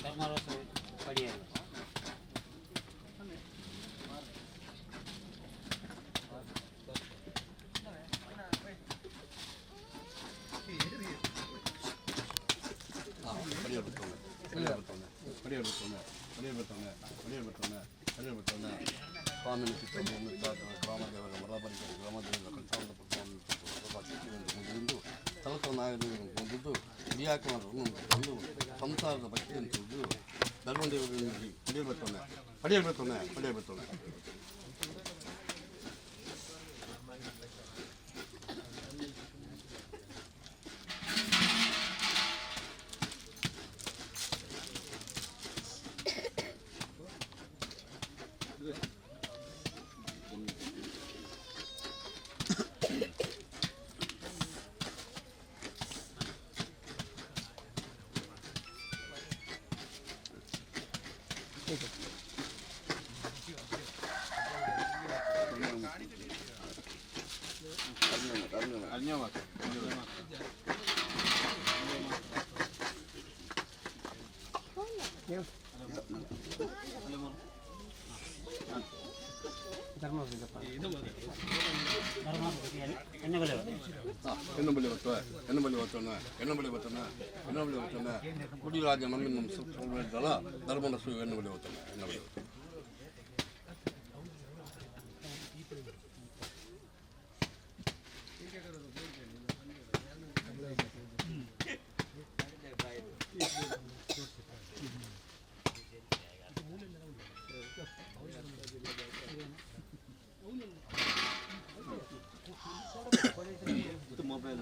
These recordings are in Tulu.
ಧರ್ಮರಸು ಪಡಿಯಾರು. ಪಡಿಯಾರು ಬರ್ತವನೆ, ಪಡಿಯಾರು ಬರ್ತವನೆ, ಪಡಿಯಾರು ಬರ್ತವನೆ, ಪಡಿಯಾರು ಬರ್ತವನೆ, ಪಡಿಯಾರು ಬರ್ತವನೆ, ಪಡಿಯಾರು ಬರ್ತವನೆ. ಸ್ವಾಮಿನ ಗ್ರಾಮದೇವರ ಮರಬರಿಕರ ಗ್ರಾಮದೇವರ ಕಂಠಾವನ ಮುಂದಿದ್ದು ತಲತನಾಯಕರು ಹೊಂದಿದ್ದು ಹಿರಿಯಾಕನರು ಒಂದು ಸಂಸಾರದ ಭಕ್ತಿಯನ್ನು ತಿಳಿದು ಧರ್ಮದೇವರಲ್ಲಿ ಪಡಿಯಾರು ಬರ್ತವನೆ, ಪಡಿಯಾರು ಬರ್ತವನೆ, ಪಡಿಯಾರು ಬರ್ತವನೆ. ಎಣ್ಣೆ ಬಲೆ. ಎಣ್ಣಬಲಿ ಬರ್ತವೆ, ಎಣ್ಣಬಲಿ ಬರ್ತವನೆ, ಎಣ್ಣಬಲಿ ಬರ್ತವನೆ, ಎಣ್ಣಬಲಿ ಬರ್ತವನೆ. ಕುಡಿರಾಜ ನಮ್ಮ ನಮ್ಮ ಸುತ್ತಲ ಧರ್ಮರಸು ಎಣ್ಣಬಲಿ ಬರ್ತಾನೆ, ಎಣ್ಣಬಲಿ ಬರ್ತಾನೆ. ಮೊಬೈಲ್.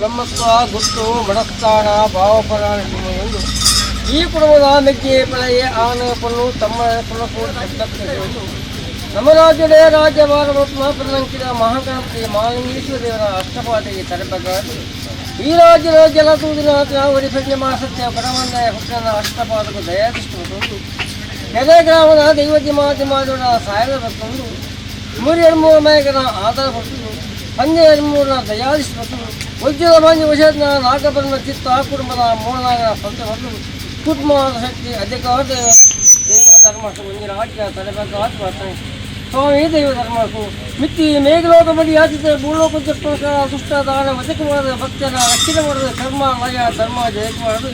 ಬ್ರಹ್ಮತ್ವ ಗುಟ್ಟು ಮಡಸ್ಥಾನ ಭಾವಪರಾಣ ಎಂದು ಈ ಕುಟುಂಬದ ಮೆಜ್ಜೆ ಪಳೆಯ ಆನ ಪಣ್ಣು ತಮ್ಮ ಕುಲಕೂಟ ನಮ್ಮ ರಾಜ್ಯದ ರಾಜ್ಯಭಾರ ಮಹಾಪ್ರಲಂಕಿತ ಮಹಾಗಣಪತಿ ಮಹಾಲಿಂಗೇಶ್ವರ ದೇವರ ಅಷ್ಟಪಾಟಿಗೆ ತರಬೇಕಾಗಿ ಈ ರಾಜ್ಯದ ಜಲದೂದಿನ ವರಿಸಜ್ಞ ಮಾಸತ್ಯ ಪರಮನ್ನ ಹುಟ್ಟನ ಅಷ್ಟಪಾದಕ ದಯಾದೃಷ್ಟಿ ಬಂದು ಕೆರೆ ಗ್ರಾಮದ ದೈವಜ್ಞ ಮಾಧ್ಯಮದ ಸಾಯದ ಬಂದು ಮೂರು ಮಯಕನ ಆಧಾರ ಪಟ್ಟು 12 3ರ ದಯಾದೃಷ್ಟಿ ಬಂದು ವಜ್ರದ ಮಂಜು ವಶದ ನಾಗಬರ್ಣ ಚಿತ್ತ ಕುಟುಂಬದ ಮೂರ್ನಾಗನ ಸ್ವಂತ ಬಂದು ಕುಟುಂಬದ ಶಕ್ತಿ ಅಧಿಕಾರ ದೇವ ದೇವ ಧರ್ಮ ಒಂದು ರಾಜ್ಯ ತರಬೇಕಾದ ಬರ್ತಾನೆ ಸ್ವಾಮಿ ದೈವ ಧರ್ಮಕ್ಕೂ ಮಿತ್ತಿ ಮೇಘಲೋಕ ಬಲಿ ಯಾಚಿತ ಭೂಲೋಕ ಜಪ್ಪ ದುಷ್ಟ ದಾನ ವಚಕ ಮಾಡದ ಭಕ್ತರ ರಕ್ಷಣೆ ಮಾಡದ ಕರ್ಮ ಲಯ ಧರ್ಮ ಜಯಕ್ಕೆ ಮಾಡದು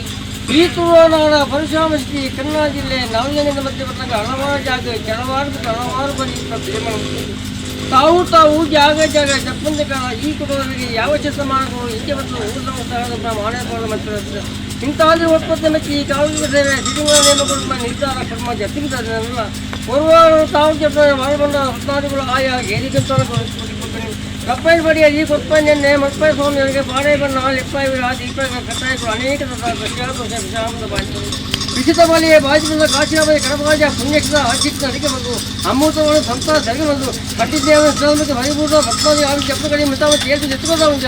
ಈ ತುಳುನಾಡ ಪರಶುರಾಮ ಶ್ರೀ ಕನ್ನಡ ಜಿಲ್ಲೆ ನಾಲ್ಗನಿಂದ ಮಧ್ಯೆ ಬರ್ತಕ್ಕ ಹಲವಾರು ಜಾಗ ಕೆಲವಾರು ಬಿಟ್ಟು ಹಲವಾರು ಬರಿ ತಾವು ತಾವು ಜಾಗ ಜಾಗ ಜಪ್ಪಂದ ಕಾಲ ಈ ಕುಟುಂಬದಲ್ಲಿ ಯಾವ ಶತಮಾನಗಳು ಹಿಂದೆ ಮತ್ತು ಊರ್ಧ ಮಾಣೆ ಮತ್ತು ಇಂತಾದ್ರೆ ಉತ್ಪತ್ತಿ ಮತ್ತು ಈ ಕಾಲದ ಸೇವೆ ಸಿರಿಮೂಲ ನೇಮಗಳು ನಿರ್ಧಾರ ಕರ್ಮ ಜತ್ತಿಂದ ಒರ್ವಾರು ತಾವು ಜಪ್ಪ ಮರಬಂಡ ರತ್ನಾದಿಗಳು ಆಯಾ ಗೇರಿಗಂತಾನ ಕಪ್ಪಾಯಿ ಬಡಿಯ ಈ ಕೊಪ್ಪನ್ನೇ ಮಪ್ಪಾಯ ಸ್ವಾಮಿಯವರಿಗೆ ಬಾಳೆ ಬಣ್ಣ ಲಿಪ್ಪಾಯಿ ದೀಪ ಕಟ್ಟಾಯಗಳು ಅನೇಕ ವಿಷಾಮದ ಬಾಯಿ ವಿಚಿತ ಬಲಿಯ ಬಾಜಿಬಂದ ಕಾಶಿರಾಮದ ಕಡಬಾಜ ಪುಣ್ಯಕ್ಷ ಆಚಿತ್ತ ಅಡಿಗೆ ಬಂದು ಅಮೃತವನ್ನು ಸಂತ ಸರಿಗೆ ಬಂದು ಕಟ್ಟಿದ್ದೇವನ ಸ್ಥಳಕ್ಕೆ ಪರಿಪೂರ್ಣ ಭಕ್ತಾದಿ ಆಗಿ ಜಪ್ಪಗಡಿ ಮಿತಾವ ತೇರ್ತು ಜೊತೆಗೊಂಡ ಒಂದು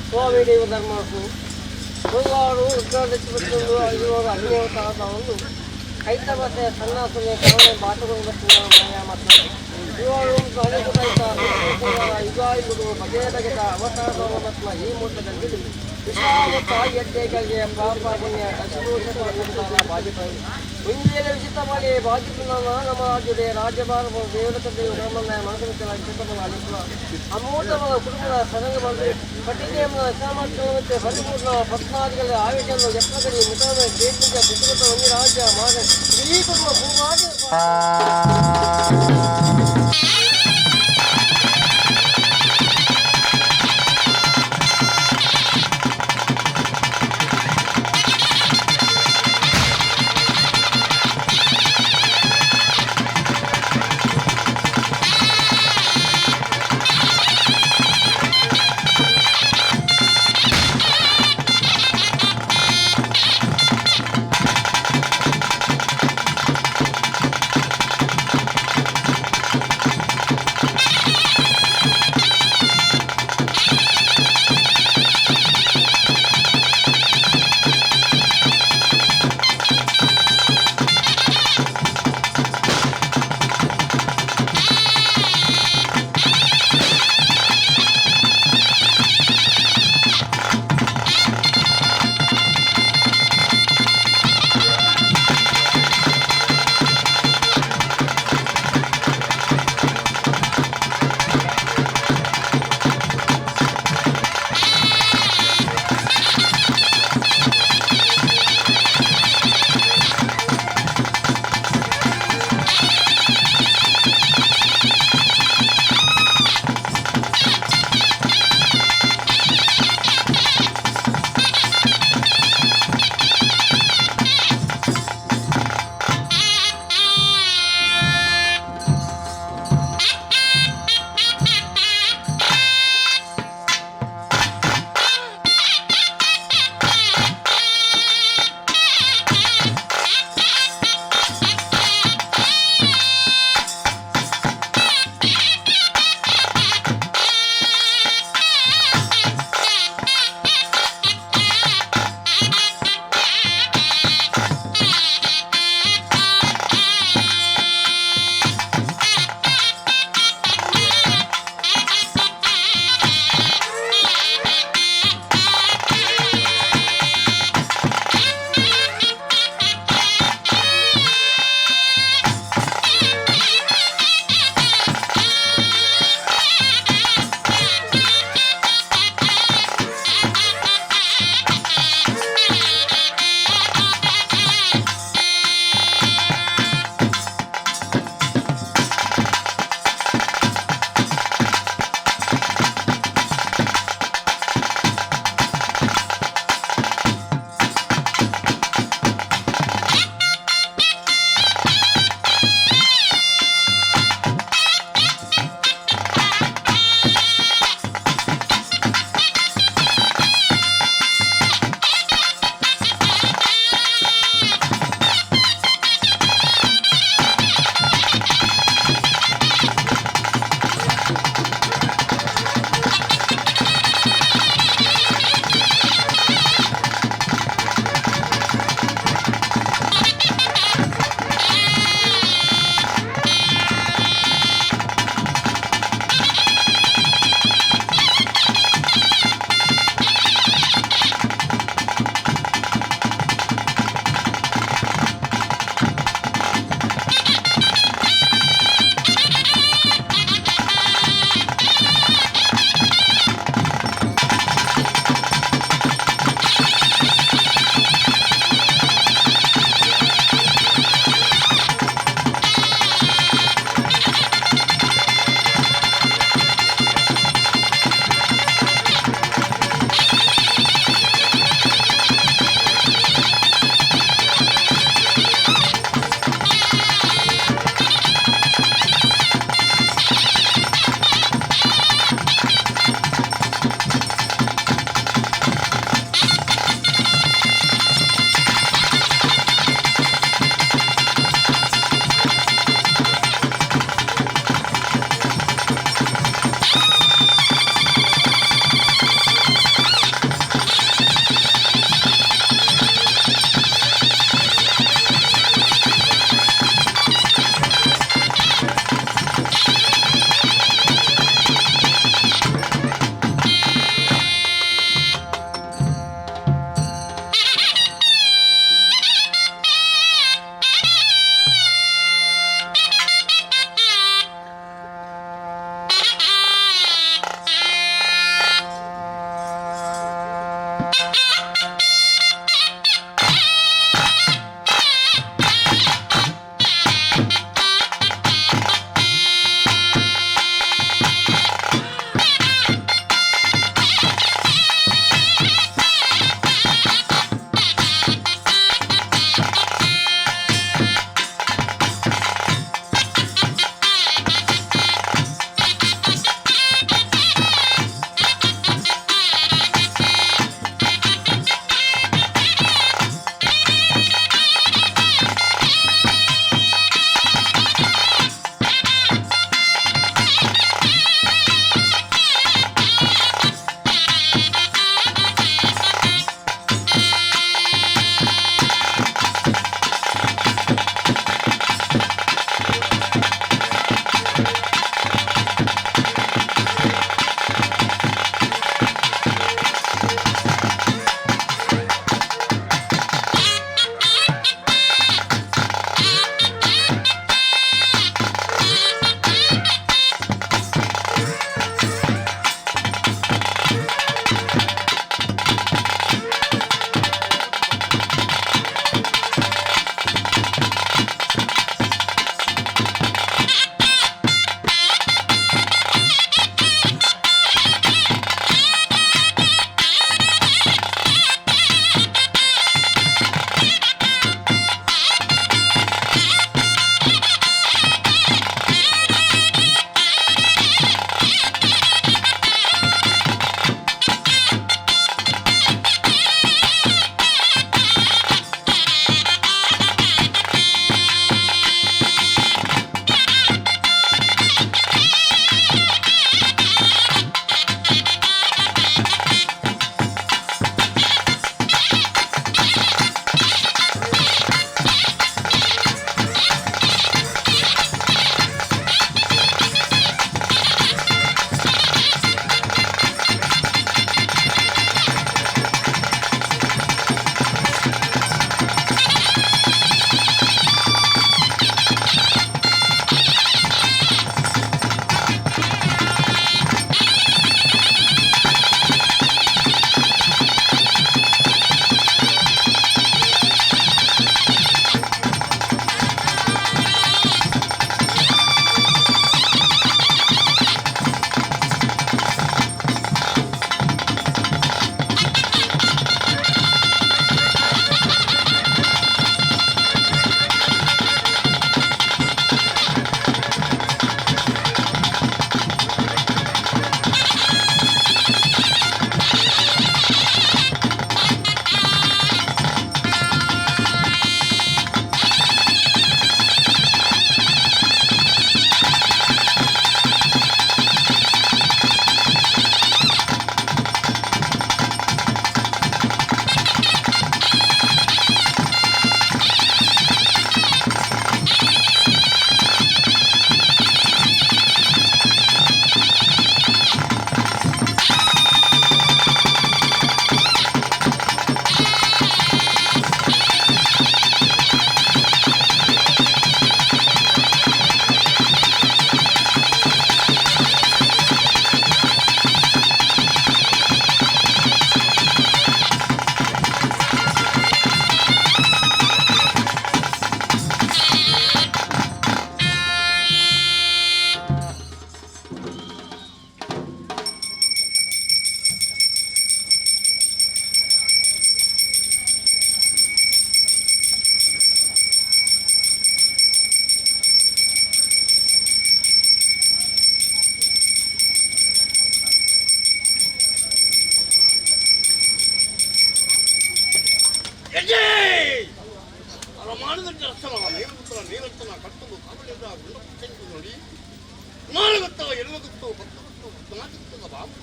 ಸ್ವಾಮಿ ದೇವ ಧರ್ಮಸು ಕೊಲ್ಲಾಡು ಉದ್ಗಾಟಿಸಿಬಿಟ್ಟು ಐದುನೂರ ಹದಿನೇಳು ಒಂದು ಕೈತಬಸೆ ಸನ್ನಾಸುನೆ ಕರುಣೆ ಬಾಟುಗಳು ಮಾಯ ಮತ್ತು ಇವರು ಅನೇಕ ಯುಗಾಯುಗಳು ಬಗೆ ಬಗೆದ ಅವತಾರದವರು ಮತ್ತು ಈ ಮೂಟದಲ್ಲಿ ವಿಶಾಲ ತಾಯಿಯಡ್ಡೆಗಳಿಗೆ ಪಾಪ ಪುಣ್ಯ ದಶದೋಷ ಬಾಜಿಪಾಯಿ ಮುಂಜಾನೆ ವಿಚಿತ ಮಾಡಿ ಬಾಜಿಪುನ ನಮ್ಮ ರಾಜ್ಯದ ರಾಜ್ಯಭಾರ ದೇವತ ದೇವ ಬ್ರಹ್ಮನ ಮನಸ್ಸಿನ ಅಮೂರ್ತವಾದ ಕುಟುಂಬದ ಸರಂಗ ಬಂದು ಪಟ್ಟಿಗೆಯನ್ನ ಸಾಮರ್ಥ್ಯ ಪರಿಪೂರ್ಣ ಪತ್ನಾದಿಗಳ ಆವೇಶವನ್ನು ಯತ್ನಗಳಿ ಮುಖದ ಕೇಂದ್ರ ಕುಟುಂಬದ ಒಂದು ರಾಜ್ಯ ಮಾಡ ಇಡೀ ಕುಟುಂಬ ಪೂರ್ವಾದಿ. ನಾನದಕ್ಕೆ ನೀರುಪುತ್ರ ನೀರತ್ತನ ಕಟ್ಟಲು ಕಾವಲಿದ ಗುಂಡಪುಚ್ಚೆಂದು ನೋಡಿ ನಾಲ್ಗೊತ್ತವ ಎಲ್ವಗುತ್ತು 10 ಗೊತ್ತು 14 ಬಾಬು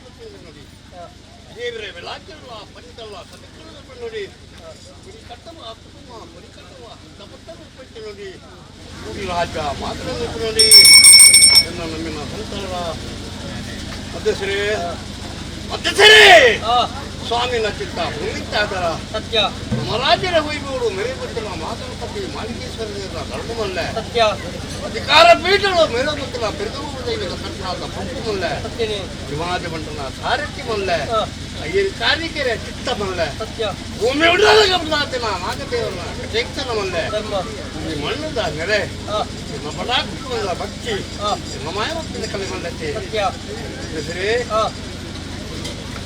ನೋಡಿ ದೇವರೇ ಬೆಳಾಕಿರಲ್ಲ ಪಂಚಲ್ಲ ಸಮಿಕ್ರಮ ನೋಡಿ ಗುಡಿ ಕಟ್ಟವ ಕುಟುಂಬ ಗುಡಿ ಕಟ್ಟವ ತಪತ್ತನ್ನು ಪಟ್ಟು ನೋಡಿ ಗುಡಿ ರಾಜ ಮಾತ್ರ ನೋಡಿ ಎನ್ನ ನಮ್ಮಿನ ಸಂತಾನ ಅಧ್ಯಕ್ಷರೇ ಅಧ್ಯಕ್ಷರೇ ಸ್ವಾಮಿನ ಚಿತ್ತ ಮುಗಿತಾದರ ಸತ್ಯ ನಮ್ಮ ರಾಜ್ಯದ ವೈಭವರು ಮೆರೆಬತ್ತಿನ ಮಾತನಾಡಿ ಮಾಲಿಕೇಶ್ವರ ಧರ್ಮವಲ್ಲ ಸತ್ಯ ಅಧಿಕಾರ ಪೀಠಗಳು ಮೇಲಬತ್ತಿನ ಪೆರುಗು ದೈವದ ಸಂತಾದ ಪಂಪುಮಲ್ಲ ಸತ್ಯನೇ ಶಿವಾಜ ಬಂಟನ ಸಾರಥ್ಯವಲ್ಲ ಅಯ್ಯರ್ ಕಾರ್ಯಿಕರ ಚಿತ್ತಮಲ್ಲ ಸತ್ಯ ಭೂಮಿ ಉಡಲ ಗಮನಾತಿನ ನಾಗದೇವರ ಕಟೇಕ್ಷಣವಲ್ಲ ಧರ್ಮ ಈ ಮಣ್ಣದ ನೆಲೆ ನಿಮ್ಮ ಬಡಾಕುವಲ್ಲ ಭಕ್ತಿ ನಿಮ್ಮ ಮಾಯವತ್ತಿನ ಕಲೆ ಮಲ್ಲತೆ ಸತ್ಯ ಹೆಸರೇ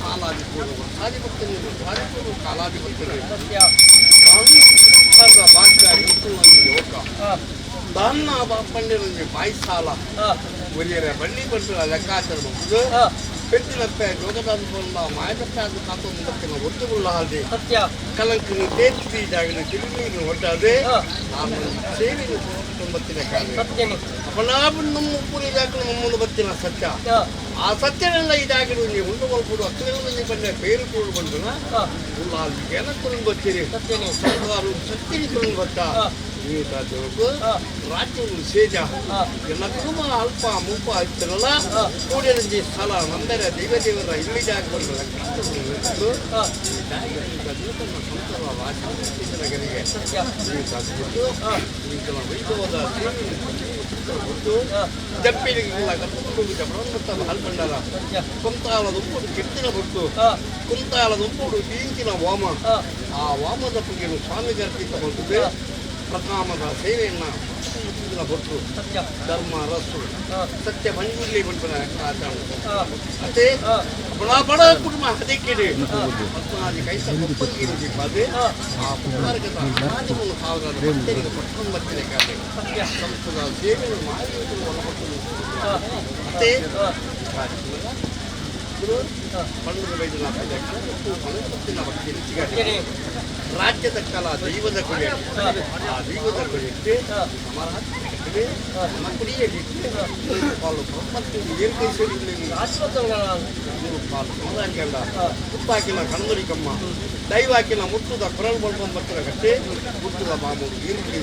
ಕಾಲಾಧಿಪೂರ್ವ ಆಧಿಪತ್ಯ ಆಧಿಪೂರ್ವ ಕಾಲಾಧಿಪತ್ಯ ಸತ್ಯ ಭಾಗ್ಯ ಇಂತು ಒಂದು ಯೋಗ ದಾನ್ನ ಬಾಪಂಡಿರೊಂಜಿ ಬಾಯಿ ಸಾಲ ಒರಿಯರ ಬಳ್ಳಿ ಬಂಟುಲ ಲೆಕ್ಕಾಚಾರ ಮುಗಿದು ಪೆದ್ದಿನಪ್ಪೆ ಜೋಗದಾದ ಬಲ್ಲ ಮಾಯದಪ್ಪೆ ಅದು ಕಾತೊಂದು ಬತ್ತಿನ ಒತ್ತುಗುಳ್ಳ ಹಾದಿ ಸತ್ಯ ಕಲಂಕನು ತೇತ್ತಿ ಜಾಗನ ತಿರುನೀರು ಹೊಟ್ಟಾದೆ ನಾನು ಸೇವೆಯನ್ನು ತೊಂಬತ್ತಿನ ಕಾಲ ಸತ್ಯನೇ ಅಪನಾಭ ನಮ್ಮ ಪುರಿ ಜಾಗಲು ನಮ್ಮನ್ನು ಬತ್ತಿನ ಸತ್ಯ ಆ ಸತ್ಯನೆಲ್ಲ ಇದಾಗಿರು ನೀವು ಉಂಡು ಮಲ್ಪುಡು ಅಕ್ಕನೆಲ್ಲ ಬಂದ ಬೇರು ಕೂಡು ಬಂದನ ಉಳ್ಳಾಲಿಗೆ ತುರುಂಗ್ ಬತ್ತೀರಿ ಸತ್ಯನೇ ಸರ್ಕಾರು ಸತ್ಯನಿ ತುರುಂಗ್ ಬತ್ತ ನೀವು ತಾತಬೇಕು ರಾಜ್ಯವು ಸೇಜ ಎಲ್ಲ ಕುಟುಂಬ ಅಲ್ಪ ಮುಲ್ಪ ಇತ್ತರಲ್ಲ ಕೂಡಿರಂಜಿ ಸ್ಥಳ ನಂದರೆ ದೈವ ದೇವರ ಇಲ್ಲಿ ಜಾಗ ಬಂದ ಸಂತರ ಸತ್ಯ ನೀವು ವೈಭವದ ಸೇವೆಯನ್ನು ಜಪ್ಪಿಲಿಗೆಲ್ಲ ಕರ್ಕೊಂಡು ಬ್ರಹ್ಮತ್ತ ಹಾಲ್ಬಂಡಾರ ಸತ್ಯ ಕುಂತಾಲದ ಉಪ್ಪುಡು ಕೆತ್ತಿನ ಬೊಟ್ಟು ಕುಂತಾಲದ ಉಪ್ಪುಡು ಬೀಂಚಿನ ವಾಮ ಆ ವಾಮದ ಪುಗೆನು ಸ್ವಾಮಿಗೆ ಅರ್ಪಿತ ಬಂದಿದೆ ಪ್ರಥಮದ ಸೇವೆಯನ್ನ ಬೊಟ್ಟು ಸತ್ಯ ಧರ್ಮ ರಸ್ಸು ಸತ್ಯ ಮಂಜುರ್ಲಿ ಬಂಡ್ಬನ ಆಚರಣೆ ಅದೇ ಬಡ ಬಡ ಕುಟುಂಬ ಹದಿಕ್ಕಿಡಿ ಪದ್ಮನಾದಿ ಕೈತ ಕೊಪ್ಪರಿಗೆ ದೀಪಾದೆ ಆ ಪುಪ್ಪರ್ಗದ ಹದಿಮೂರು ಸಾವಿರದ ಭಕ್ತರಿಗೆ ಪಟ್ಟೊಂಬತ್ತಿನ ಕಾಲ ಸತ್ಯ ಸಂಸ್ಥದ ಸೇವೆಯನ್ನು ಮಾಡಿ ಒಳಪಟ್ಟು ಅದೇ ಪಂಡದ ವೈದ್ಯನ ಭಕ್ತಿ ಸತ್ಯನೇ ರಾಜ್ಯದ ಕಲಾ ದೈವದ ಕೊಡೆ ಆ ದೈವದ ಕೊಡೆಗೆ ನಮ್ಮ ರಾಜ್ಯಕ್ಕೆ ನಮ್ಮ ಕುಡಿಯಲಿಕ್ಕೆ 3 ಪಾಲು ಬ್ರಹ್ಮಕ್ಕೆ ಇಯರ್ಕೈ ಸೇರಿಲ್ಲ ಆಸ್ಪತ್ರೆಗಳ 3 ಪಾಲು ಸಮುದಾಯಕ್ಕೆಲ್ಲ ತುಪ್ಪಾಕಿನ ಕಣ್ಣುರಿಕಮ್ಮ ದೈವಾಕಿನ ಮುತ್ತುದ ಕೊರಳು ಬಲ್ಬಂಬತ್ತರ ಕಟ್ಟೆ ಮುತ್ತುದ ಮಾಮೂಲು ಇರ್ಲಿ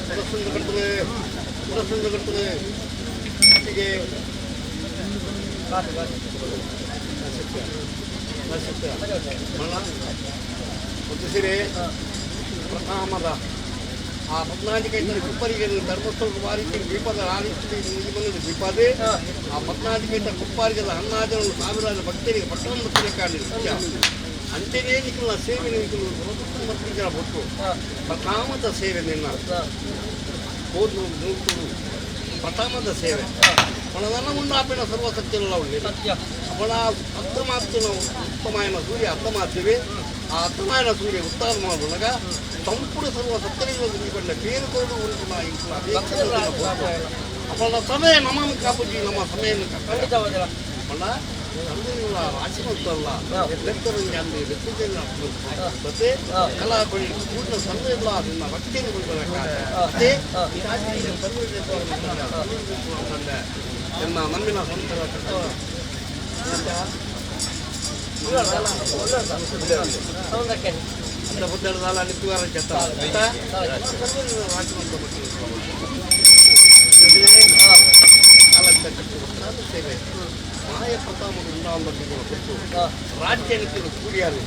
ಪುರಸಂದು ಕಟ್ತದೆ ಪುರಸಂದು ಕಟ್ತದೆ ಹೀಗೆ ಸೀರೆ ಪ್ರಥಮದ ಆ ಪದ್ನಾಧಿಕೈತನ ಕುಪ್ಪರಿಗೆ ಧರ್ಮಸ್ಥಳ ವಾರಿಸಿ ದೀಪದ ಆರಿಸಿ ಬಂದ ದೀಪಾದೆ ಆ ಪದ್ನಾಧಿಕೈತ ಕುಪ್ಪಾರಿಗದ ಹನ್ನಾಜನ ಸಾವಿರಾರು ಭಕ್ತರಿಗೆ ಪಟ್ಟಣ ಕಾಣಲಿ ಅಂತೆಯೇ ನಿಖಿಲ ಸೇವೆ ನಿಖಿಲು ಮತ್ತು ಬೊಟ್ಟು ಪ್ರಥಮದ ಸೇವೆ ನಿನ್ನ ಹೋದ್ಲು ನೂರ್ತುಡು ಪ್ರಥಮದ ಸೇವೆ ಪಣದನ್ನ ಉಂಡಾಪಿನ ಸರ್ವಸತ್ಯಲ್ಲ ಉಳ್ಳಿ ಸತ್ಯ ಅವಳ ಅರ್ಥಮಾತಿನ ಉತ್ತಮಾಯನ ಸೂರ್ಯ ಅರ್ಥಮಾತೀವಿ ಆ ಅರ್ಥಮಾಯನ ಸೂರ್ಯ ಉತ್ತಾರ ಮಾಡುವಾಗ ಸಂಪೂರ್ಣ ಸರ್ವ ಸತ್ತರಿಗಳ ಗುರಿಕೊಂಡ ಬೇರು ಕೊರಡು ಉಂಟು ಅವಳ ಸಮಯ ನಮ್ಮ ಕಾಪುಜಿ ನಮ್ಮ ಸಮಯ ಖಂಡಿತವಾದಿಲ್ಲ ಅವಳ ತಂದೆയുള്ള ರಾಶಿಮತ್ತಲ್ಲ ಲೆಕ್ಕರಂಜಿ ಲೆಕ್ಕತೆ ಕಲಾ ಕೊಡಿ ಪೂರ್ಣ ಸಮಯ ಅದನ್ನ ಭಕ್ತಿಯನ್ನು ಅದೇ ಎನ್ನ ನಮ್ಮಿನ ಸಂತರ ಸೌಂದಕ್ಕೆ ಅಂತ ಬುದ್ಧರ ನಿತ್ಯವಾರ ಚತ್ತ ಸೇವೆ ಮಾಯ ಪ್ರತಾಪದ ಉಂಡಾಂಬತ್ತಿನ ಕೊಟ್ಟು ರಾಜ್ಯಕ್ಕೆ ಕೂಡಿಯಾರು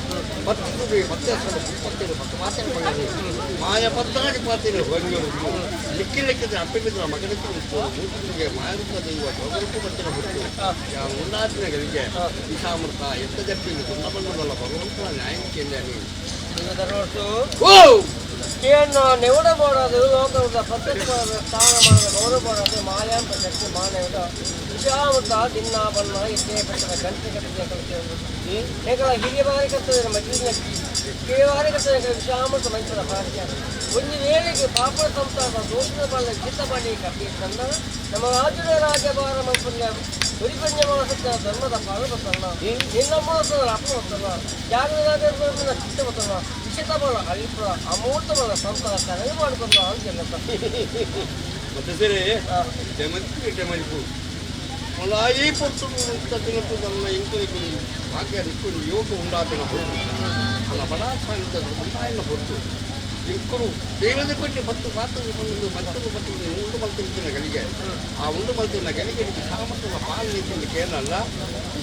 10 10 30 10 ಮಾತಿನ ಮಗನು ಮಾಯ ಪತ್ತಾಡಿ ಪಾತಿನ ಹೊಂಗರು ಲಿಕ್ಕಿ ಲೆಕ್ಕದ ಅಪ್ಪಿದ್ದ ಮಗನಿಗೆ ಉಂಟು ಮೂರ್ತಿಗೆ ಮಾಯರೂಪ ದೈವ ಜೋಗರೂಪ ಬತ್ತಿನ ಹುಟ್ಟು ಯಾವ ಉಂಡಾತಿನ ಗಳಿಗೆ ವಿಷಾಮೃತ ಎತ್ತ ಜಪ್ಪಿನ ತುಂಡ ಬಣ್ಣದಲ್ಲ ಭಗವಂತನ ನ್ಯಾಯಕ್ಕೆ ನೀನು ದರ್ವರ್ಸು ಓ ಕೇಣ ನೆವಡಬೋಡದು ಲೋಕದ ಪ್ರತ್ಯಕ್ಷವಾದ ಸ್ಥಾನಮಾನದ ಗೌರವಬೋಡದು ಮಾಯಾಂಪ ಶಕ್ತಿ ಮಾನವದ ವಿಷಾಮೃತ ದಿನ್ನ ಬಣ್ಣ ಇಟ್ಟೆ ಪೆಟ್ಟದ ಗಂಟೆ ಕಟ್ಟಿದ ಕಲಿಕೆ ಎಂಕಲ ಹಿರಿಯ ಬಾರಿ ಕರ್ತದೆ ನಮ್ಮ ಜೀವನಕ್ಕೆ ಕೇವಾರಿಗತನ ವಿಷಾಮೃತ ಮಂಚದ ಭಾಗ್ಯ ಒಂದು ವೇಳೆಗೆ ಪಾಪದ ಸಂಸಾರದ ದೋಷದ ಬಲ್ಲ ಚಿತ್ತ ಮಾಡಿ ಕಪ್ಪಿ ತಂದ ನಮ್ಮ ರಾಜ್ಯದ ರಾಜ್ಯಭಾರ ಮಲ್ಪುಣ್ಯ ಗುರಿಪಂಜಮಾಸದ ಧರ್ಮದ ಪಾಲ ಬತ್ತಲ್ಲ ನಿನ್ನ ಮೂಲದ ಅಪ್ಪ ಬತ್ತಲ್ಲ ಜಾಗದ ಚಿತ್ತ ಬತ್ತಲ್ಲ ವಿಷತ ಬಲ ಅಳಿಪುರ ಅಮೂರ್ತ ಬಲ ಸಂತರ ಕರಗಿ ಮಾಡಿಕೊಂಡು ಅಂತ. ಮತ್ತೆ ಸರಿ ಮಲ್ಪು ಮಲ್ಪು ಈ ಪೊತ್ತು ತಿನ್ನತ್ತು ನಮ್ಮ ಇಂಕುಲಿಗೆ ಭಾಗ್ಯ ನಿಕ್ಕುಲು ಯೋಗ ಉಂಡಾಪಿನ ಹೊರತು ಅಲ್ಲ ಬಡ ಸಾಂತ ಉಂಡಾಯಿನ ಹೊರತು ಇಂಕುಲು ದೇವದ ಕೊಟ್ಟು ಬತ್ತು ಪಾತ್ರ ಬಂದು ಮತ್ತೊಂದು ಬತ್ತು ಉಂಡು ಮಲ್ತಿನ ಗಲಿಗೆ ಆ ಉಂಡು ಮಲ್ತಿನ ಗಲಿಗೆ ಸಾಮರ್ಥ್ಯದ ಪಾಲ್ ನೀತಿನ ಕೇನಲ್ಲ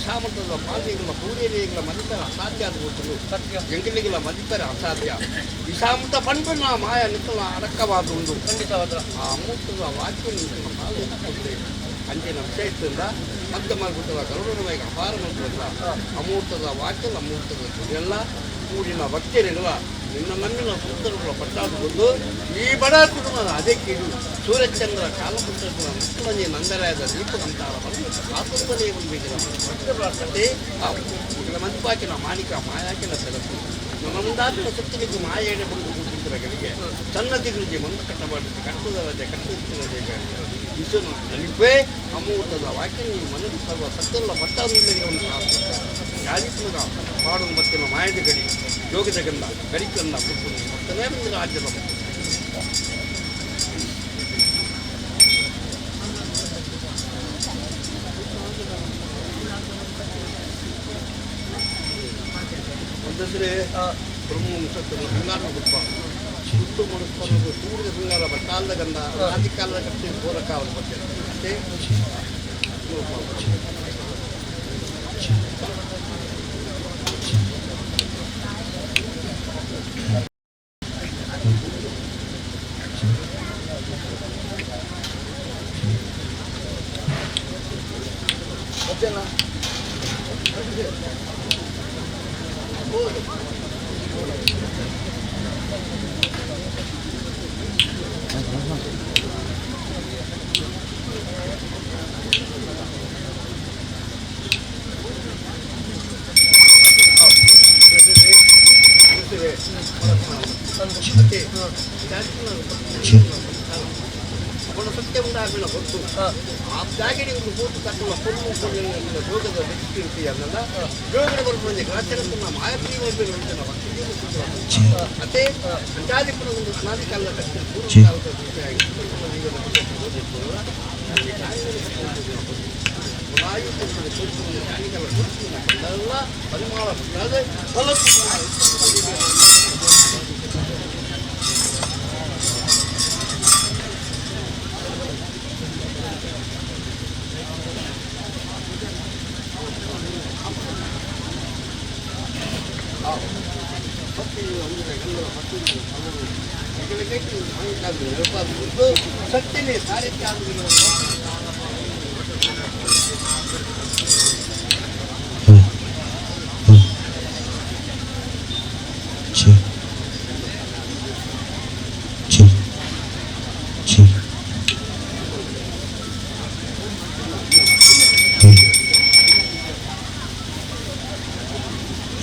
ಸಾಮರ್ಥ್ಯದ ಪಾಲ್ ನೀತಿನ ಪೂರೇರಿಗಳ ಮದಿತರ ಅಸಾಧ್ಯ ಆದ ಗೊತ್ತು ಎಂಕಲಿಗಳ ಮದಿತರ ಅಸಾಧ್ಯ ವಿಷಾಮೃತ ಪಂಡು ನಾ ಮಾಯ ನಿತ್ತಲ ಅಡಕವಾದ ಉಂಡು. ಖಂಡಿತವಾದ. ಆ ಅಮೂರ್ತದ ವಾಕ್ಯ ನಿಂತಿನ ಪಾಲ್ ಕೊಟ್ಟೆ ಅಂಚಿನ ವಿಷಯದಿಂದ ಮದ್ದ ಮಲ್ಪುತ್ತದ ಕರುಣಮಯ ಅಪಾರ ಮಲ್ಪುತ್ತ ಅಮೂರ್ತದ ವಾಕ್ಯ ಅಮೂರ್ತದ ಎಲ್ಲ ಕೂಡಿನ ಭಕ್ತರಿರುವ ನಿನ್ನ ನಮ್ಮಿನ ಸುಂದರಗಳ ಪಟ್ಟಾದ ಬಂದು ಈ ಬಡ ಕುಟುಂಬದ ಅದೇ ಕೀಳು ಸೂರ್ಯಚಂದ್ರ ಕಾಲಪುತ್ರ ಮುಖ್ಯಮಂತ್ರಿ ನಂದರಾಯದ ದೀಪಕಂತಾರ ಬಂದು ಆತಂಕನೇ ಬಂದಿದ್ದೀರ ಮತ್ತೆ ಆ ಮನ್ಪಾಕಿನ ಮಾಣಿಕ ಮಾಯಾಕಿನ ಸೆಲಸು ನಮ್ಮ ಮುಂದಾಟಿನ ಸತ್ಯಕ್ಕೆ ಮಾಯೆಡೆ ಬಂದು ಕೂತಿದ್ದರ ಗಳಿಗೆ ಸನ್ನತಿಗಳಿಗೆ ಮಂದ ಕಟ್ಟ ಮಾಡಿದ್ದು ಕಟ್ಟದ ರಜೆ ಕಟ್ಟಿದ ವಿಶ್ವನ ನಲಿಪೇ ಅಮೂರ್ತದ ವಾಕ್ಯ ನೀವು ಮನದಿ ಸರ್ವ ಸತ್ಯಲ್ಲ ಪಟ್ಟಾದ ಯಾರಿಪುನಗ ಪಾಡು ಮತ್ತಿನ ಮಾಯದ ಗಡಿ ಯೋಗದ ಗಂಧ ಗಡಿಕಂದ ಪುಪ್ಪು ಮತ್ತನೇ ಬಂದ ರಾಜ್ಯದ ಒಂದಸರೆ ಬ್ರಹ್ಮ ಸತ್ಯ ಸಿಂಗಾರ ಗುಪ್ಪ ಸುತ್ತು ಮನಸ್ಸನ್ನು ಸೂರ್ಯ ಸಿಂಗಾರ ಬಟ್ಟಾಲದ ಗಂಧ ಆದಿಕಾಲದ ಕಟ್ಟಿ ಪೂರಕಾಲ ಬಗ್ಗೆ ಅಷ್ಟೇ. ಅವನ ಸತ್ಯ ಉಂಡಾಗಲಿಲ್ಲ ಹೊರತು ಆ ಜಾಗಡಿ ಒಂದು ಕೂತು ತಕ್ಕಲ್ಲ ಪೊಲ್ಲು ಪೊಲ್ಲು ಯೋಗದ ವ್ಯಕ್ತಿ ಅನ್ನಲ್ಲ ಯೋಗದ ಬರ್ಪುಂಜೆ ಗ್ರಾಚರತ್ನ ಮಾಯಪ್ರೀ ಭಕ್ತಿ ಅದೇ ಅಂಜಾದಿಪುರ ಒಂದು ಅನಾದಿ ಕಾಲದ ಕಟ್ಟಿ ಪೂರ್ವ ಕಾಲದ ಪರಿಮಾಣ ಸತ್ಯನೇ ಸಾರಕ್ಕೆ 七，七，七，嗯，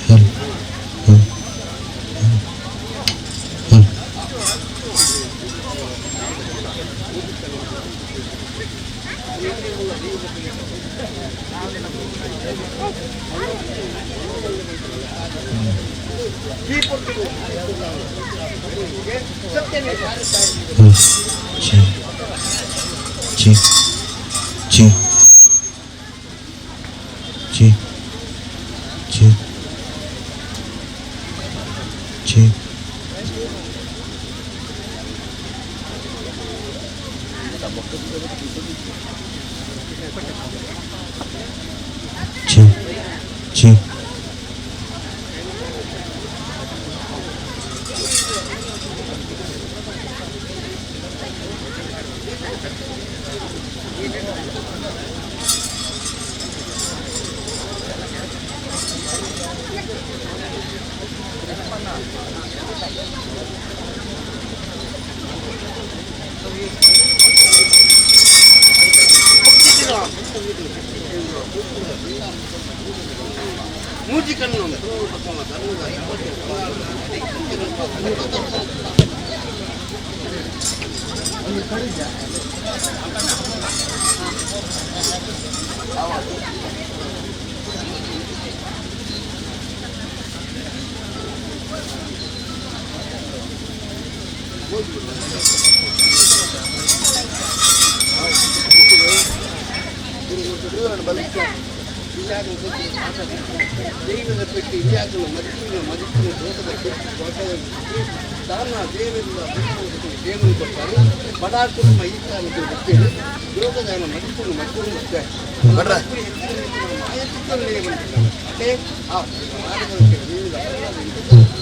嗯，嗯，嗯，嗯，七，七，七，七，七，七。七，七。ಮೂಜಿ ಕಣ್ಣು ದೈವದ ಪೆಟ್ಟಿ ಇತಿಹಾಸದ ಮದಿಪಿನ ಮದಿಪಿನ ದೋಷದ ಪೆಟ್ಟು ದೋಷದ ದಾನ ದೇವರಿಂದ ದೇವನು ಕೊಡ್ತಾರೆ. ಬಡ ಕುಟುಂಬ ಈ ಕಾಲಕ್ಕೆ ಗೊತ್ತೇಳಿ ಯೋಗದಾನ ಮದಿಪನ್ನು ಮಕ್ಕಳು ಮತ್ತೆ ಅದೇ ಆ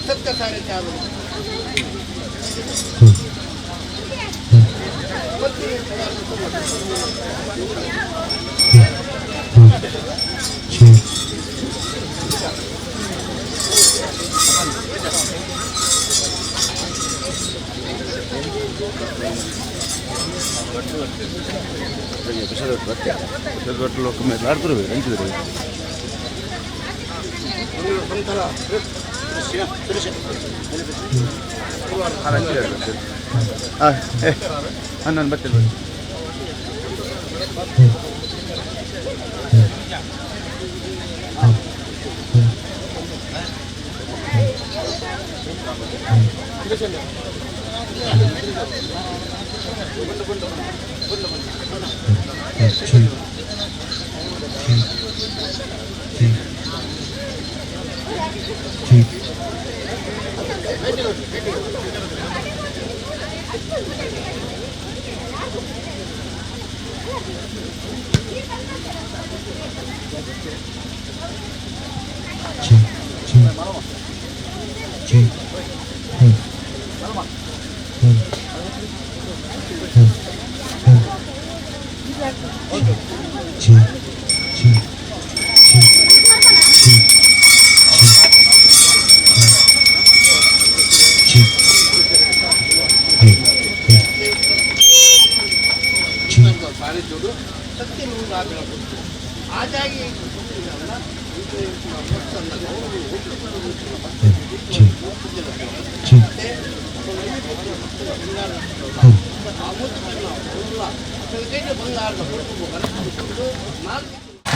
ಸತ್ಯ ಕಾರ್ಯ ಹನ್ನೊಂದು ಬರ್ತೀನಿ.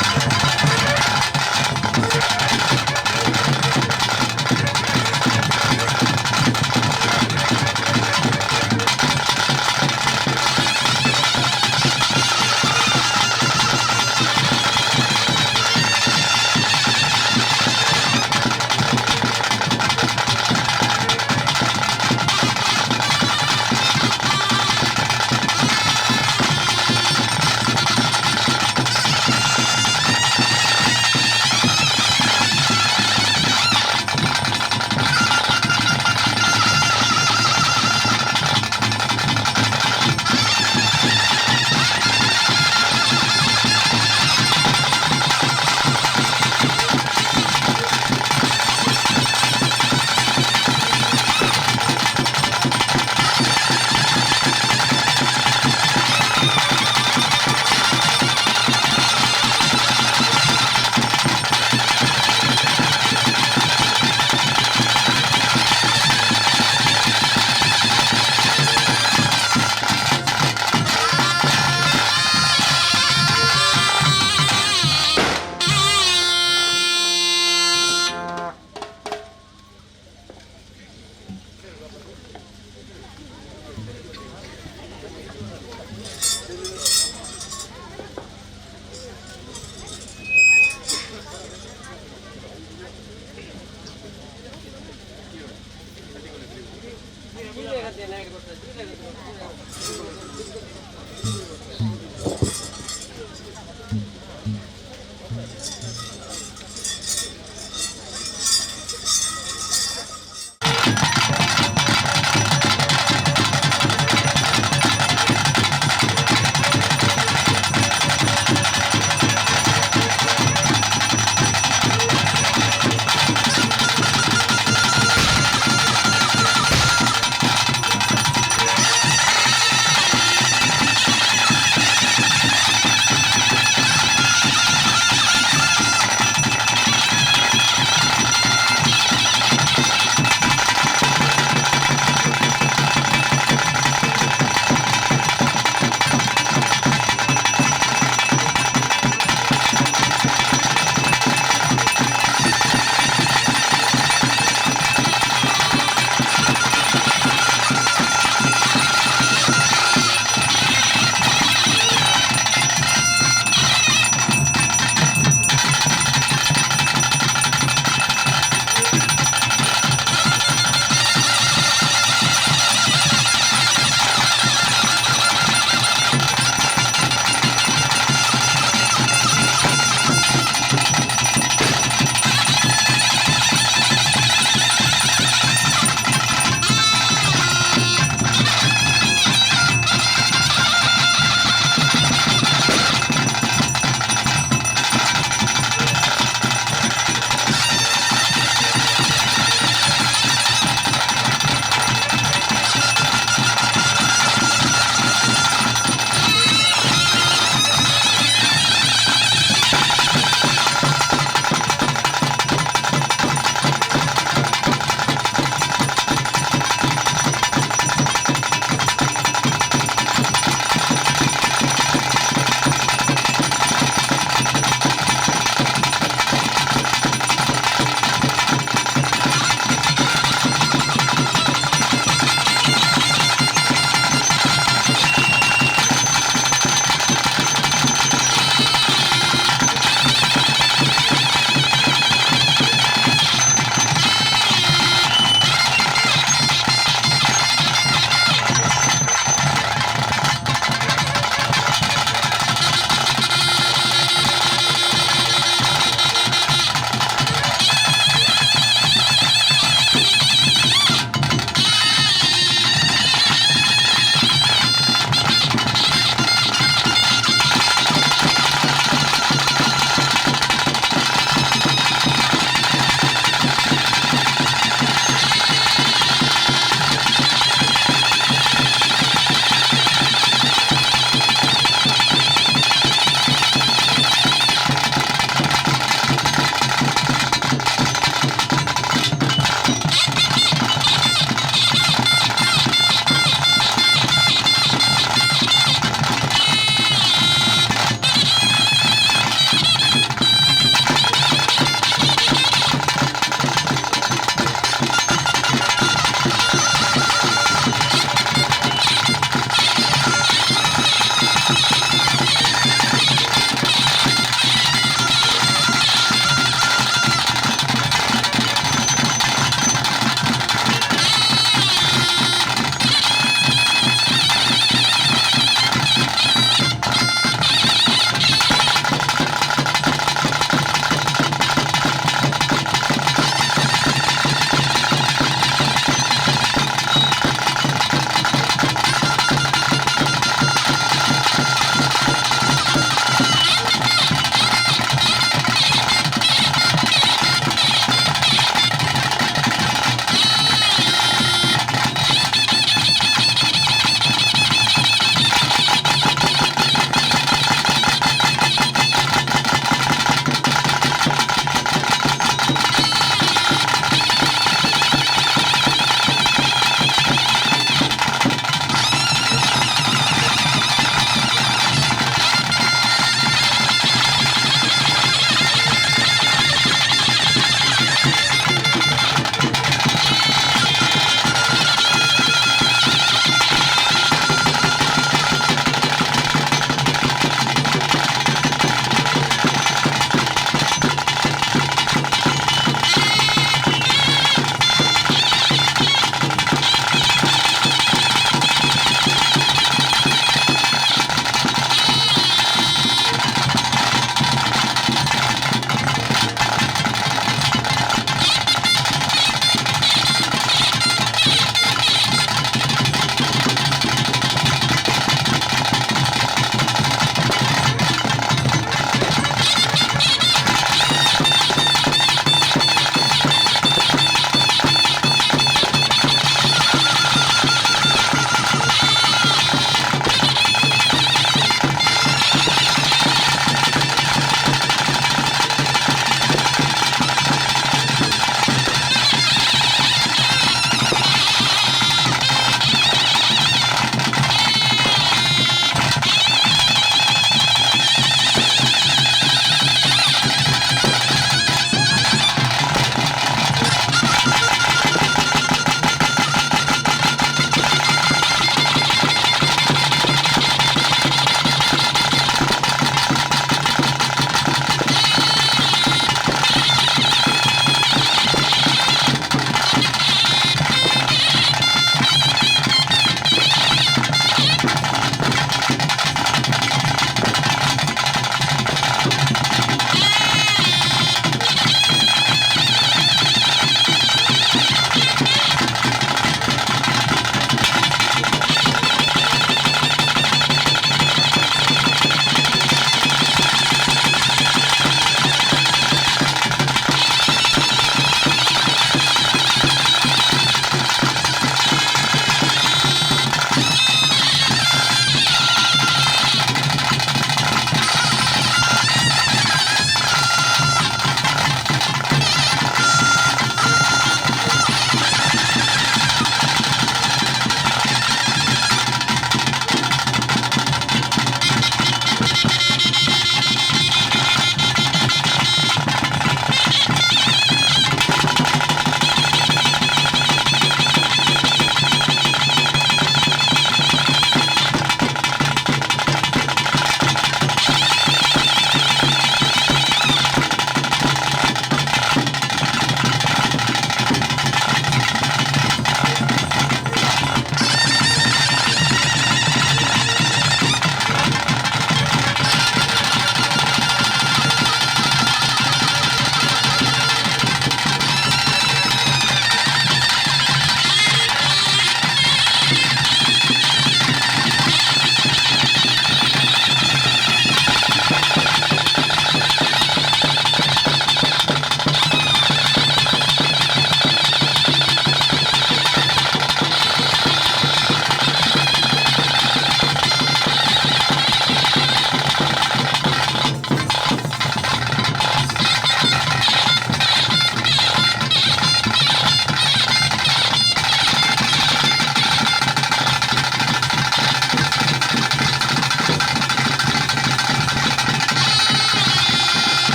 7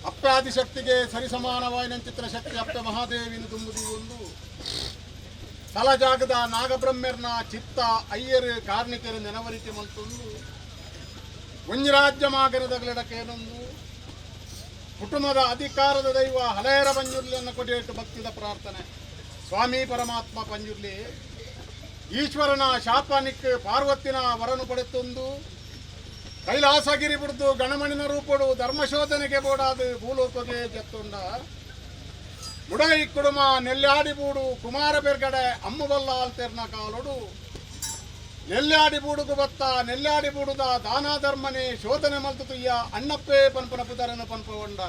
ಅಪ್ಪೆ ಆದಿಶಕ್ತಿಗೆ ಸರಿಸಮಾನವಾಯಿನಂಚಿತ್ರ ಶಕ್ತಿ ಅಪ್ಪೆ ಮಹಾದೇವಿನ ತುಂಬುದು ಒಂದು ತಲಜಾಗದ ನಾಗಬ್ರಹ್ಮರ್ನ ಚಿತ್ತ ಅಯ್ಯರು ಕಾರ್ಣಿಕರು ನೆನವರಿಕೆ ಮಲ್ತೊಂದು ಒಂಜಿ ರಾಜ್ಯ ಮಾಗರದಗಲಿಡಕೇನೊಂದು ಕುಟುಂಬದ ಅಧಿಕಾರದ ದೈವ ಹಲೇರ ಪಂಜುರ್ಲಿಯನ್ನು ಕೊಡಿಯಟ್ಟು ಭಕ್ತಿದ ಪ್ರಾರ್ಥನೆ. ಸ್ವಾಮಿ ಪರಮಾತ್ಮ ಪಂಜುರ್ಲಿ ಈಶ್ವರನ ಶಾಪನಿಕ್ ಪಾರ್ವತಿನ ವರನು ಪಡೆತೊಂದು ಕೈಲಾಸಗಿರಿ ಬಿಡ್ದು ಗಣಮಣಿನ ರೂಪಡು ಧರ್ಮಶೋಧನೆಗೆ ಬೋಡಾದು ಭೂಲೋಕಗೆ ಜತ್ತುಂಡ ಮುಡೈ ಕುಡುಮ ನೆಲ್ಯಾಡಿ ಬೂಡು ಕುಮಾರ ಬೆರ್ಗಡೆ ಅಮ್ಮಬಲ್ಲಾಲ್ ತೆರ್ನ ಕಾಲೊಡು ನೆಲ್ಯಾಡಿ ಬೂಡುಗು ಬತ್ತ ನೆಲ್ಯಾಡಿ ಬೂಡುದ ದಾನ ಧರ್ಮನೆ ಶೋಧನೆ ಮಲ್ತು ತುಯ್ಯ ಅಣ್ಣಪ್ಪೇ ಪನ್ಪನ ಪುದರನು ಪನ್ಪಗೊಂಡ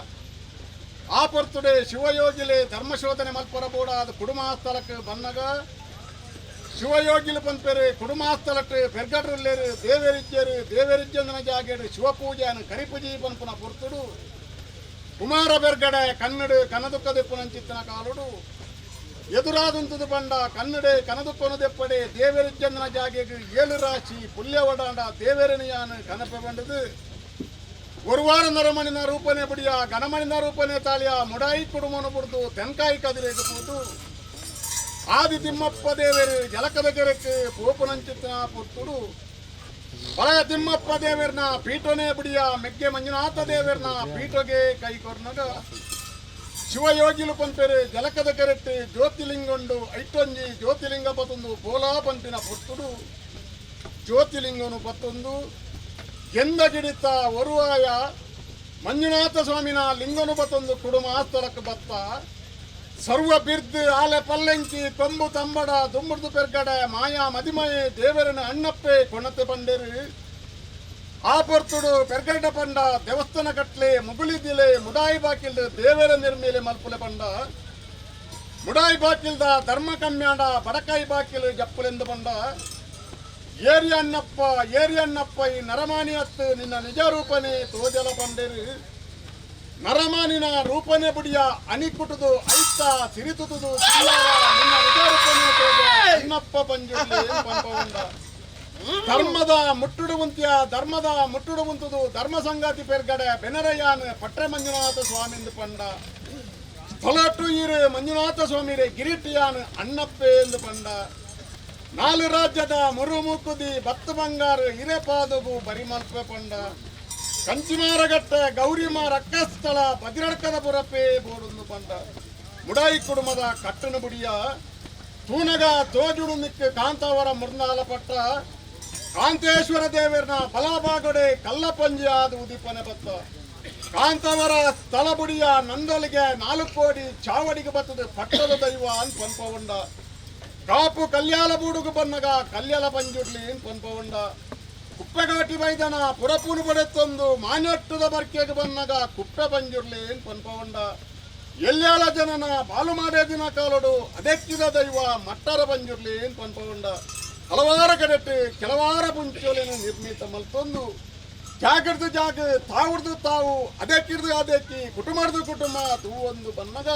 ಆ ಪೊರ್ತುಡೆ ಶಿವಯೋಗಿಲೆ ಧರ್ಮಶೋಧನೆ ಮಲ್ಪರ ಬೋಡಾದ ಕುಡುಮಾಸ್ಥಲಕ್ಕೆ ಬನ್ನಗ ಶಿವಯೋಗಿಲು ಪನ್ಪೆರು ಕುಡುಮಾಸ್ಥಲಟ್ಟು ಪೆರ್ಗಡ್ರುಲ್ಲೇರು ದೇವೆರಿಜ್ಜರು ದೇವೆರಿಜ್ಜಂದನ ಜಾಗೆಡು ಶಿವಪೂಜೆಯನ್ನು ಕರಿಪೂಜಿ ಪನ್ಪುನ ಪೊರ್ತುಡು ಕುಮಾರ ಬೆರ್ಗಡೆ ಕನ್ನಡ ಕನದುಕ್ಕ ದೆಪ್ಪುನಂಚಿತ್ತನ ಕಾಲುಡು ಎದುರಾದುಂತುದು ಬಂಡ ಕನ್ನಡೆ ಕನದುಕ್ಕೊನು ದೆಪ್ಪಡೆ ದೇವೆರಿಜ್ಜಂದನ ಜಾಗೆಗೆ ಏಳು ರಾಶಿ ಪುಲ್ಯವಡಾಂಡ ದೇವೆರನಿಯಾನು ಕನಪೆ ಬಂಡದು ஒரு ವಾರ ನರಮಣಿನ ರೂಪನೆ ಬುಡಿಯ ಗಣಮಣಿನ ರೂಪನೆ ತಾಳಿಯ ಮುಡಾಯಿ ಕುಡುಮನು ಬುಡ್ದು ತೆನ್ಕಾಯಿ ಕದಿರೇಗು ಪೋದು ಆದಿ ತಿಮ್ಮಪ್ಪ ದೇವರು ಜಲಕದ ಕೆರೆಕ್ ಪೋಪುನಂಚಿತ್ತನ ಪೊರ್ತುಡು ಬಲಯ ತಿಮ್ಮಪ್ಪ ದೇವರ್ನ ಪೀಠನೇ ಬುಡಿಯ ಮೆಗ್ಗೆ ಮಂಜುನಾಥ ದೇವರ್ನ ಪೀಠಗೆ ಕೈ ಕೊರ್ನಗ ಶಿವಯೋಗಿಲು ಪಂಪೆರು ಜಲಕದ ಕೆರೆಟ್ ಜ್ಯೋತಿಲಿಂಗೊಂಡು ಐಟೊಂಜಿ ಜ್ಯೋತಿಲಿಂಗ ಪತೊಂದು ಬೋಲಾ ಪಂಪಿನ ಪೊರ್ತುಡು ಜ್ಯೋತಿಲಿಂಗನು ಪತ್ತೊಂದು ಗೆಂದಗಿಡಿತ ಒರುವಾಯ ಮಂಜುನಾಥ ಸ್ವಾಮಿನ ಲಿಂಗನು ಬತ್ತೊಂದು ಕುಡುಮಾಸ್ತಲಕ್ಕೆ ಬತ್ತ ಸರ್ವ ಬಿರ್ದು ಆಲೆ ಪಲ್ಲೆಂಚಿ ಕೊಂಬು ತಂಬಡ ದುಂಬುರ್ದು ಪೆರ್ಗಡೆ ಮಾಯಾ ಮದಿಮಯೆ ದೇವರನ ಅಣ್ಣಪ್ಪೆ ಕೊಣತೆ ಬಂಡೆರು ಆ ಪೊರ್ತುಡು ಪೆರ್ಗಡ ಪಂಡ ದೇವಸ್ಥಾನ ಕಟ್ಲೆ ಮುಗುಳಿದಿಲೆ ಮುಡಾಯಿ ಬಾಕಿಲ್ದು ದೇವರ ನಿರ್ಮೇಲೆ ಮಲ್ಪುಲೆ ಪಂಡ ಮುಡಾಯಿ ಬಾಕಿಲ್ದ ಧರ್ಮ ಕಮ್ಯಾಡ ಬಡಕಾಯಿ ಬಾಕಿಲು ಜಪ್ಪುಲೆಂದು ಬಂಡ ಏರಿ ಅಣ್ಣಪ್ಪ ಏರಿ ಅಣ್ಣಪ್ಪ ಈ ನರಮಾನಿ ಅತ್ತು ನಿನ್ನ ನಿಜ ರೂಪನೇ ತೋಜಲ ಬಂಡೆರು ನರಮಾನಿನ ರೂಪನೇ ಬುಡಿಯ ಅಣಿಕುಟುದು ಐತ ಸಿರಿತುದು ನಿನ್ನ ನಿಜ ರೂಪನೇ ತೋಜ ಅಣ್ಣಪ್ಪ ಪಂಜುರ್ಲಿ ಪಂಪವಂಡ ಧರ್ಮದ ಮುಟ್ಟುಡುವಂತಿಯ ಧರ್ಮದ ಮುಟ್ಟುಡುವಂತದು ಧರ್ಮ ಸಂಗಾತಿ ಪೆರ್ಗಡೆ ಬೆನರಯ್ಯಾನ್ ಪಟ್ರೆ ಮಂಜುನಾಥ ಸ್ವಾಮಿಂದು ಪಂಡ ಸ್ಥಳಟು ಇರು ಮಂಜುನಾಥ ಸ್ವಾಮಿರೇ ಗಿರಿಟಿಯಾನ್ ಅಣ್ಣಪ್ಪೆ ಎಂದು ಪಂಡ ನಾಲು ರಾಜ್ಯದ ಮುರುಮುಕುದಿ ಬತ್ತು ಬಂಗಾರು ಹಿರೇಪಾದಗು ಬರಿಮಲ್ಪೆ ಪಂಡ ಕಂಚಿಮಾರಗಟ್ಟೆ ಗೌರಿಮ ರಕ್ಕಸ್ಥಳ ಬದಿರಡ್ಕದ ಪುರಪೇ ಬೋಡುಂದು ಪಂಡ ಮುಡಾಯಿ ಕುಡುಮದ ಕಟ್ಟನ ಬುಡಿಯ ತೂನಗ ತೋಜುಡು ನಿಕ್ಕು ಕಾಂತಾವರ ಮುರ್ನಾಲ ಪಟ್ಟ ಕಾಂತೇಶ್ವರ ದೇವರನ ಬಲಬಾಗೊಡೆ ಕಲ್ಲಪಂಜಿ ಆದ ಉದಿಪನೆ ಬತ್ತ ಕಾಂತವರ ಸ್ಥಳ ಬುಡಿಯ ನಂದೊಲಿಗೆ ನಾಲ್ಕು ಕೋಡಿ ಚಾವಡಿಗೆ ಬತ್ತದ ಪಟ್ಟದ ದೈವ ಅಂತ ಪನ್ಪವಂಡ ಕಾಪು ಕಲ್ಯಾಲ ಬೂಡುಗು ಬನ್ನಗ ಕಲ್ಯಾಲ ಪಂಜುರ್ಲಿ ಅಂತ ಪನ್ಪವಂಡ ಕುಪ್ಪೆಗಾಟಿ ಬೈದನ ಪುರಪುನು ಪಡೆತ್ತೊಂದು ಮಾನ್ಯಟ್ಟದ ಬರ್ಕೆಗೆ ಬನ್ನಗ ಕುಪ್ಪೆ ಪಂಜುರ್ಲಿ ಅಂತ ಪನ್ಪವಂಡ ಎಲ್ಯಾಲ ಜನನ ಬಾಲು ಮಾಡೇ ದಿನ ಕಾಲಡು ಅದೆಕ್ಕಿದ ದೈವ ಮಟ್ಟರ ಪಂಜುರ್ಲಿ ಅಂತ ಪನ್ಪವಂಡ ಹಲವಾರು ಕಡೆಟ್ಟು ಕೆಲವಾರ ಪುಂಚೋಲಿನ ನಿರ್ಮಿತ ಮಲ್ತೊಂದು ಜಾಗರ್ದು ಜಾಗ ತಾವುರ್ದು ತಾವು ಅದಕ್ಕಿರ್ದು ಅದಕ್ಕಿ ಕುಟುಂಬರ್ದು ಕುಟುಂಬ ತೂವೊಂದು ಬನ್ನಗ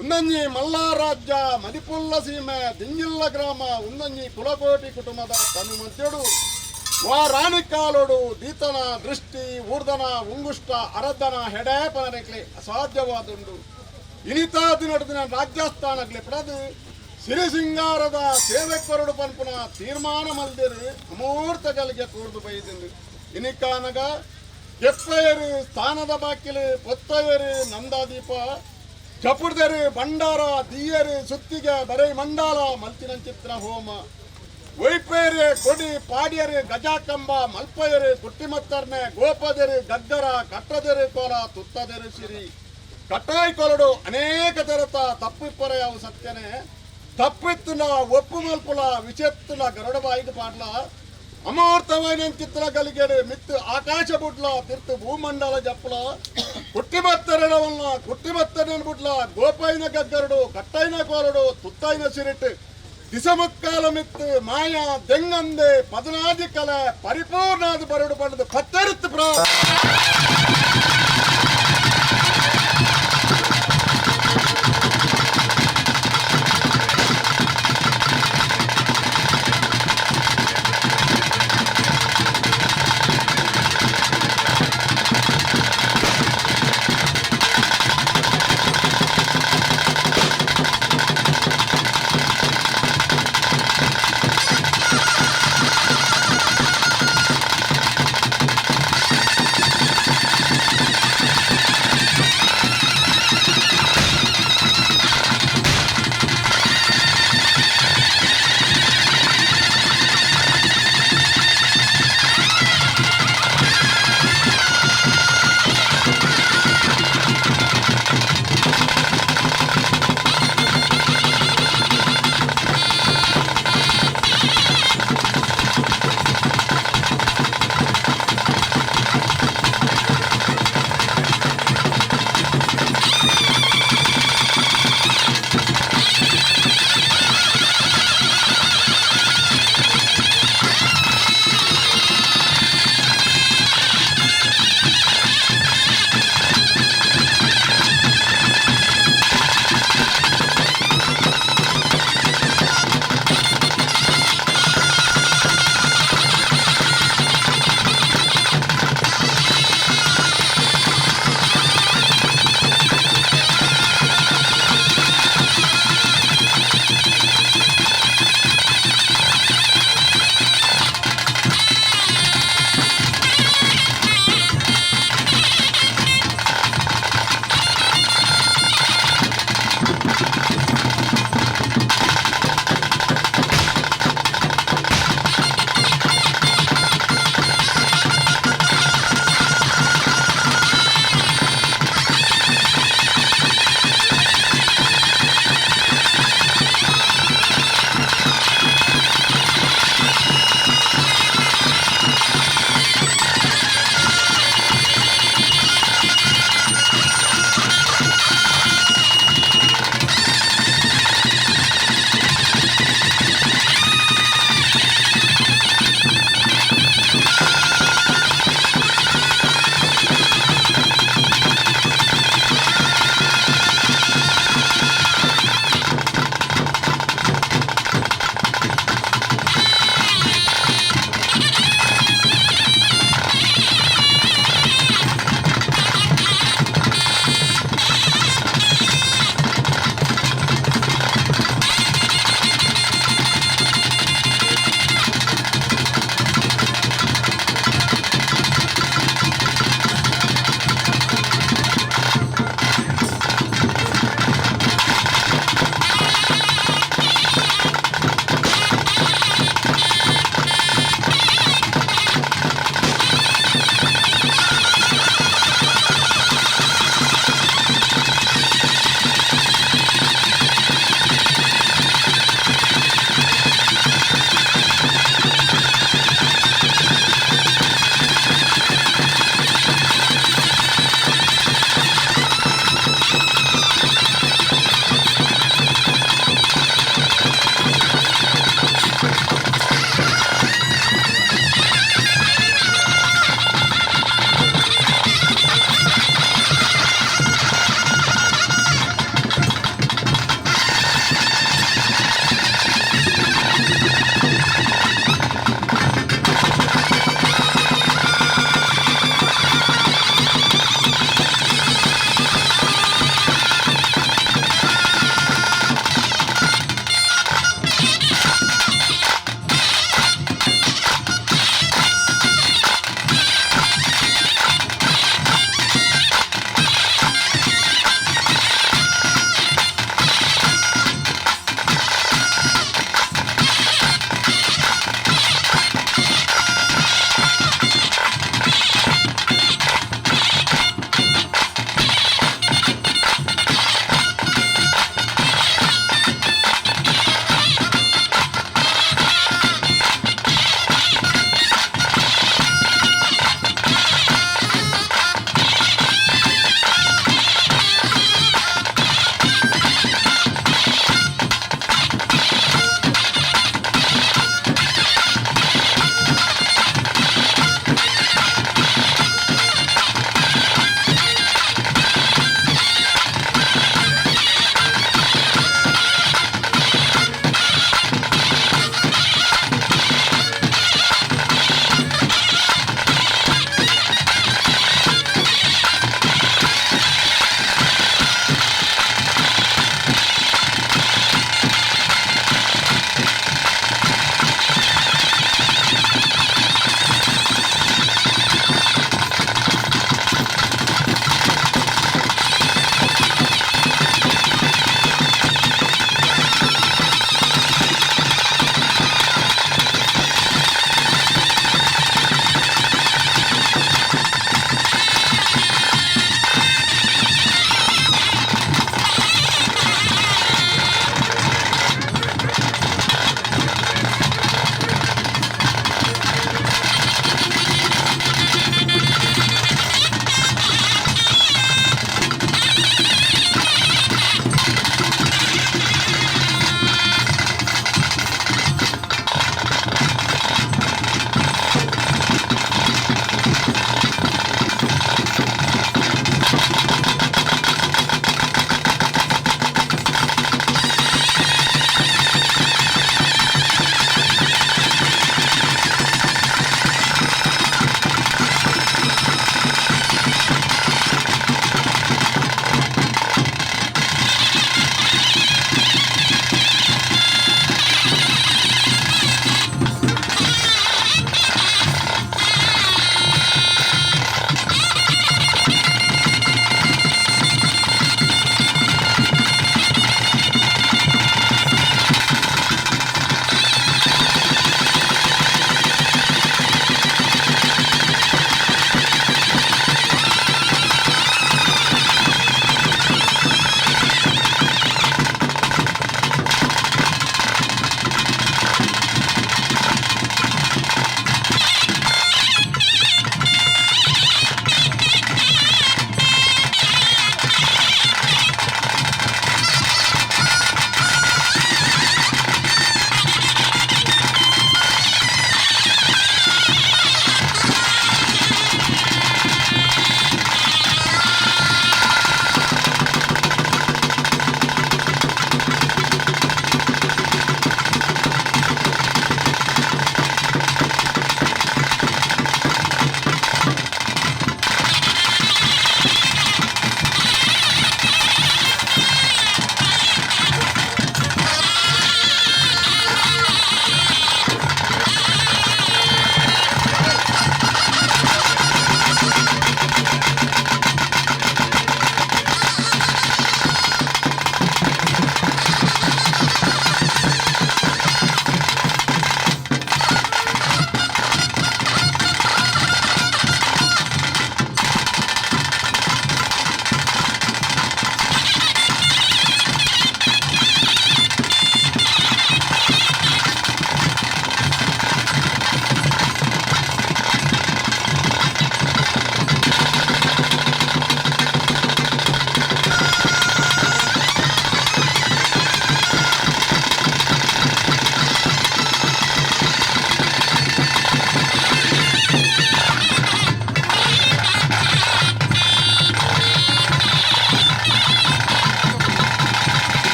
ಉನ್ನಂಜಿ ಮಲ್ಲಾರಾಜ್ಯ ಮದಿಪುಲ್ಲ ಸೀಮೆ ದಿಂಜಿಲ್ಲ ಗ್ರಾಮ ಉನ್ನಂಜಿ ಕುಲಕೋಟಿ ಕುಟುಂಬದ ತನು ಮಧ್ಯಡು ವಾ ರಾಣಿ ಕಾಲೋಡು ದೀತನ ದೃಷ್ಟಿ ಊರ್ದನ ಉಂಗುಷ್ಟ ಅರದ್ದನ ಹೆಡೆ ಪನರೆಕ್ಲೆ ಅಸಾಧ್ಯವಾದುಂಡು ಇನಿತಾ ದಿನಡು ದಿನ ರಾಜ್ಯಸ್ಥಾನಗ್ಲೆ ಪಡದು ಸಿರಿಸಿಂಗಾರದ ಸೇವೆ ಕೊರಡು ಪನ್ಪುನ ತೀರ್ಮಾನ ಮಲ್ದಿರು ಅಮೂರ್ತ ಗಲಿಗೆ ಕೂರ್ದು ಬೈದಿಂದು ಇನಿಕಾನಗ ಕೆಪ್ಪಯರು ಸ್ಥಾನದ ಬಾಕಿಲು ಪೊತ್ತಯರು ನಂದಾದೀಪ ಚಪುರ್ದರು ಭಂಡಾರ ದಿಯರು ಸುತ್ತಿಗೆ ಬರೈ ಮಂಡಾಲ ಮಲ್ತಿನಂಚಿತ್ರ ಹೋಮ ಒಯ್ಪೇರು ಕೊಡಿ ಪಾಡ್ಯರು ಗಜಾಕಂಬ ಮಲ್ಪಯರು ಕುಟ್ಟಿಮತ್ತರ್ನೆ ಗೋಪದರು ಗಗ್ಗರ ಕಟ್ಟದರು ಕೋಲ ತುತ್ತದರು ಸಿರಿ ಕಟ್ಟಾಯಿ ಕೊರಡು ಅನೇಕ ತರತ ತಪ್ಪಿಪ್ಪರ ಯಾವ ಸತ್ಯನೆ ತಪ್ಪಿತ್ತುಲ ಒಪ್ಪು ಮಲ್ಪುಲ ವಿಚೆತ್ತುಲ ಗರುಡ ಬಾಯಿಗೆ ಪಾಡ್ಲ ಅಮೂರ್ತమైన ಚಿತ್ರ ಗಲಿಗೆಡು ಮಿತ್ತು ಆಕಾಶ ಬುಡ್ಲ ತಿರ್ತು ಭೂಮಂಡಲ ಜಪ್ಪುಲ ಕುಟ್ಟಿಮತ್ತರಡವಲ್ಲ ಕುಟ್ಟಿಮತ್ತರನ ಬುಡ್ಲ ಗೋಪೈನ ಗಗ್ಗರಡು ಕಟ್ಟೈನ ಕೋರಡು ತುತ್ತೈನ ಸಿರಿಟ್ಟು ದಿಸಮುಕ್ಕಾಲ ಮಿತ್ತು ಮಾಯಾ ದೆಂಗಂದೆ ಪದನಾದಿ ಕಲೆ ಪರಿಪೂರ್ಣಾದ ಬರಡು ಪಡೆದು ಪತ್ತೆರುತ್ತು ಪ್ರಾ.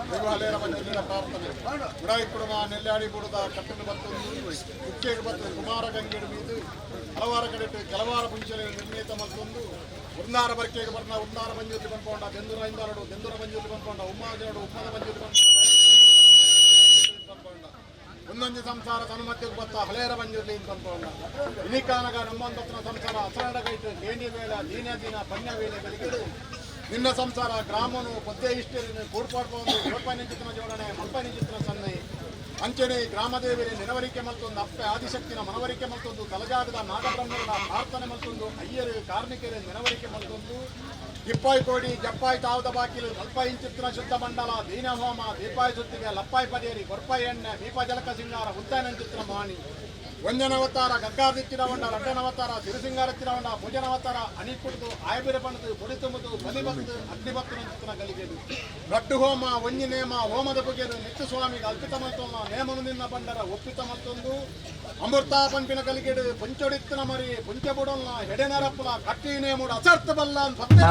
ದೈವ ಹಲೇರ ಬಂಜುರ್ಲಿನ ಪ್ರಾರ್ಥನೆ. ಉಡಾಯಿ ಕುಡುಮ ನೆಲ್ಲಾಡಿ ಬುಡದ ಕಟ್ಟಲು ಬತ್ತೊಂದು ಕುಕ್ಕೆಗೆ ಬತ್ತು ಕುಮಾರ ಗಂಗೆಡು ಮೀದು ಹಲವಾರು ಕಡೆ ಕೆಲವಾರ ಪುಂಚಲೆ ನಿರ್ಣೀತ ಮಲ್ತೊಂದು ಉನ್ನಾರ ಬರ್ಕೆಗೆ ಬರ್ನ ಉನ್ನಾರ ಬಂಜುರ್ಲಿ ಬಂದ್ಕೊಂಡ ದೆಂದುರ ಇಂದಾರಡು ದೆಂದುರ ಬಂಜುರ್ಲಿ ಬಂದ್ಕೊಂಡ ಉಮ್ಮಾಜನಡು ಉಮ್ಮದ ಬಂಜುರ್ಲಿ ಬಂದ್ಕೊಂಡ ಒಂದೊಂದು ಸಂಸಾರ ತನುಮಧ್ಯಕ್ಕೆ ಬತ್ತ ಹಲೇರ ಬಂಜುರ್ಲಿ ಅಂತ ಇನಿಕಾನಗ ನಮ್ಮೊಂದತ್ರ ಸಂಸಾರ ಅಸರಡಗೈಟು ಗೇಣಿ ವೇಳ ದೀನ ದಿನ ಪಣ್ಯ ವೇಳೆ ಬೆಳಗಿಡು ನಿನ್ನ ಸಂಸಾರ ಗ್ರಾಮನು ಪದ್ಯ ಇಷ್ಟರಿನ ಕೂಡ್ಪಾಡ್ಕೊಂಡು ಕೋಡ್ಪನಿಂಚಿತನ ಜೋಡಣೆ ಮಲ್ಪನಿಂಚಿತನ ಸನ್ನೆ ಅಂಚನೆ ಗ್ರಾಮದೇವಿನ ನೆನವರಿಕೆ ಮಲ್ತೊಂದು ಅಪ್ಪೆ ಆದಿಶಕ್ತಿನ ಮನವರಿಕೆ ಮಲ್ತೊಂದು ತಲಜಾಗದ ನಾಗಬ್ರಹ್ಮನ ಪ್ರಾರ್ಥನೆ ಮಲ್ತೊಂದು ಅಯ್ಯರು ಕಾರ್ಮಿಕರ ನೆನವರಿಕೆ ಮಲ್ತೊಂದು ಇಪ್ಪಾಯಿ ಕೋಡಿ ಜಪ್ಪಾಯಿ ತಾವದ ಬಾಕಿಲು ನಲ್ಪಾಯಿ ಇಂಚಿತ್ತಿನ ಶುದ್ಧ ಮಂಡಲ ದೀನಹೋಮ ದೀಪಾಯಿ ಸುತ್ತಿಗೆ ಲಪ್ಪಾಯಿ ಪದೇರಿ ಗೊರ್ಪಾಯಿ ಎಣ್ಣೆ ದೀಪ ಜಲಕ ಸಿಂಗಾರ ಉದ್ದಾನಂಚಿತ್ತಿನ ಮಾಣಿ ಒಂಜನವತಾರ ಗಗ್ಗಾದಿತ್ತಿನ ಹೊಂಡ ರಡ್ಡನವತಾರ ಸಿರಿಸಿಂಗಾರತ್ತಿನ ಹೊಂಡ ಭುಜನವತಾರ ಅಣಿ ಕುಡಿದು ಆಯಬಿರ ಬಣ್ಣದು ಪೊಡಿ ತುಂಬುದು ಬಲಿ ಬತ್ತು ಅಗ್ನಿ ಬತ್ತು ನಂಚಿತ್ತಿನ ಗಲಿಗೆದು ರಟ್ಟು ಹೋಮ ಒಂಜಿ ನೇಮ ಹೋಮದ ಬಗೆದು ನಿತ್ಯ ಸ್ವಾಮಿಗೆ ಅಲ್ಪಿತ ಮಲ್ತೊಂದು ನೇಮನು ನಿನ್ನ ಬಂಡರ ಒಪ್ಪಿತ ಮಲ್ತೊಂದು ಅಮೃತ ಪಂಪಿನ ಕಲಿಗೆಡು ಪುಂಚೊಡಿತ್ತಿನ ಮರಿ ಪುಂಚ ಬುಡೊಲ್ಲ ಹೆಡೆನರಪ್ಪಲ ಕಟ್ಟಿ ನೇಮುಡು ಅಸರ್ಥ ಬಲ್ಲ ಸತ್ಯ.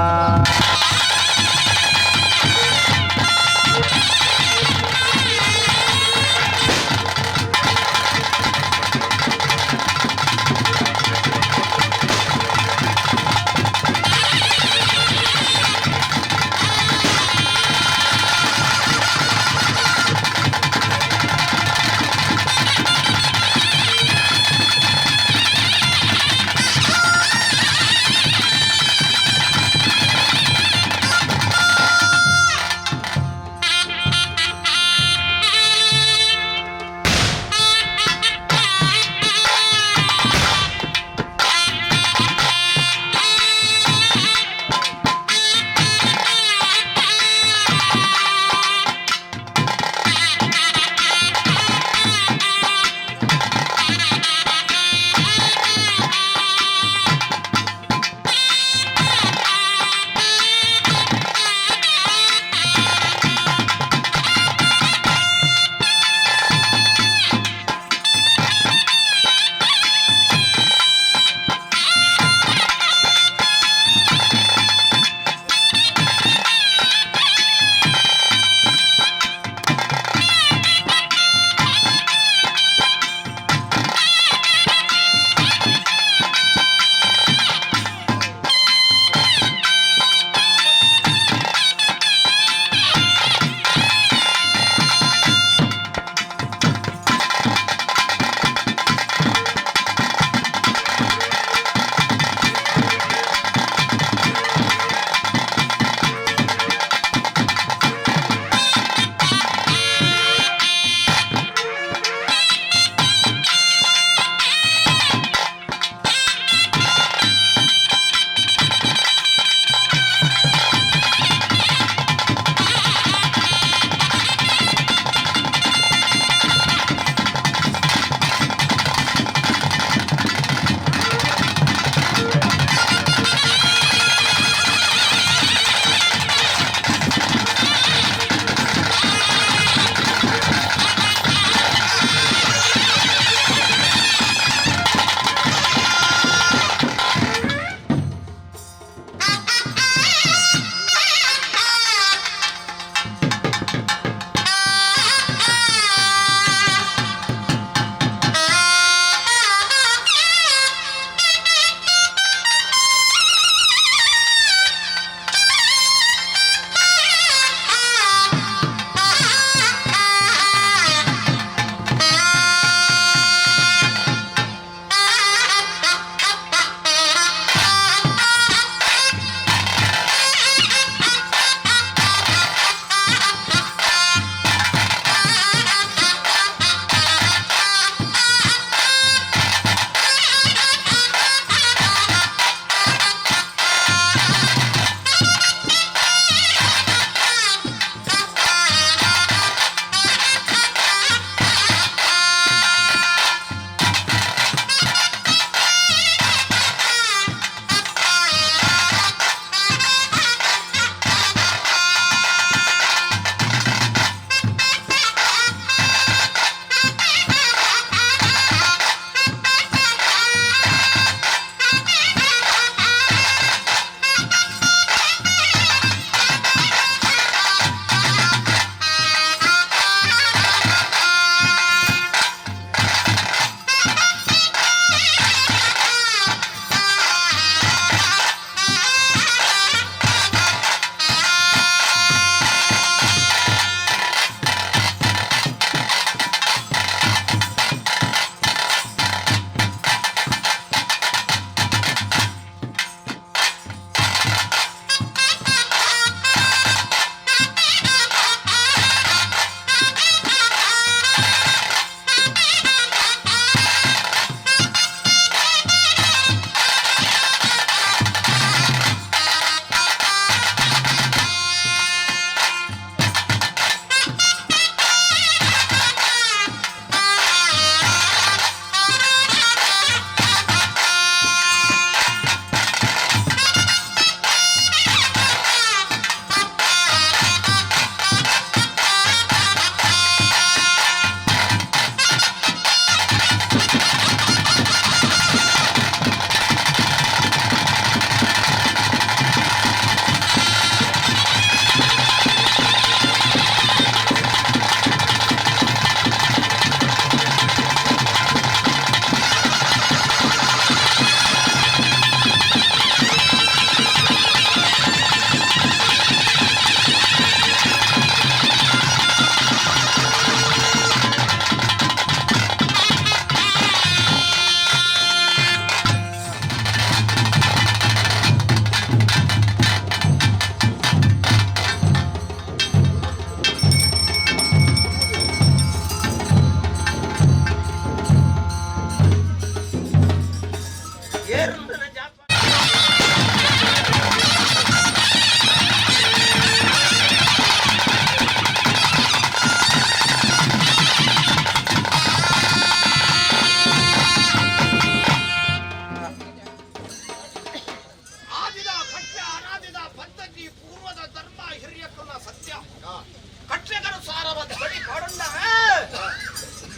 ಕಟ್ಟೆಗನುಸಾರವಾದ ಗಡಿ ಪಾಡುಂಡ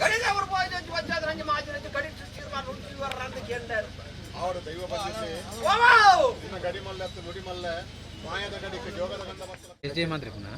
ಗಡಿದವರು ಪೋಯ್ದಂಚು ವಜ್ಜಾದ ರಂಜಿ ಮಾಜಿನಂಚು ಗಡಿ ತೀರ್ಮಾನ ಉಂಟು ಅಂತ ಕೇಂದ್ರ. ಅವರು ದೈವ ಬಂದಿಸಿ. ವಾವ್! ನಿನ್ನ ಗಡಿ ಮಲ್ಲೆ ಅತ್ತು ನುಡಿ ಮಲ್ಲೆ ಮಾಯದ ಗಡಿಗೆ ಜೋಗದ ಗಂಧ ಬರ್ತದೆ. ಎಸ್ ಡಿ ಮಂತ್ರಿ ಪುನಃ.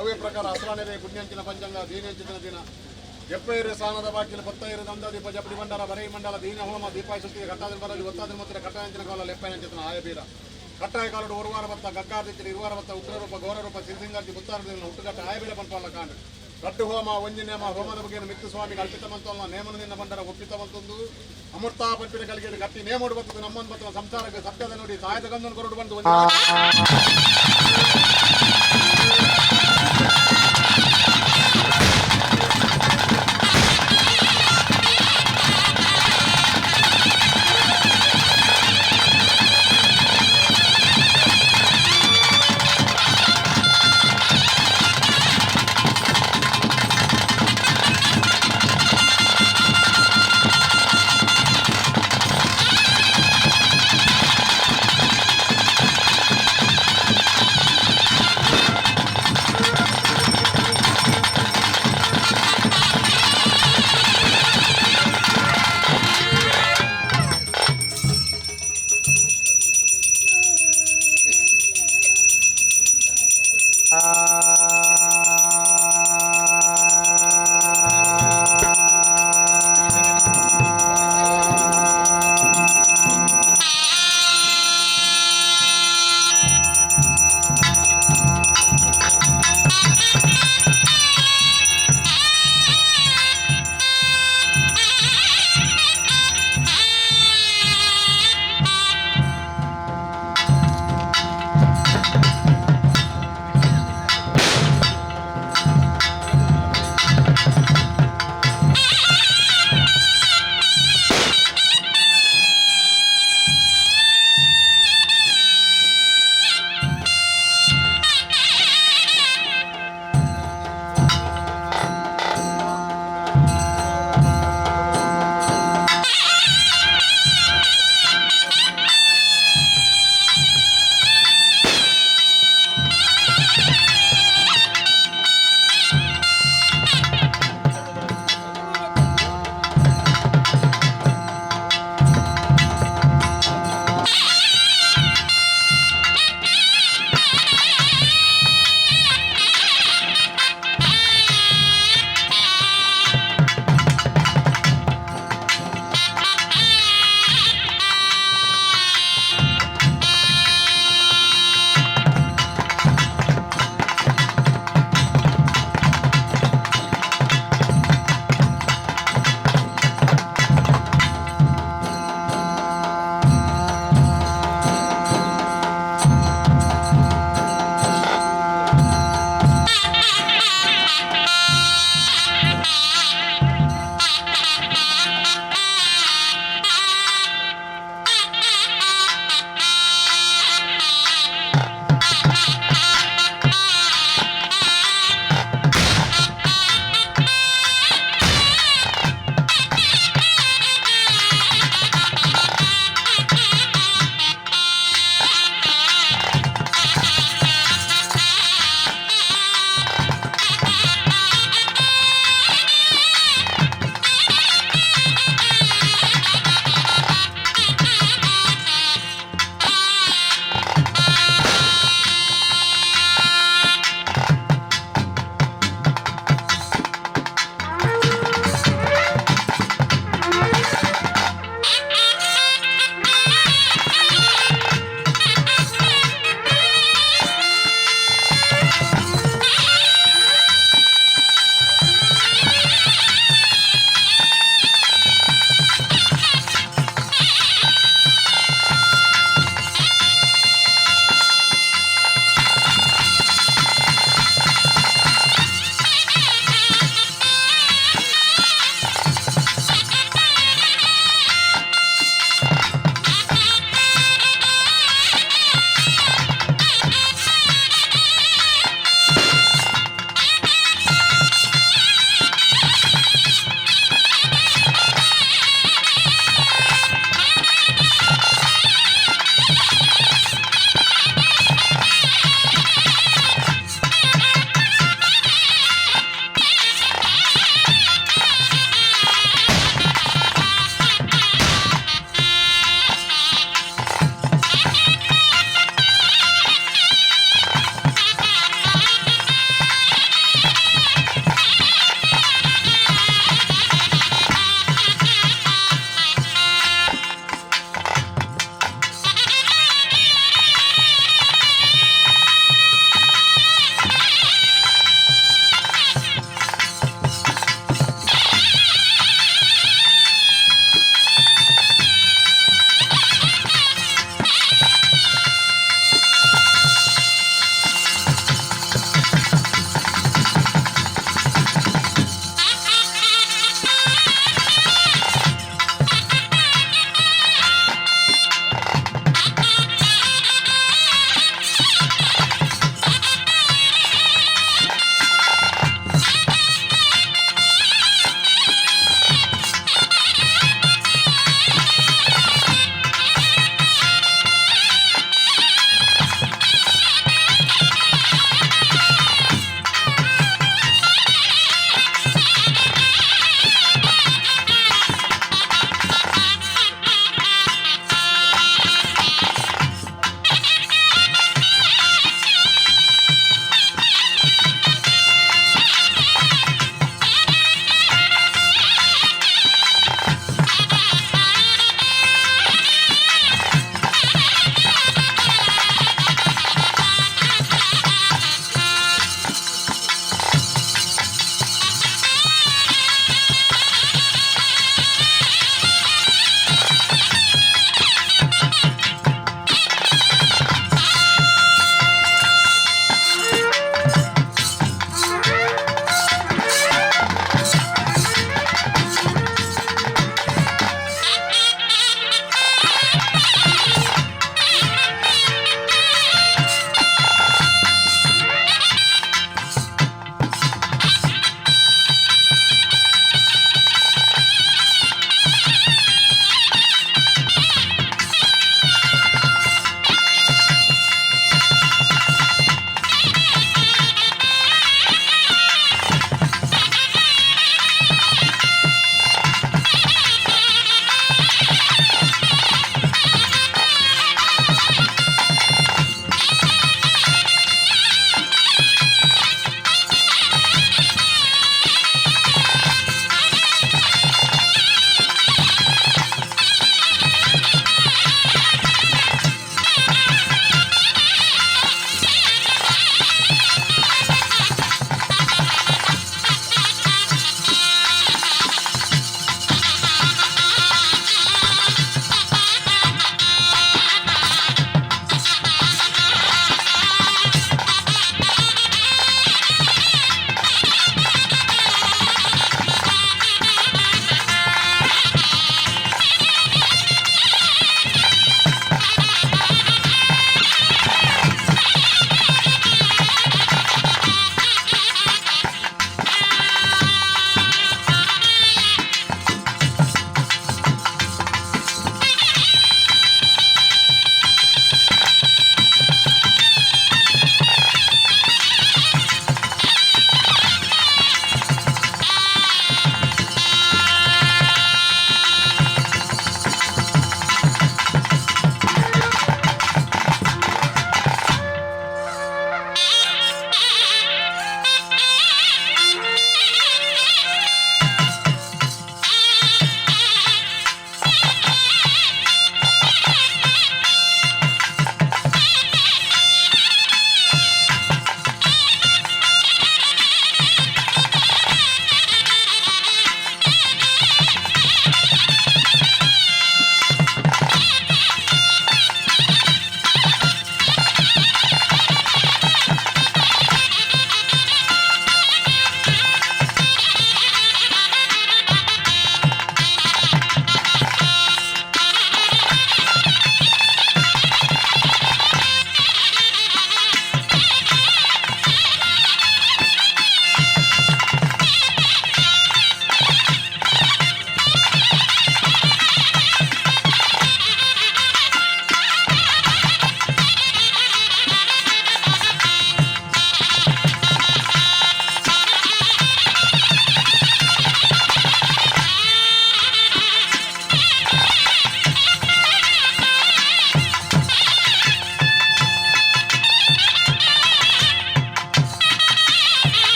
ಅವೇ ಪ್ರಕಾರ ಅಸ್ರಾನೆರೆ ಗುಡ್ನಂಚಿನ ಪಂಚಂಗ ದೀನಂಚಿನ ದಿನ ಎಪ್ಪೈರು ಸಾನದ ಬಾಕಿಲು ಪತ್ತೈರು ನಂದ ದೀಪ ಜಪಡಿ ಮಂಡಲ ಬರೈ ಮಂಡಲ ದೀನ ಹೋಮ ದೀಪಾಯಸುತ್ತಿ ಕಟ್ಟಾದಿನ ಬರಲಿ ಒತ್ತಾದಿನ ಮಾತ್ರ ಕಟ್ಟಾಯಂಚಿನ ಕಾಲ ಲೆಪ್ಪಯಂಚಿನ ಆಯಬೀರ ಕಟ್ಟಾಯ ಕಾಲಡು ಒರುವಾರ ಬತ್ತ ಗಗ್ಗಾರ್ದಿಚ್ಚಿನ ಇರುವಾರ ಬತ್ತ ಉಗ್ರರೂಪ ಘೋರರೂಪ ಸಿರಿಸಿಂಗಾರ್ಜಿ ಮುತ್ತಾರ ಹುಟ್ಟುಗಟ್ಟ ಆಯಬೀರ ಪಂಪಾಲ ಕಾಂಡು ಕಟ್ಟು ಹೋಮ ಒಂಜಿ ನೇಮ ಹೋಮದ ಬಗ್ಗೆ ಮಿತ್ತು ಸ್ವಾಮಿಗೆ ಅರ್ಪಿತವಂತಲ್ಲ ನೇಮನದಿಂದ ಬಂದರ ಒಪ್ಪಿತವಂತೊಂದು ಅಮೃತ ಪಂಪಿನ ಕಲಿಗೆ ಕಟ್ಟಿ ನೇಮೋಡು ಬರ್ತದೆ ನಮ್ಮನ್ ಬರ್ತದೆ ಸಂಸಾರಕ್ಕೆ ಸತ್ಯದ ನೋಡಿ ಸಾಯದ ಗಂಧನ ಕೊರಡು ಬಂದು ಒಂದು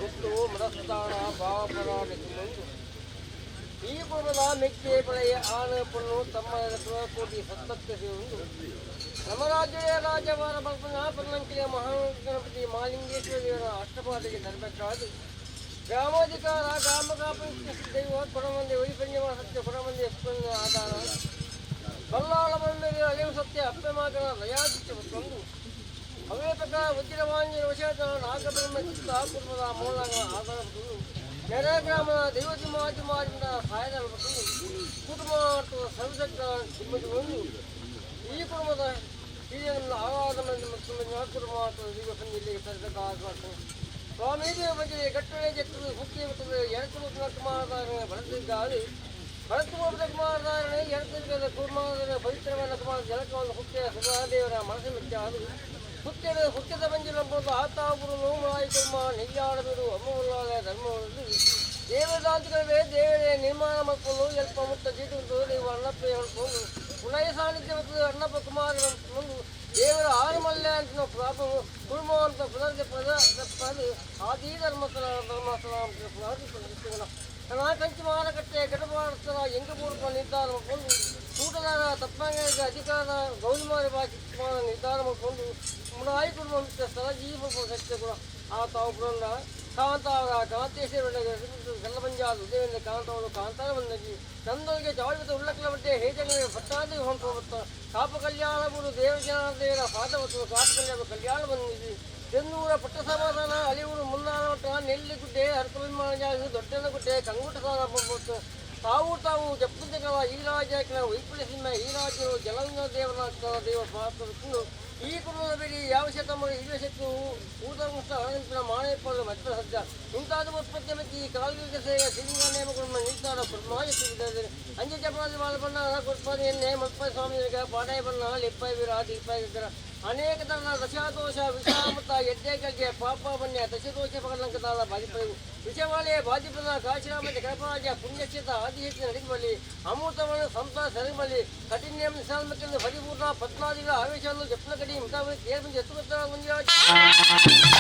ಗುತ್ತು ಮನಸ್ಥಾನ ಭಾವಪರಾಧ ಈ ಕುಟುಂಬದ ಮೆಕ್ಕೆ ಪಳೆಯ ಆಣ ಪೊಣ್ಣು ತಮ್ಮ ಕೋಟಿ ಸತ್ತಕ್ಕೆ ಸೇರುವುದು. ನಮ್ಮ ರಾಜ್ಯದ ರಾಜಭಾರ ಬಲ್ಪನ ಪನ್ನಂಕಿಯ ಮಹಾಗಣಪತಿ ಮಾಲಿಂಗೇಶ್ವರ ದೇವರ ಅಷ್ಟಪಾದಿಗೆ ತರಬೇಕಾದ ಗ್ರಾಮಾಧಿಕಾರ ಗ್ರಾಮ ಕಾಪು ದೈವ ಕೊಡಮಂದಿ ವೈಫಲ್ಯ ಸತ್ಯ ಕೊಡಮಂದಿ ಆಧಾರ ಬಲ್ಲಾಳ ಬಂದರೆ ಅಲಿವು ಸತ್ಯ ಅಪ್ಪೆ ಮಾತನ ದಯಾದಿತ್ಯ ಬಂದು ಅವೇ ಪ್ರಕಾರ ವಜ್ರವಾಂಜನ ವಶಾತ ನಾಗಬ್ರಹ್ಮ ಚಿತ್ತ ಕುಟುಂಬದ ಮೂಲಾಂಗ ಆಧಾರ ಬಂದು ನೆರೆ ಗ್ರಾಮದ ದೈವತಿ ಮಾತಿ ಮಾರಿಂದ ಸಹಾಯದ ಬಂದು ಕುಟುಂಬ ಸರ್ವಶಕ್ತ ಸಿಬ್ಬಂದಿ ಒಂದು ಈ ಕುಟುಂಬದ ಹಿರಿಯರನ್ನು ಆರಾಧನೆ ಮತ್ತು ಕುಟುಂಬ ದೈವ ಸಂಜೆಗೆ ತರಬೇಕಾದ ಸ್ವಾಮಿ ದೇವ ಬಗ್ಗೆ ಗಟ್ಟಳೆ ಜೆತ್ತದು ಹುಕ್ಕಿ ಮತ್ತು ಎರಡು ಕುಮಾರದಾರನ ಬಳಸಿದ್ದಾರೆ ಭರತಗೋಪದ ಕುಮಾರದಾರನೆ ಎರಡು ಕುಮಾರನ ಪವಿತ್ರವಾದ ಕುಮಾರ ಜಲಕವನ್ನು ಹುಕ್ಕೆಯ ಸುಧಾದೇವರ ಮನಸ್ಸು ಮೆಚ್ಚಾದು ಹುಕ್ಕೆದ ಹುಕ್ಕೆದ ಮಂಜಿಲಂಬುದು ಆತಾಗುರು ನೋಮುಳಾಯಿ ಕುರ್ಮ ನೆಯ್ಯಾಡಬಿಡು ಅಮ್ಮುಲ್ಲಾದ ಧರ್ಮವನ್ನು ದೇವದಾಂತಿಗಳೇ ದೇವರೇ ನಿರ್ಮಾಣ ಮಕ್ಕಳು ಎಲ್ಪ ಮುತ್ತ ಜೀಟು ದೇವ ಅಣ್ಣಪ್ಪ ಹೇಳ್ಕೊಂಡು ಪುನಯ ಸಾನ್ನಿಧ್ಯ ಮತ್ತು ಅಣ್ಣಪ್ಪ ಕುಮಾರ ಮುಂದು ದೇವರ ಆರುಮಲ್ಲೆ ಅಂತ ಪ್ರಾಪ ಕುರ್ಮ ಅಂತ ಪುನರ್ಜ ಪದ ಆದಿ ಧರ್ಮಸ್ಥಳ ಧರ್ಮಸ್ಥಳ ಕಂಚಿ ಮಾರಕಟ್ಟೆ ಗಡಬಾರಸ್ಥಳ ಎಂಗಪೂರ್ವ ನಿರ್ಧಾರ ಮಾಡಿಕೊಂಡು ಕೂಟದಾರ ತಪ್ಪಂಗ ಅಧಿಕಾರ ಗೌರಿಮಾರಿ ಬಾಕಿ ನಿರ್ಧಾರ ಮಾಡಿಕೊಂಡು ಮುನಾಯಿ ಕುಟುಂಬ ಸ್ಥಳ ಜೀವ ಸತ್ಯ ಕೂಡ ಆ ತಾವು ಪುರಂದ ಕಾಂತಾವರ ಕಾಂತೇಶ್ವರ ಕಲ್ಲಪಂಜಾದ ಉದಯವೇಂದ್ರ ಕಾಂತಾವರು ಕಾಂತಾರ ಬಂದಗಿ ನಂದೊಳಗೆ ಜಾಳಿತ ಉಳ್ಳಕಲ ಬಟ್ಟೆ ಹೇಜಂಗ ಪಟ್ಟಾದಿ ಹೊಂಟು ಕಾಪು ಕಲ್ಯಾಣ ಗುರು ದೇವಜನ ದೇವರ ಪಾದವತ್ತು ಕಾಪು ಕಲ್ಯಾಣ ಕಲ್ಯಾಣ ಬಂದಿದೆ ತೆನ್ನೂರ ಪಟ್ಟ ಸಮಾಧಾನ ಅಲಿಯೂರು ಮುನ್ನಾರ ಮಠ ನೆಲ್ಲಿಗುಡ್ಡೆ ಹರಕಭಿಮಾನ ಜಾಗ ದೊಡ್ಡನಗುಡ್ಡೆ ಕಂಗುಟ ಸಾಲ ತಾವು ತಾವು ಜಪ್ಪುಂಜಗಳ ಈ ರಾಜ್ಯಕ್ಕೆ ವೈಪುಲ ಸಿಂಹ ಈ ರಾಜ್ಯವು ಜಲಂಗ ದೇವರ ದೇವ ಪಾತ್ರ ಈ ಕುಟುಂಬದ ಬೇಡಿ ಯಾವ ಶತಮಾನ ಇರುವ ಶಕ್ತಿ ಊಟಂಶ ಅನಂತರ ಮಾಣೆಪ್ಪಲು ಮಧ್ಯ ಸದ್ಯ ಮುಂತಾದ ಉತ್ಪತ್ತಿ ಮತ್ತು ಈ ಕಾಲ್ಗಿಕ ಸೇವೆ ಸಿಂಗ ನೇಮಗಳನ್ನು ನಿಂತಾರ ಕುರ್ಮಾಯ ಸಿಗುತ್ತದೆ ಅಂಜೆ ಚಪಾತಿ ಬಾಲಬಣ್ಣ ಕುರ್ಪಾದಿ ಎಣ್ಣೆ ಮತ್ಪ ಸ್ವಾಮಿಗೆ ಪಾಡಾಯ ಬಣ್ಣ ಲಿಪ್ಪಾಯ ವೀರ ದೀಪಾಯ ಅನೇಕ ತರದ ದಶಾದೋಷ ವಿಷಾಮೃತ ಯಜ್ಞಗಳಿಗೆ ಪಾಪ ಬನ್ಯ ದಶದೋಷ ಪಕಡಂಕದಾದ ಬಾಧಿಪಡೆವು ವಿಷವಾಲಯ ಬಾಧಿಪದ ಕಾಶಿರಾಮ ಕರಪರಾಜ ಪುಣ್ಯಕ್ಷೇತ್ರ ಆದಿಶಕ್ತಿ ನಡಿಬಲ್ಲಿ ಅಮೃತವನ್ನು ಸಂತ ಸೆರಬಲ್ಲಿ ಕಠಿಣ್ಯ ನಿಸಾನ್ಮಕ್ಕಿಂದ ಪರಿಪೂರ್ಣ ಪದ್ಮಾದಿಗಳ ಆವೇಶವನ್ನು ಜಪ್ನ ಕಡಿ ಮುತಾವಳಿ ತೇರ್ಬಂದು ಎತ್ತುಗುತ್ತಾ ಮುಂಜಾನೆ.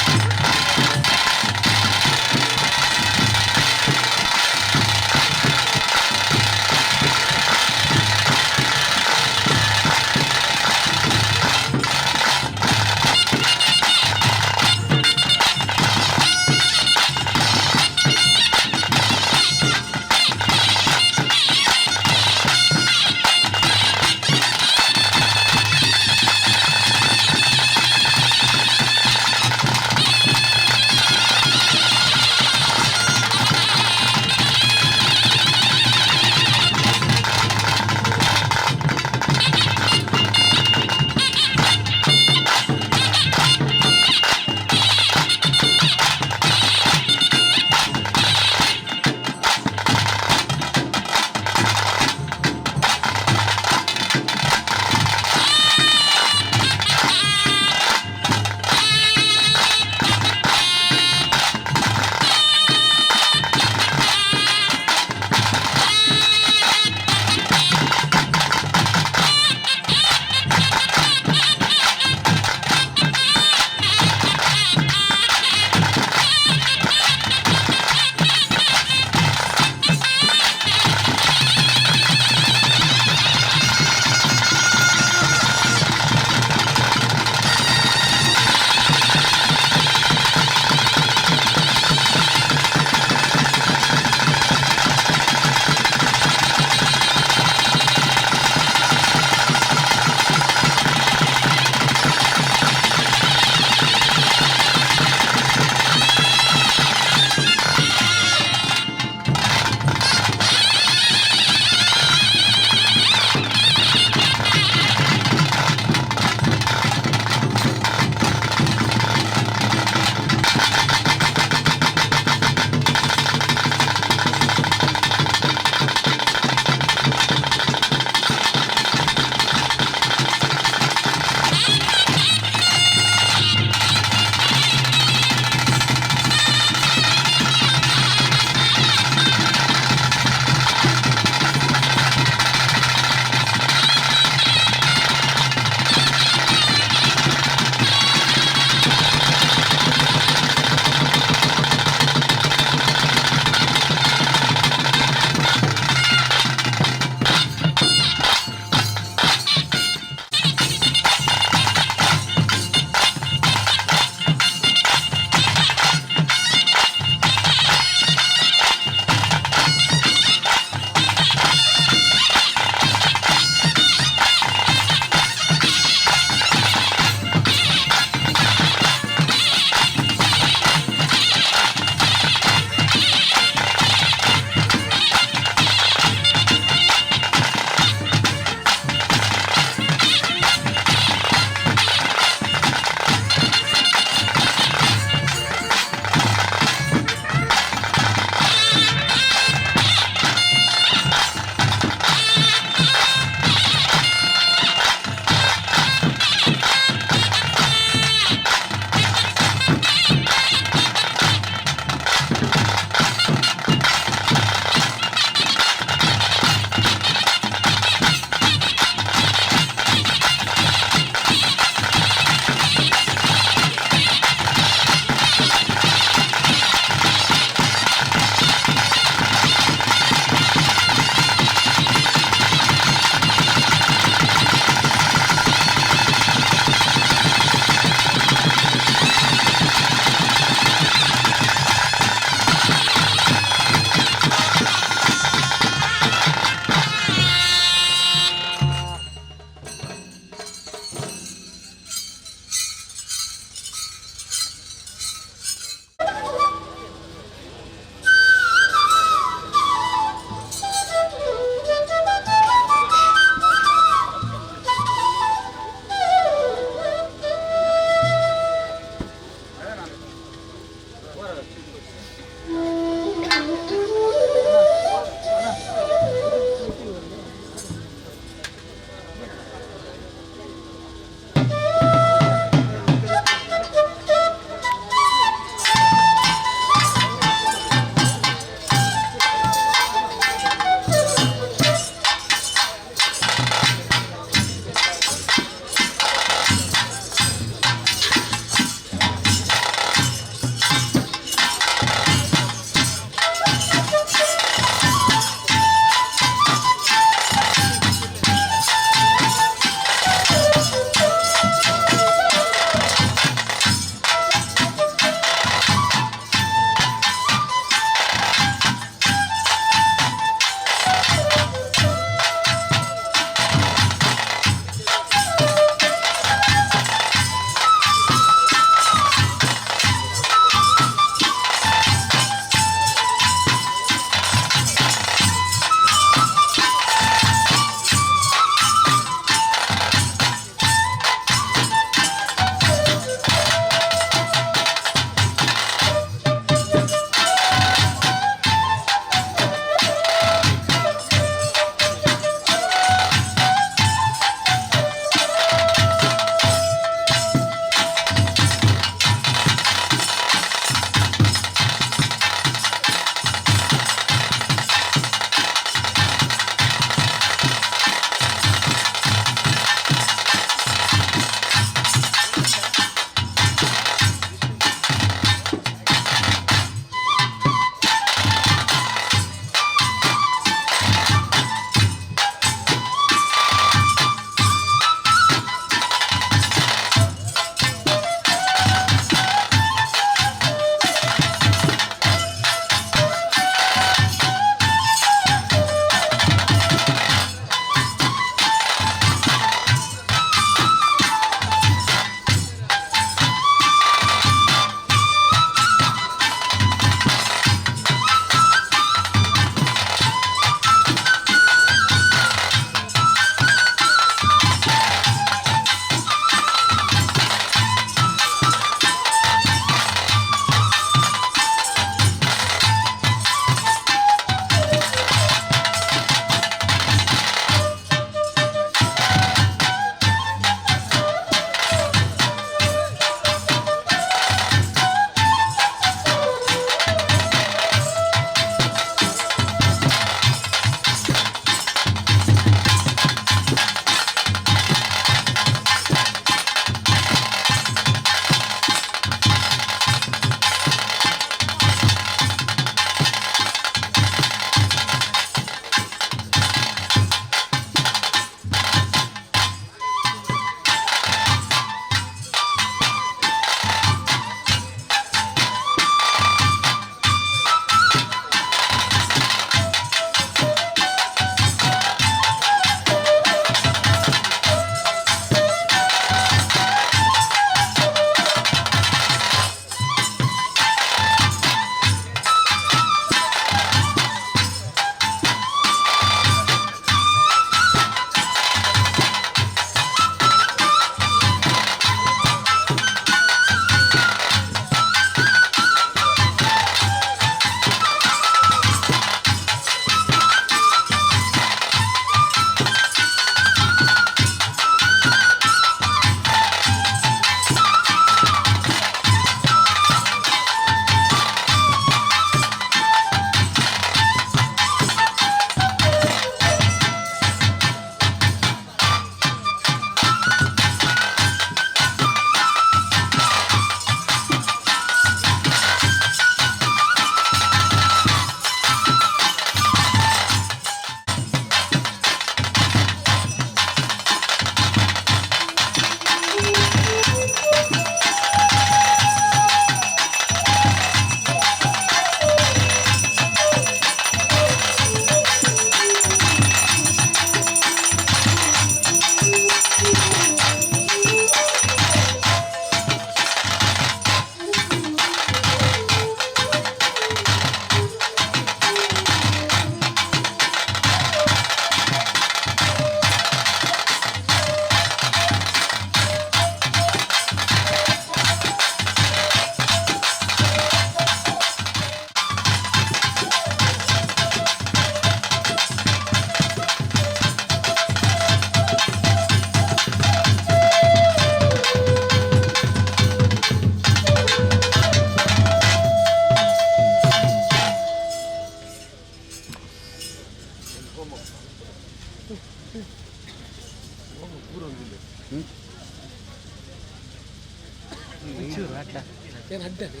ಏನು ಅಡ್ಡನೆ.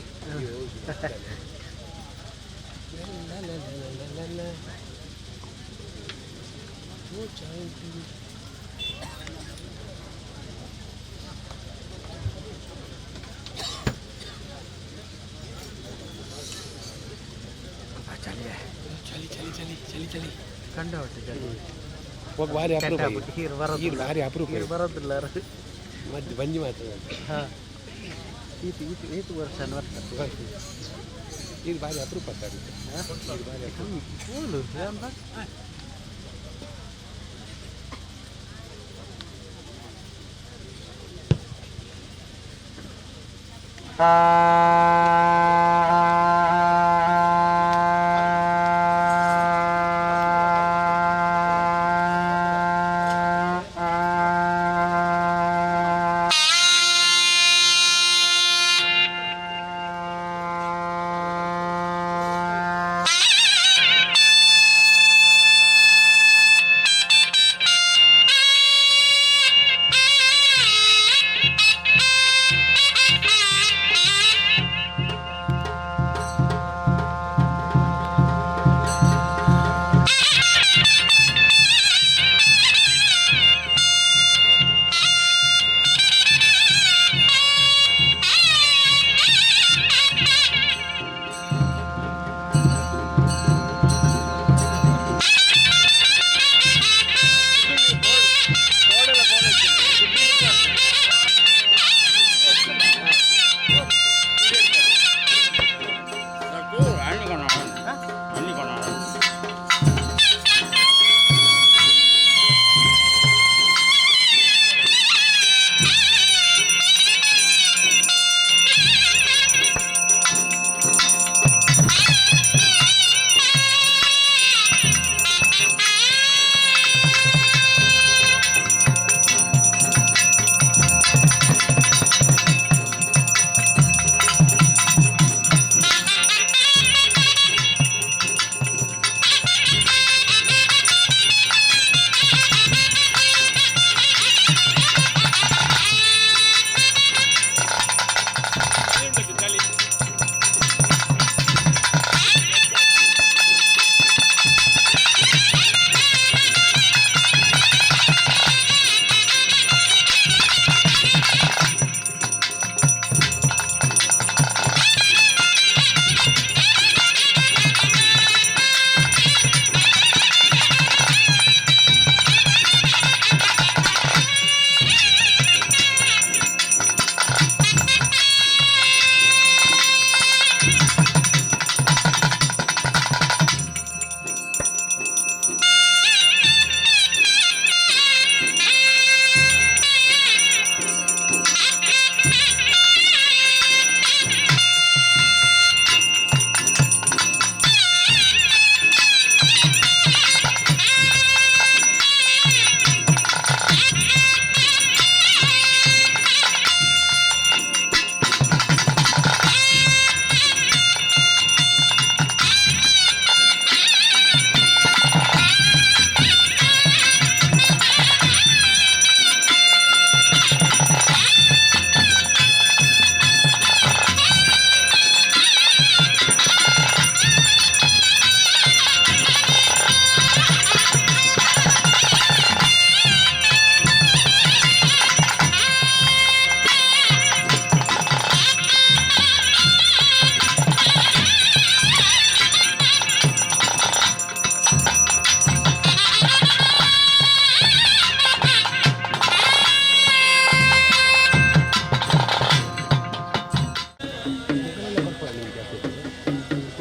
ಚಳಿ ಚಳಿ ಚಳಿ ಚಳಿ ಚಳಿ. ಭಾರಿ ಅಪರೂಪ ಇದು. ಭಾರಿ ಅಪರೂಪ ಇದು. ಬರೋದಿಲ್ಲ. ಮದ್ದು ಬಂಜಿ ಮಾತ್ರ. ಈತು ಈತು ಈತು ವರ್ಷ ಬರ್ತಾರೆ. ಇದು ಭಾರಿ ಅಪರೂಪ ಸರ್ ಇದು. ಇದು ಭಾರಿ ಅಪರೂಪ. ಕೂಲು.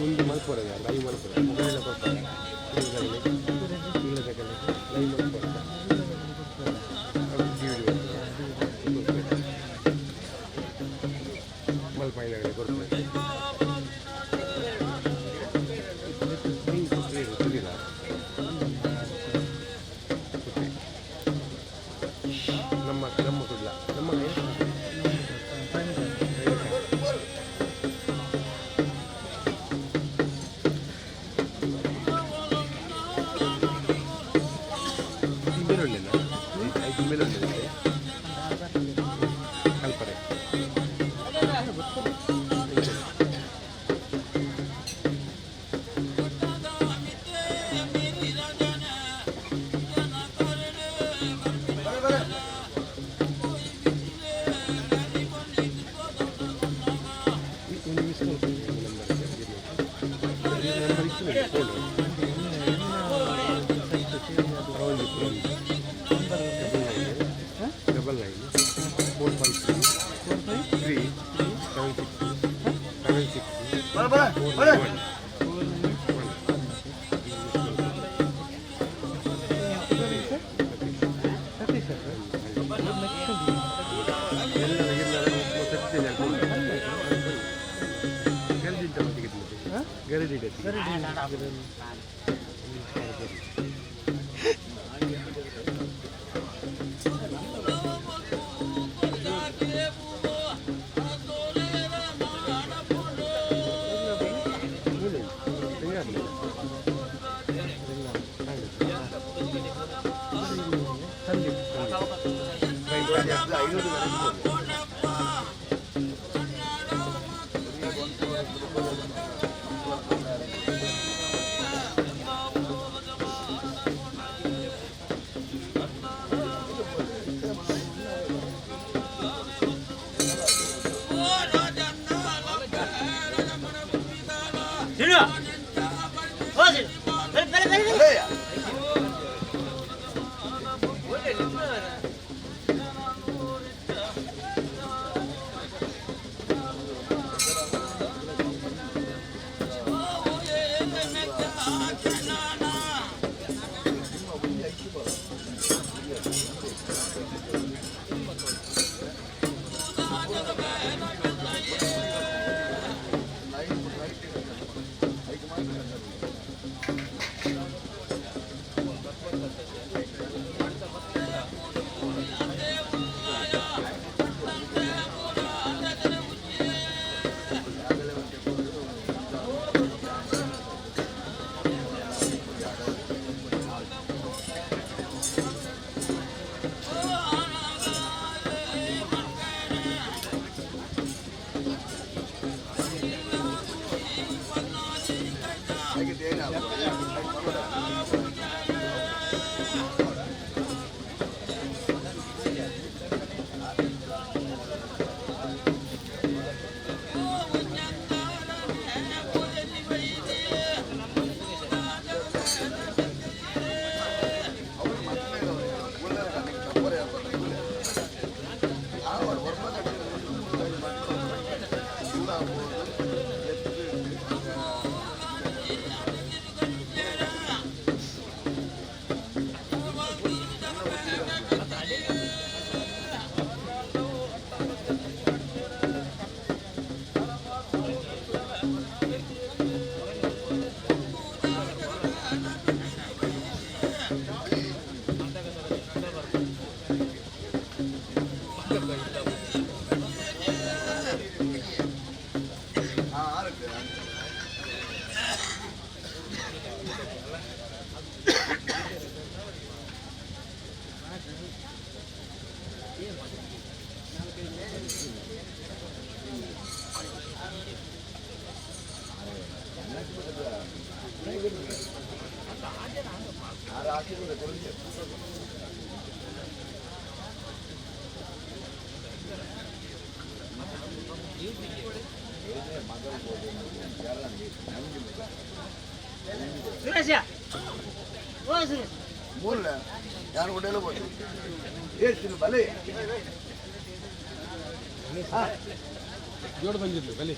ಒಂದು ಮಲ್ಪುರ ಲೈವ್ ಮಲ್ಪುರ ಮೊಬೈಲ್ ಕೊಡ್ತಾರೆ ಲೈವ್ ಮಲ್ಪುರ ಡಿವಿಡಿ ಮಲ್ಪಾಯಿನಗಡೆ ಕೊಡ್ತಾರೆ. ಗೊತ್ತಿಲ್ಲ. ನಮ್ಮ ನಮ್ಮ ಕುಡ್ಲ ನಮ್ಮ. ಮೇಲೆ ಒಳ್ಳೆನ ಐದು ಮೇಲೆ ಒಳ್ಳೆದಿದೆ ಕಲ್ಪನೆ. 8 7 6 7 6 4 1 ಜೋಡು ಬಂದಿದ್ಲು ಬಲಿ.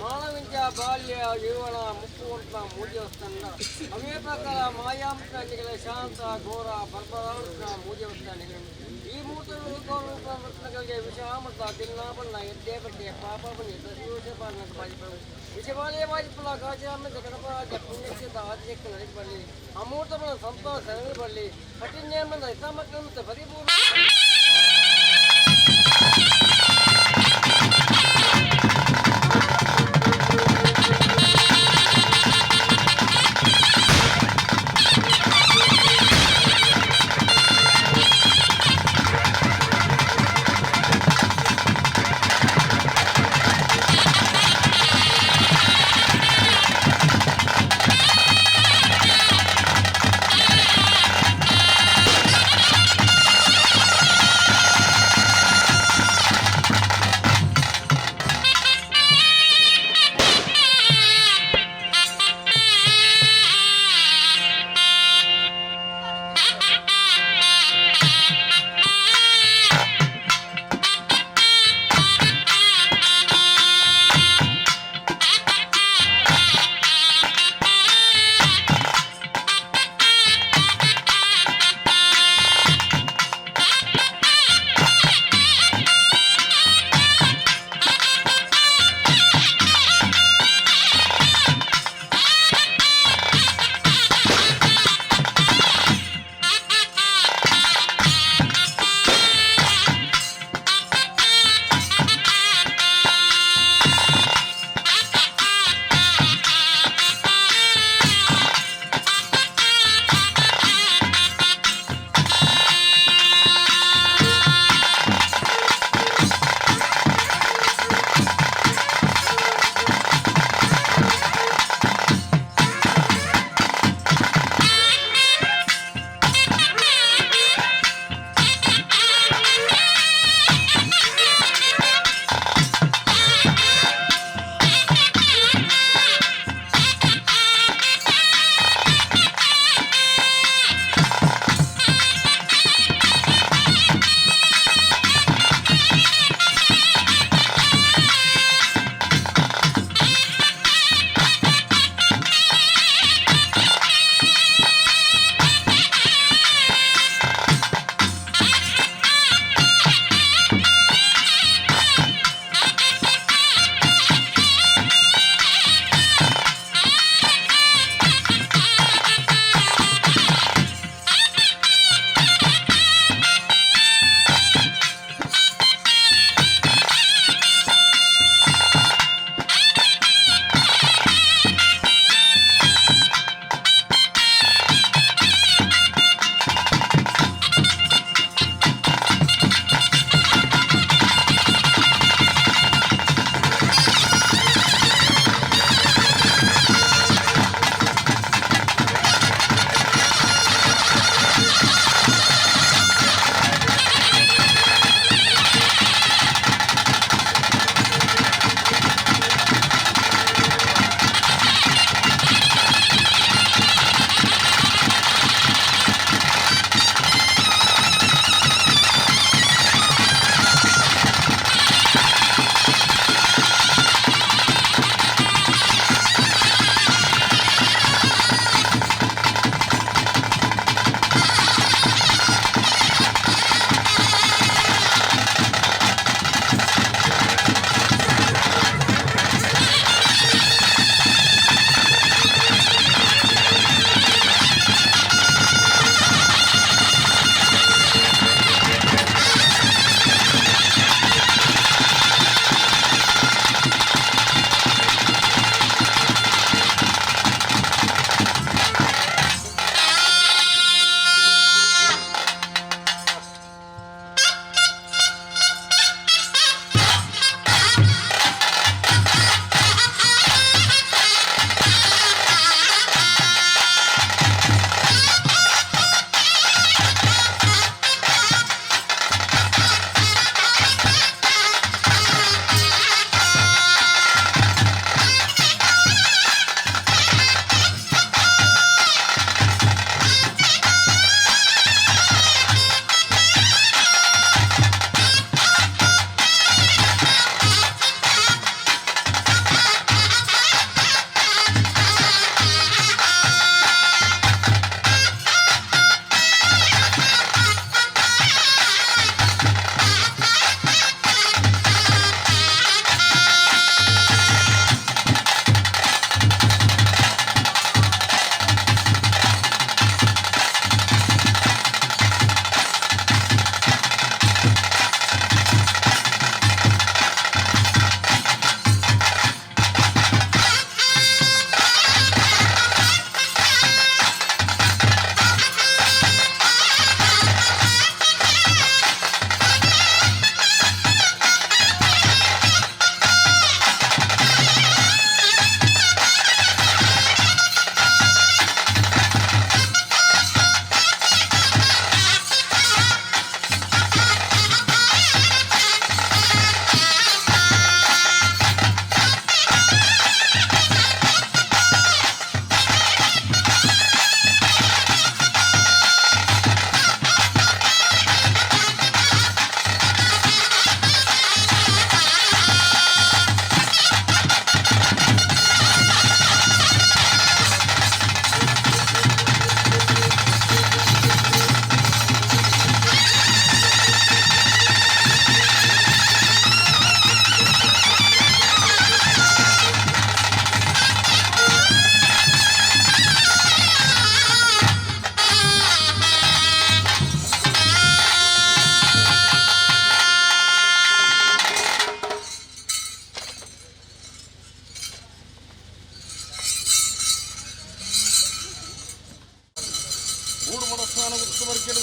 ಮಾನವಿಂಚ ಬಾಲ್ಯ ಯೌವನ ಮುಪ್ಪುವಂತ ಮೂಜವಸ್ಥಾನ ಅವೇ ಪ್ರಕಾರ ಮಾಯಾಂಶಗಳ ಶಾಂತ ಘೋರ ಬರ್ಬರಾಂಶ ಮೂಜವಸ್ಥಾನಗಳು. ಈ ಮೂರ್ತ ರತ್ನಗಳಿಗೆ ವಿಷಾಮೃತ ದಿನ್ನಾಬಣ್ಣ ಎದ್ದೇ ಬಡ್ಡೆ ಪಾಪ ಬನ್ನಿ ದಶಯೋಷ ಬಾರನ ಬಾಜಿಪಳು ವಿಷವಾಲಯ ಬಾಜಿಪುಲ ಕಾಶಿರಾಮ ಜಗಣಪರಾಜ ಪುಣ್ಯಕ್ಷೇತ್ರ ಆದಿಶಕ್ತಿ ನಡೆಸಿ ಬರಲಿ. ಅಮೂರ್ತಬಲ ಸಂತ ಶರಣಿ ಬರಲಿ. ಕಠಿಣ ಹಿತಾಮಕ್ರಮದ ಪರಿಪೂರ್ಣ.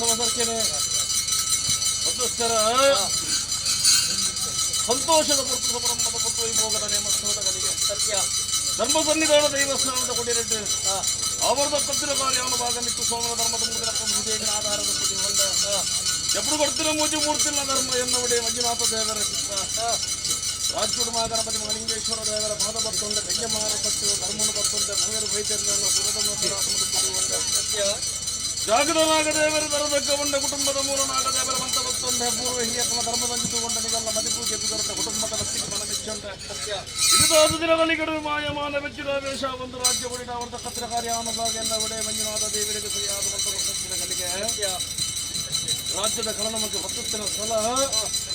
ಸಮಸರ್ಕೆನೆ ಮಧ್ಯಸ್ಥರ ಸಂತೋಷದ ಪುರ್ತು ಸಂಭ್ರಮದ ಪುರ್ತು ವೈಭೋಗದ ನೇಮೋತ್ಸವದ ಕಲಿಗೆ ಸತ್ಯ. ಧರ್ಮ ಸನ್ನಿಧಾನ ದೈವಸ್ಥಾನದ ಕೊಡಿರೆಡ್ಡು ಅವರದ ಕತ್ತಿರ ಕಾರ್ಯವನ್ನು ಭಾಗಮಿತ್ತು ಸೋಮನ ಧರ್ಮದ ಮುಗಿದ ಹೃದಯದ ಆಧಾರದ ಪುಟಿ ಹೊಂದ ಎಪ್ಪಡು ಕೊಡ್ತಿರ ಮೂಜಿ ಮೂರ್ತಿಲ್ಲ ಧರ್ಮ ಎನ್ನವಡೆ ಮಂಜುನಾಥ ದೇವರ ಚಿತ್ತ ರಾಜ್ಯುಡು ಮಹಾಗಣಪತಿ ಮಹಾಲಿಂಗೇಶ್ವರ ದೇವರ ಪಾದ ಬತ್ತೊಂದ ಕಯ್ಯಮಾರ ಸತ್ತು ಧರ್ಮನು ಬತ್ತೊಂದ ಮೂವರು ವೈದ್ಯರನ್ನು ಸುರದ ಸತ್ಯ. ಜಾಗದ ನಾಗದೇವರ ದರದಕ್ಕ ಬಂಡ ಕುಟುಂಬದ ಮೂಲ ನಾಗದೇವರ ಮಂತ ಬತ್ತೊಂದೆ ಪೂರ್ವ ಹಿರಿಯಕ್ಕನ ಧರ್ಮದಂಚಿತುಕೊಂಡ ನಿಗಲ್ಲ ಮದಿಪೂಜೆ ಕುದರತ ಕುಟುಂಬದ ಭಕ್ತಿಗೆ ಮನ ಮೆಚ್ಚೊಂಡ ಸತ್ಯ. ಇದಾದ ದಿನದಲ್ಲಿ ಕಡಿಮೆ ಮಾಯಮಾನ ಮೆಚ್ಚಿದ ವೇಷ ಒಂದು ರಾಜ್ಯ ಒಡಿದ ಅವರದ ಕತ್ತಿರ ಕಾರ್ಯಾನುಭಾಗ ಎನ್ನವಡೆ ಮಂಜುನಾಥ ದೇವರಿಗೆ ಸರಿಯಾದ ಮಂತ್ರ ಗಲಿಗೆ ಸತ್ಯ. ರಾಜ್ಯದ ಕಲನಮಗೆ ಹೊತ್ತುತ್ತಿನ ಸ್ಥಳ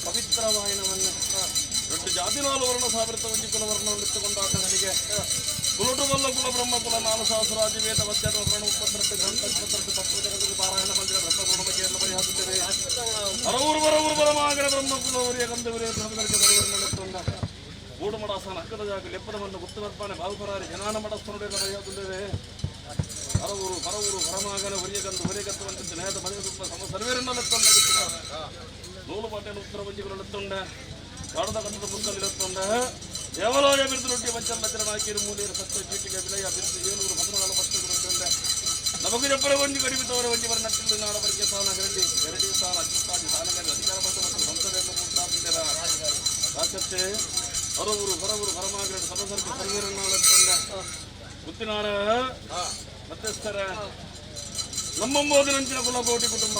ಪವಿತ್ರವಾಯಿನವನ್ನು ದೊಡ್ಡ ಜಾತಿ ನಾಲು ವರ್ಣ ಸಾವಿರದ ಒಂಜಿ ಕುಲ ವರ್ಣವನ್ನು ಇಟ್ಟುಕೊಂಡಾಟಗಳಿಗೆ ಕುಲಟುವಲ್ಲ ಕುಲ ಬ್ರಹ್ಮ ಕುಲ ನಾಲು ಸಹಸ್ರಾಜಿ ವೇದ ವದ್ಯದ ವರ್ಣ 32 ಗ್ರಂಥ 22 ತತ್ವ ಜಗತ್ತಿಗೆ ಪಾರಾಯಣ ಮಂದಿರ ಬ್ರಹ್ಮ ಕುಲದ ಕೇರಳ ಪರಿಹಾಸುತ್ತೇವೆ ಅರವೂರು ಬರವೂರು ಬರಮಾಗರ ಬ್ರಹ್ಮ ಕುಲ ಅವರಿಯ ಗಂಧವರಿಯ ಬ್ರಹ್ಮದರ್ಕ ಸರೋವರ ನಡೆಸುತ್ತೊಂಡ ಗೂಡು ಮಡಾಸನ ಹಕ್ಕದ ಜಾಗ ಲೆಪ್ಪದ ಮಣ್ಣು ಗುಪ್ತ ಬರ್ಪಾನೆ ಬಾಹುಪರಾರಿ ಜನಾನ ಮಡಸ್ಥನುடைய ಪರಿಹಾಸುತ್ತೇವೆ ಅರವೂರು ಬರವೂರು ಹೊರಮಾಗನ ಹೊರಿಯಗಂದು ಹೊರಿಯಗತ್ತುವಂತಿದ್ದ ನೇದ ಮನೆ ತುಂಬ ಸಮ ಸರ್ವೇರನ್ನೆತ್ತೊಂಡ ನೂಲು ಪಾಟೆಯನ್ನು ಉತ್ತರ ಬಂಜಿಗಳೆತ್ತೊಂಡ ಕಾಡದ ಕಟ್ಟದ ಬುಕ್ಕಲ್ಲಿರುತ್ತೊಂಡ ದೇವಾಲಯ ಬಿರುದು ರೊಟ್ಟಿ ಬಚ್ಚಲ್ಲ ಚರಣಾಕಿರು ಮೂಲೆಯರು ಸತ್ತ ಚೀಟಿಗೆ ವಿಲಯ ಬಿರುದು ಏಳೂರು ಭದ್ರನಾಲ ಪಕ್ಷಗಳು ನಮಗೆ ಜಪ್ಪರ ಒಂಜಿ ಕಡಿಮೆ ತವರ ಒಂಜಿ ಬರ ನಟ್ಟಿಲು ನಾಡ ಬರಿಕೆ ಸ್ಥಾನ ಗರಡಿ ಗರಡಿ ಸ್ಥಾನ ಅಜ್ಜುತ್ತಾದಿ ಸ್ಥಾನಗಳಲ್ಲಿ ಅಧಿಕಾರ ಪಡೆದ ಮತ್ತು ಸಂಸದೆಯನ್ನು ಮುಂತಾದಿದ್ದರ ರಾಜ್ಯಕ್ಕೆ ಅರವರು ಹೊರವರು ಹೊರಮಾಗರಡು ಸದಸರ್ಗ ಸರ್ವೇರನ್ನಾಳತ್ತೊಂಡ ಗುತ್ತಿನಾರ ಮಧ್ಯಸ್ಥರ ನಮ್ಮಂಬೋದಿನಂಚಿನ ಕುಲಕೋಟಿ ಕುಟುಂಬ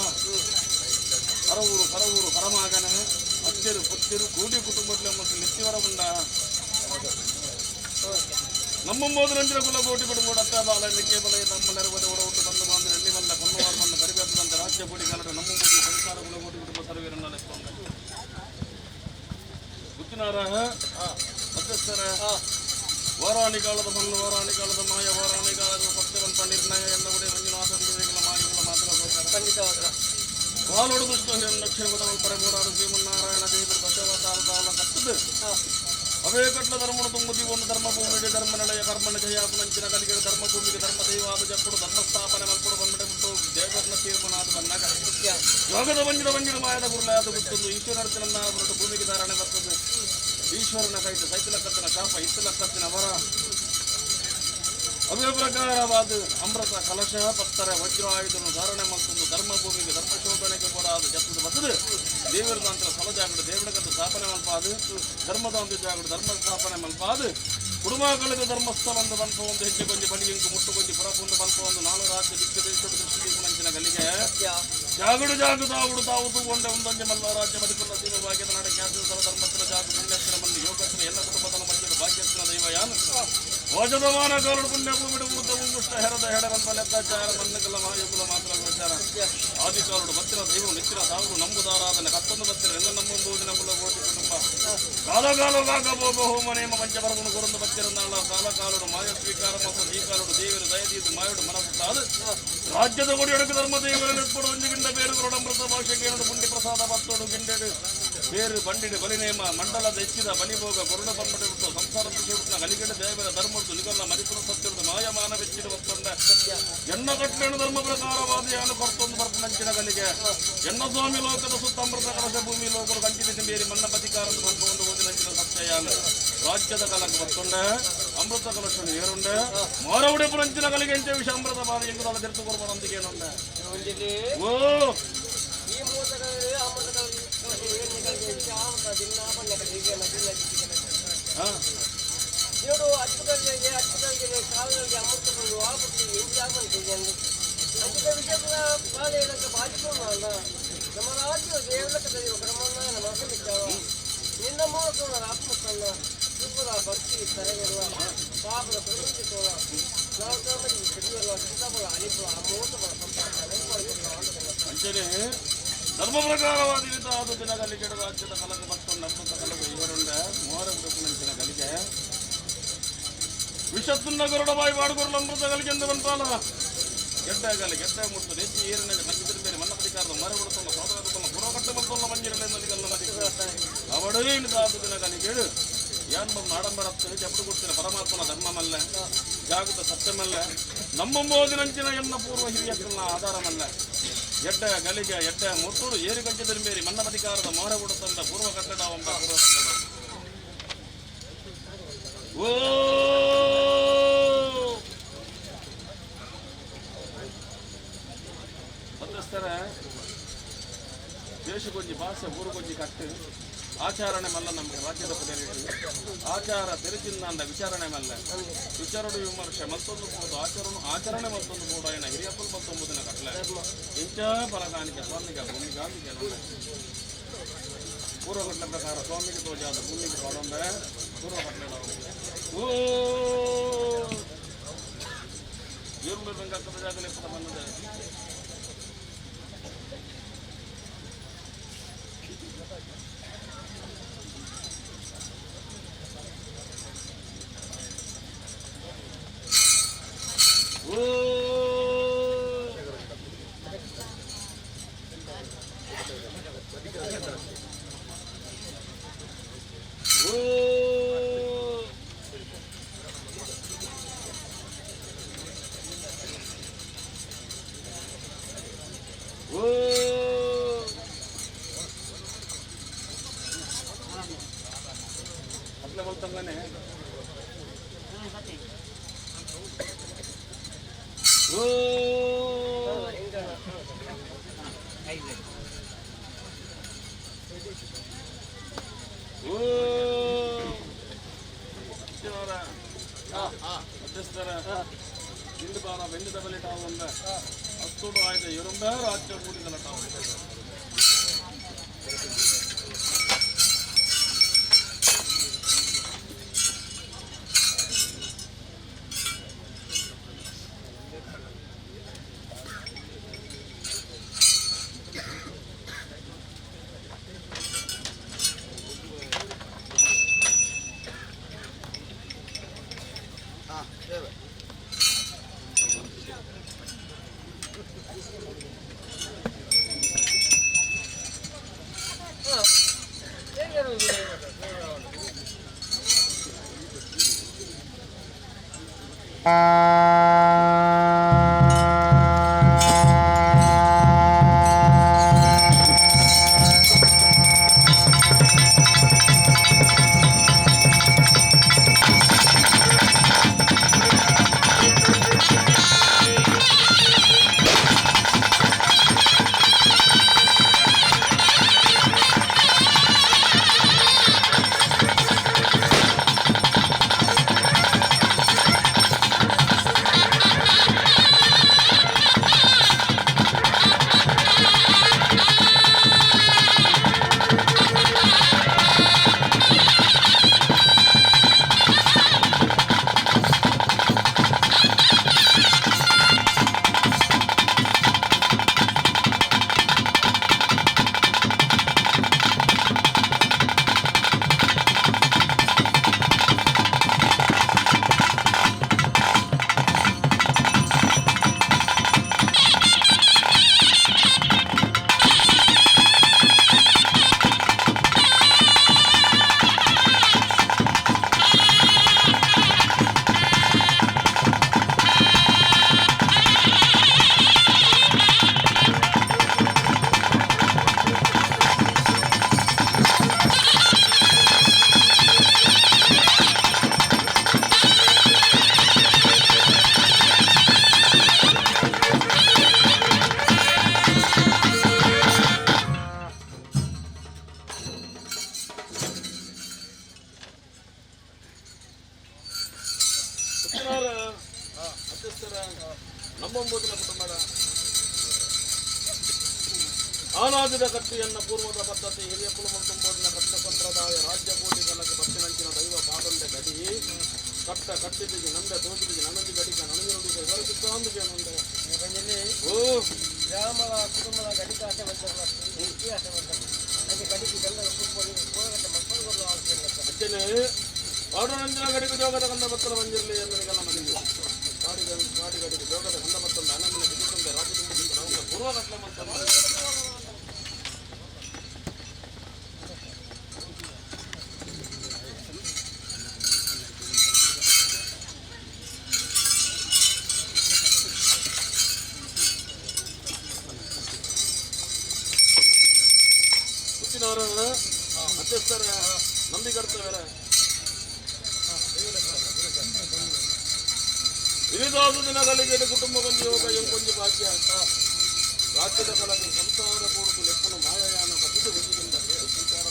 ಅರವೂರು ಪರವೂರು ಪರಮಾಗನ ಅತ್ತಿರು ಪುತ್ತಿರು ಕೂಡಿ ಕುಟುಂಬದಲ್ಲಿ ಮತ್ತು ನಿತ್ಯವರ ಉಂಡ ನಮ್ಮಂಬೋದಿನಂಚಿನ ಕುಲಕೋಟಿ ಕುಟುಂಬ ಅತ್ತ ಬಾಲ ಕೇವಲ ನಮ್ಮ ನೆರವದ ಒಡ ಬಂದು ಬಾಂಧು ಎಲ್ಲಿ ಬಂದ ಕೊಲ್ಲವಾರ ಬಂದ ಕರಿಬೇಕಂತ ರಾಜ್ಯ ಕೋಡಿ ಕನ್ನಡ ನಮ್ಮಂಬೋದಿ ಸಂಸಾರ ಕುಲಕೋಟಿ ಕುಟುಂಬ ಸರ್ವೇರನ್ನ ಲೆಕ್ಕೊಂಡ ಗುತ್ತಿನಾರ ಮಧ್ಯಸ್ಥರ ವಾರಾಣಿ ಕಾಲದ ಮಣ್ಣು ವಾರಾಣಿ ಕಾಲದ ಮಾಯ ವಾರಾಣಿ ಕಾಲದ ಸತ್ಯವಂತ ನಿರ್ಣಯ ಎನ್ನವುದೇ ಮಂಜುನಾಥ ದೇವಿಗಳ ಮಾಯಗಳ ಮಾತ್ರ ಗೋಚರ. ಖಂಡಿತವಾದ. ಕಾಲೋಡು ದುಷ್ಟ ಹಿರಣ್ಯಕ್ಷರ ಪರಮೂರಾದ ಶ್ರೀಮನ್ನಾರಾಯಣ ದೇವರ ದಶಾವತಾರದಾಲ ಕಟ್ಟದು ಅವೇ ಕಟ್ಲ ಧರ್ಮನು ತುಂಬುದಿ ಒಂದು ಧರ್ಮ ಭೂಮಿಗೆ ಧರ್ಮ ನಡೆಯ ಕರ್ಮಣ ಜಯಾಪುನಂಚಿನ ಕಲಿಗೆ ಧರ್ಮ ಭೂಮಿಗೆ ಧರ್ಮ ದೈವಾದ ಜಪ್ಪುಡು ಧರ್ಮ ಸ್ಥಾಪನೆ ಮಲ್ಪುಡು ಬಂದ್ಬಿಟ್ಟೆ ಮುಟ್ಟು ದೇವರನ್ನ ತೀರ್ಮಾನ ಬಂದಾಗ ಯೋಗದ ಬಂಜಿನ ಬಂಜಿನ ಮಾಯದ ಗುರುಲಾದ ಗುತ್ತೊಂದು ಈಶ್ವರರ್ಚನನ್ನ ಅವರನ್ನು ಭೂಮಿಗೆ ಧಾರಣೆ ಬರ್ತದೆ ಈಶ್ವರನ ಕೈತು ಸೈತಿಲಕ್ಕತ್ತಿನ ಶಾಪ ಇತ್ತಲಕ್ಕತ್ತಿನ ವರ ಅವೇ ಪ್ರಕಾರವಾದ ಅಮೃತ ಕಲಶ ಪತ್ತರ ವಜ್ರಾಯುಧನು ಧಾರಣೆ ಮತ್ತೊಂದು ಧರ್ಮ ಭೂಮಿಗೆ ಧರ್ಮ ಶೋಧನೆಗೆ ಕೂಡ ಅದು ಜತ್ತದ ಬರ್ತದೆ ದೇವರದಾಂತರ ಸ್ಥಳ ಜಾಗಡು ದೇವರಗಂತ ಸ್ಥಾಪನೆ ಮಲ್ಪಾದು ಧರ್ಮದಾಂತ ಜಾಗಡು ಧರ್ಮ ಸ್ಥಾಪನೆ ಮಲ್ಪಾದು ಕುಡುಮ ಕಳೆದ ಧರ್ಮಸ್ಥಳ ಒಂದು ಬಂಪ ಒಂದು ಹೆಜ್ಜೆ ಕೊಂಜಿ ಬಲಿಯಂಕು ಮುಟ್ಟು ಕೊಂಜಿ ಪುರಪೊಂದು ಬಂಪ ಒಂದು ನಾಲು ರಾಜ್ಯ ದಿಕ್ಕ ದೇಶದ ದೃಷ್ಟಿ ನಂಚಿನ ಗಲ್ಲಿಗೆ ಜಾಗಡು ಜಾಗು ತಾವುಡು ತಾವು ತೂಗೊಂಡೆ ಒಂದೊಂಜೆ ಮಲ್ಲ ರಾಜ್ಯ ಬದುಕುಲ್ಲ ಸೀಮ ಭಾಗ್ಯದ ನಾಡ ಖ್ಯಾತಿ ಸ್ಥಳ ಧರ್ಮಸ್ಥಳ ಜಾಗು ಪುಣ್ಯಸ್ಥಳ ಮಂದಿ ಯೋಗಸ್ಥನ ಎಲ್ಲ ಕುಟುಂಬದ ಮಧ್ಯದ ಭಾಗ್ಯಸ್ಥನ ದೈವ ಯಾನು ವಾಜದಮಾನ ಕಾಲಡು ಪುಣ್ಯ ಭೂಮಿಡು ಊರ್ಧ ಮುಷ್ಟ ಹೆರದ ಹೆಡರಂತ ಲೆಕ್ಕಾಚಾರ ಮನ್ನಕಲ ಮಹಾಯುಗುಲ ಮಾತ್ರ ಗೋಚಾರ ಆದಿಕಾಲುಡು ಬತ್ತಿನ ದೈವ ನಿತ್ತಿನ ತಾವು ನಂಬುದಾರಾಧನೆ ಕತ್ತೊಂದು ಬತ್ತಿನ ಎಲ್ಲ ನಂಬುಂಬುದಿನ ಕುಲ ಕೋಟಿ ಕುಟುಂಬ ಕಾಲ ಕಾಲ ಕಾಕ ಭೋಗ ಹೋಮ ನೇಮ ಪಂಚವರ್ಗನು ಕುರಂದು ಬತ್ತಿರನಾಳ ಕಾಲ ಕಾಲುಡು ಮಾಯ ಸ್ವೀಕಾರ ಮತ್ತು ಈ ಕಾಲುಡು ದೇವರು ದಯದೀದು ಮಾಯುಡು ಮನ ಪುಟ್ಟಾದು ರಾಜ್ಯದ ಕೊಡಿಯೊಡಕು ಧರ್ಮ ದೇವರ ನೆತ್ಪಡು ಒಂಜಿಗಿಂಡ ಬೇರು ಕೊರಡಮೃತ ಭಾಷೆಗೆ ಪುಂಡಿ ಪ್ರಸಾದ ಬತ್ತೋಡು ಗಿಂಡೆಡು ಬೇರು ಬಂಡಿಡು ಬಲಿನೇಮ ಮಂಡಲದ ಹೆಚ್ಚಿದ ಬಲಿಭೋಗ ಕೊರಡ ಬಂಬಡೆ ಬಿಟ್ಟು ಸಂಸಾರ ಕೃಷಿ ಗಲಿಗಡ ದೇವರ ಧರ್ಮದ್ದು ನಿಗಲ್ಲ ಮರಿಪುರ ಸತ್ಯದ ಮಾಯಮಾನ ಬೆಚ್ಚಿದ ಒತ್ತೊಂಡ ಎನ್ನ ಕಟ್ಲೇನು ಧರ್ಮ ಪ್ರಕಾರವಾದ ಯಾನು ಕೊರ್ತೊಂದು ಬರ್ಪನಂಚಿನ ಗಲಿಗೆ ಎನ್ನ ಸ್ವಾಮಿ ಲೋಕದ ಸುತ್ತ ಅಮೃತ ಕಲಶ ಭೂಮಿ ಲೋಕರು ಕಂಚಿದ ಬೇರಿ ಮನ್ನ ಪತಿಕಾರದ ಬಂದು ಓದಿನಂಚಿನ ಸತ್ಯಯಾನ ರಾಜ್ಯದ ಕಲಕ ಬತ್ತೊಂಡ ಅಮೃತ ಕಲಶ ಏರುಂಡ ಮಾರವುಡೆ ಪುರಂಚಿನ ಗಲಿಗೆ ಎಂಚೆ ವಿಷ ಅಮೃತ ಬಾರಿ ಎಂಗುದಲ್ಲ ತಿರುತು ಕೊರಬರೊಂದಿಗೆ ಏನುಂಡ ಒಂದಿಲ್ಲಿ ಓ ಈ ಮೂವತ್ತರಲ್ಲಿ ಅಮೃತ ಕಲಶ ವಿಷಾಮೃತ ದಿನ ಬಣ್ಣ ಹೀಗೆ ನದಿನ ಹಾ ಏಳು ಅಚ್ಚುಕಲ್ಲಿಗೆ ಅಚ್ಚುಕಲ್ಲಿಗೆ ಕಾಲದಲ್ಲಿ ಅಮೃತ ಬಂದು ಆ ಪುಟ್ಟಿ ಎಂಜಾಗ ಬಂದಿದೆ ಅಂಚಿನ ವಿಷಯದ ಬಾಳೆ ಇಡಕ್ಕೆ ಬಾಜಿಕೊಂಡು ನಮ್ಮ ರಾಜ್ಯ ದೇವಲಕ್ಕ ದೈವ ಕ್ರಮನ್ನ ನಮ್ಮ ಮಿಚ್ಚಾವ ನಿನ್ನ ಮೂಲಕ ಆತ್ಮಕ್ಕನ್ನ ಸುಬ್ಬದ ಭಕ್ತಿ ತರೆಗಿರುವ ಪಾಪದ ಪ್ರಪಂಚಿಸೋಣ ನಾವು ಕಡಿಯುವ ಚಿಂತಾಪುರ ಅಲಿಪುರ ಅಮೂರ್ತ ಅಂಚನೆ ಧರ್ಮ ಪ್ರಕಾರವಾದ ವಿಧ ಅದು ದಿನ ಗಲಿಗೆ ರಾಜ್ಯದ ಕಲಕ ಮತ್ತು ಅಮೃತ ಕಲಕ ಇವರುಂಡ ಮೋರ ನಂಚಿನ ಗಲಿಗೆ ವಿಷತ್ತುನ್ನ ಗರುಡ ಬಾಯಿ ಬಾಡುಗೊರಲು ಅಮೃತ ಗಲಿಗೆಂದು ಬಂತಾಲ ಗೆಡ್ಡೆ ಗಲಿ ಗೆಡ್ಡೆ ಮುಟ್ಟು ನೆಚ್ಚಿ ಏರಿನ ಮಂಜಿದಿರುತ್ತೇನೆ ಮನ್ನ ಪ್ರತಿಕಾರದ ಮರ ಬಿಡುತ್ತಲ್ಲ ಸೋದರ ಪುರೋಗಟ್ಟೆ ಮತ್ತೊಲ್ಲ ಮಂಜಿರಲೆ ನಲಿಗಲ್ಲ ಮದಿ ಅವಡೇ ಆದ ದಿನ ಗಲಿಗೇಡು ಯಾನ್ ಬಂದು ಆಡಂಬರತ್ತು ಜಪಡು ಕೊಡ್ತಿನ ಪರಮಾತ್ಮನ ಧರ್ಮಮಲ್ಲ ಜಾಗೃತ ಸತ್ಯಮಲ್ಲ ನಮ್ಮಂಬೋದಿನಂಚಿನ ಎನ್ನ ಪೂರ್ವ ಹಿರಿಯಕ್ಕನ್ನ ಆಧಾರಮಲ್ಲ. ಎಡ್ಡ ಗಲಿಗೆ ಎಡ್ಡ ಮುಟ್ಟುಡು ಏರು ಗಂಟೆ ಮೇರಿ ಮನ್ನಪಧಿಕಾರದ ಮೋರೆ ತಂದ ಪೂರ್ವ ಕಟ್ಟಡ ಒಂಬ ಪೂರ್ವ ಕಟ್ಟಡ ಓ ಮಧ್ಯಸ್ಥರ ದೇಶಕ್ಕೊಂಜಿ ಭಾಷೆ ಊರುಗೊಂಜಿ ಕಟ್ಟು ಆಚಾರಣೆ ಮಲ್ಲ ನಮಗೆ ರಾಜ್ಯದ ಪುಣ್ಯರಿಟ್ಟು ಆಚಾರ ತೆರಿಚಿಂದಾಂಡ ವಿಚಾರಣೆ ಮಲ್ಲ ವಿಚಾರಣೆ ವಿಮರ್ಶೆ ಮತ್ತೊಂದು ಬೋದು ಆಚರಣೆ ಆಚರಣೆ ಮತ್ತೊಂದು ಬೋಡು అయిన ಹಿರಿಯಪ್ಪಲು ಮತ್ತೊಂಬುದಿನ ಕಟ್ಲೆ ಇಂಚ ಫಲಕಾನಿಕೆ ಸ್ವಾಮಿಗೆ ಭೂಮಿಗಾಂಧಿಗೆ ಪೂರ್ವಘಟ್ಟಲೆ ಪ್ರಕಾರ ಸ್ವಾಮಿಗೆ ತೋಜಾದ ಭೂಮಿಗೆ ಪಾಡೊಂದೆ ಪೂರ್ವಘಟ್ಟಲೆ ಓ ಏರುಂಬೆ ಬೆಂಕಕ್ಕದ ಜಾಗಲೆ ಪದ ಬಂದದೆ ಓ ಓ ಓ ಅಟ್ಲೆ ಬಲ್ತಂಗಾನೆ ಓ ಓ ಮಧ್ಯಸ್ಥರ ಇಂದು ಬಾರ ಬೆಂದಿದ ಬಲಿ ಟಾವು ಅಸ್ತುಡು ಆಯ್ದ ಇರುಂಬ ರಾಜ್ಯ ಕೂಡಿದಲ ಟಾವು ನಂಬಂಬುದಿನ ಕುಟುಂಬದ ಆನಾದಿದ ಕಟ್ಟಿಯನ್ನ ಪೂರ್ವದ ಪದ್ಧತಿ ಹಿರಿಯ ಕುಲಮ ತುಂಬೋದಿನ ಕಟ್ಟ ಸಂಪ್ರದಾಯ ರಾಜ್ಯ ಕೋಟಿ ಕನಕ ಬತ್ತಿನಂಚಿನ ದೈವ ಪಾದಂಡೆ ಗಡಿ ಕಟ್ಟ ಕಟ್ಟಿದಿಗೆ ನಂದ ತೋಜಿದಿಗೆ ನನಂದಿ ಗಡಿಗ ನನಂದಿ ನುಡಿಗ ಇವರ ಚಿತ್ತಾಂದಿಗೆ ನಂದೆ ಓ ಗ್ರಾಮದ ಕುಟುಂಬದ ಗಡಿಕ ಆಸೆ ಬಂದಲ್ಲ ಆಸೆ ಬಂದ ನನಗೆ ಗಡಿಗೆ ಗಂಡ ಕುಟುಂಬ ಹೋರಾಟ ಮಕ್ಕಳು ಅಜ್ಜನೇ ಪಾಡುನಂಚಿನ ಗಡಿಗೆ ಜೋಗದ ಕಂದ ಬತ್ತಲ ಬಂದಿರಲಿ ಎಂದನಿಗೆಲ್ಲ ಮನೆಗೆ ಕಾಡಿಗ ಕಾಡಿಗಡಿಗೆ ಜೋಗದ ಕಂದ ಬತ್ತಂದ ಅನಮಿನ ಬಿದ್ದುತ್ತಂದೆ ರಾಜ್ಯ ತುಂಬ ಪೂರ್ವ ಕಟ್ಲ ಮಂತ ಭಕ್ತರೆ ನಂಬಿಕರ್ತವರೆ ಇರಿದಾದ ದಿನಗಳಿಗೆ ಕುಟುಂಬ ಯೋಗ ಎಂಕೊಂಜಿ ಭಾಗ್ಯ ರಾಜ್ಯದ ಕಲಗೆ ಸಂಸಾರ ಕೂಡುದು ಲೆಪ್ಪನು ಮಾಯಯಾನ ಬದುಕು ಹೊಂದಿದಿಂದ ಸ್ವೀಕಾರ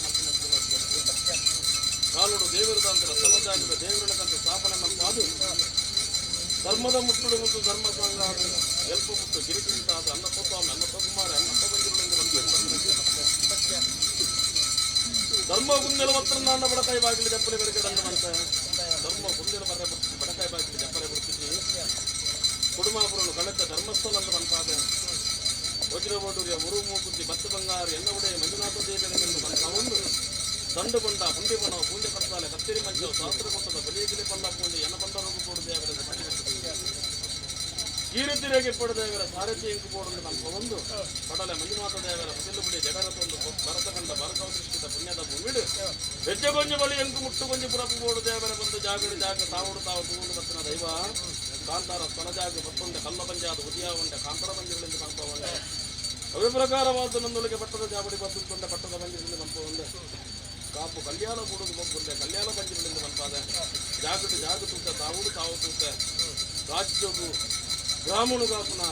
ಕಾಲುಡು ದೇವರದಂತರ ಸಮಾಜದ ದೇವರನಕಂತ ಸ್ಥಾಪನೆ ಮಲ್ಪಾದು ಧರ್ಮದ ಮುಟ್ಟುಡು ಮತ್ತು ಧರ್ಮ ಸಂಘ ಎಲ್ಪ ಮುಟ್ಟು ಗಿರಿಕಿಂತಾದ ಅನ್ನಪ್ಪ ಅನ್ನಪ್ಪ ಕುಮಾರ ಅನ್ನಪ್ಪ ಬಂದಿರುಳೆಂದು ಧರ್ಮ ಗುಂದೆಲ ಒತ್ತರನಾಂಡ ಬಡಕಾಯಿ ಬಾಗಿಲು ಜಪ್ಪರೆ ಬೆರಕೆ ಅಂತ ಧರ್ಮ ಗುಂದೆಲ ಬರ ಬಡಕಾಯಿ ಬಾಗಿಲು ಜಪ್ಪರೆ ಬಿಡ್ತಿದ್ವಿ ಕುಡುಮಾಪುರನು ಕಳೆದ ಧರ್ಮಸ್ಥಳ ಅಂತ ಬಂತಾದೆ ವಜ್ರಬೋಡೂರಿಯ ಮುರು ಮೂಕುತ್ತಿ ಬತ್ತ ಬಂಗಾರ ಎನ್ನವುಡೆ ಮಂಜುನಾಥ ದೇವರೆಂದು ಬಂತ ಒಂದು ದಂಡುಕೊಂಡ ಪುಂಡಿಪನ ಪೂಂಜೆ ಕರ್ತಾಲೆ ಕತ್ತಿರಿ ಮಂಜು ಶಾಸ್ತ್ರ ಕೊಟ್ಟದ ಬಲಿಗಿಲಿ ಪಲ್ಲ ಪೂಂಜೆ ಎನ್ನಕೊಂಡರು ಬೋಡು ದೇವರ ಈ ರೀತಿ ರೇಗೆ ಪಡೆದೇವರ ಸಾರಥಿ ಇಂಕು ಬೋಡು ನಮ್ಮ ಒಂದು ಪಡಲೆ ಮಂಜುನಾಥ ದೇವರ ಬದಿಲುಬುಡಿ ಜಡರತೊಂದು ಭರತಖಂಡ ಭಾರತವೃಷ್ಟಿತ ಪುಣ್ಯದ ಭೂಮಿಡು ಹೆಜ್ಜೆಗೊಂಜಿ ಬಳಿ ಎಂಕು ಮುಟ್ಟುಗೊಂಜಿ ಪುರಪು ಬೋಡು ದೇವರ ಬಂದು ಜಾಗಡು ಜಾಗ ತಾವುಡು ತಾವು ತೂಂಡು ಬತ್ತಿನ ದೈವ ಕಾಂತಾರ ಸ್ಥಳ ಜಾಗ ಬತ್ತೊಂಡೆ ಕಲ್ಲ ಪಂಜಾದ ಉದಿಯ ಉಂಡೆ ಕಾಂತಾರ ಪಂಜಗಳಿಂದ ಪಂಪ ಉಂಡೆ ಅವೇ ಪ್ರಕಾರವಾದ ನನ್ನೊಳಗೆ ಪಟ್ಟದ ಜಾಬಡಿ ಬತ್ತುಕೊಂಡೆ ಪಟ್ಟದ ಪಂಜಗಳಿಂದ ಪಂಪ ಉಂಡೆ ಕಾಪು ಕಲ್ಯಾಣ ಕೂಡುದು ಮೊಗ್ಗುಂಡೆ ಕಲ್ಯಾಣ ಪಂಜಗಳಿಂದ ಪಂಪಾದೆ ಜಾಗಡು ಜಾಗ ತೂತ ತಾವುಡು ತಾವು ತೂತ ರಾಜ್ಯವು ಬ್ರಾಹ್ಮಣು ಕಾಪುನ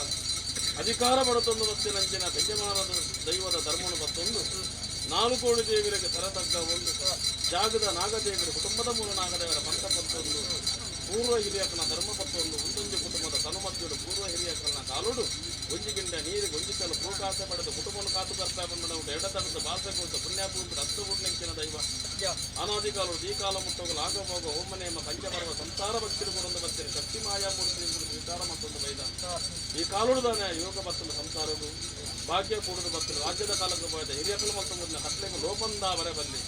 ಅಧಿಕಾರ ಬಡತೊಂದು ಬತ್ತಿನಂಚಿನ ಬೆಂಜಮಾನದ ದೈವದ ಧರ್ಮನು ಬತ್ತೊಂದು ನಾಲ್ಕು ಕೋಡಿ ದೇವರಿಗೆ ತರತಗ್ಗ ಒಂದು ಜಾಗದ ನಾಗದೇವರ ಕುಟುಂಬದ ಮೂಲ ನಾಗದೇವರ ಪಂಥ ಪತ್ತೊಂದು ಪೂರ್ವ ಹಿರಿಯಕನ ಧರ್ಮ ಪತ್ತೊಂದು ಒಂದೊಂದು ಕುಟುಂಬದ ತನುಮದ್ಯುಡು ಪೂರ್ವ ಹಿರಿಯಕನ ಕಾಲುಡು ಒಂಜಿಗಿಂಡ ನೀರು ಗೊಂಜಿಕಲು ಪೂಕಾಸೆ ಪಡೆದು ಕುಟುಂಬನ ಕಾತು ಕರ್ತಾ ಬಂದ ಎಡತನದ ಭಾಷೆ ಕೊಟ್ಟು ಪುಣ್ಯಾಪೂರ್ಣ ರಕ್ತ ದೈವ ಅನಾದಿ ಕಾಲುಡು ಈ ಕಾಲ ಮುಟ್ಟೋಗಲು ಆಗಮೋಗ ಹೋಮನೇಮ ಪಂಚಪರ್ವ ಸಂಸಾರ ಭಕ್ತಿರು ಕೊಡೊಂದು ಬರ್ತೀರಿ ಶಕ್ತಿ ಮಾಯಾಮೂರ್ತಿ ವಿಚಾರ ಮತ್ತೊಂದು ಬೈದ ಈ ಕಾಲುಡುದಾನೆ ಯೋಗ ಬತ್ತಲು ಸಂಸಾರವು ಭಾಗ್ಯ ಕೂಡುದು ಬತ್ತಲು ರಾಜ್ಯದ ಕಾಲಕ್ಕೆ ಹೋದ ಹಿರಿಯಕಲು ಮತ್ತು ಮೊದಲ ಕತ್ಲೆಗೆ ಲೋಪಂದ ಬರೆ ಬಲ್ಲಿ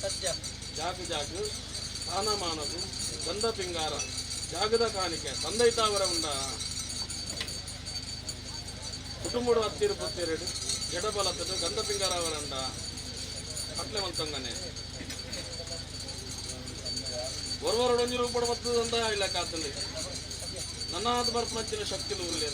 ಜಾಗ ಜಾಗ ಸ್ಥಾನಮಾನವು ಗಂಧ ಪಿಂಗಾರ ಜಾಗದ ಕಾಣಿಕೆ ತಂದೈತಾವರ ಉಂಡ ಕುಟುಂಬಡು ಹತ್ತಿರು ಪತ್ತೆರಡು ಎಡಬಲತ್ತದು ಗಂಧ ಪಿಂಗಾರ ಅವರಂಡ ಕಟ್ಲೆ ಮಲ್ತಂಗನೆ ಒರ್ವರೊಡೊಂಜಿ ರೂಪಡ ಬರ್ತದಂತ ಇಲ್ಲ ಕಾತಲ್ಲಿ ನನ್ನಾದ ಬರ್ಪನಂಚಿನ ಶಕ್ತಿಲು ಉಲ್ಲೆ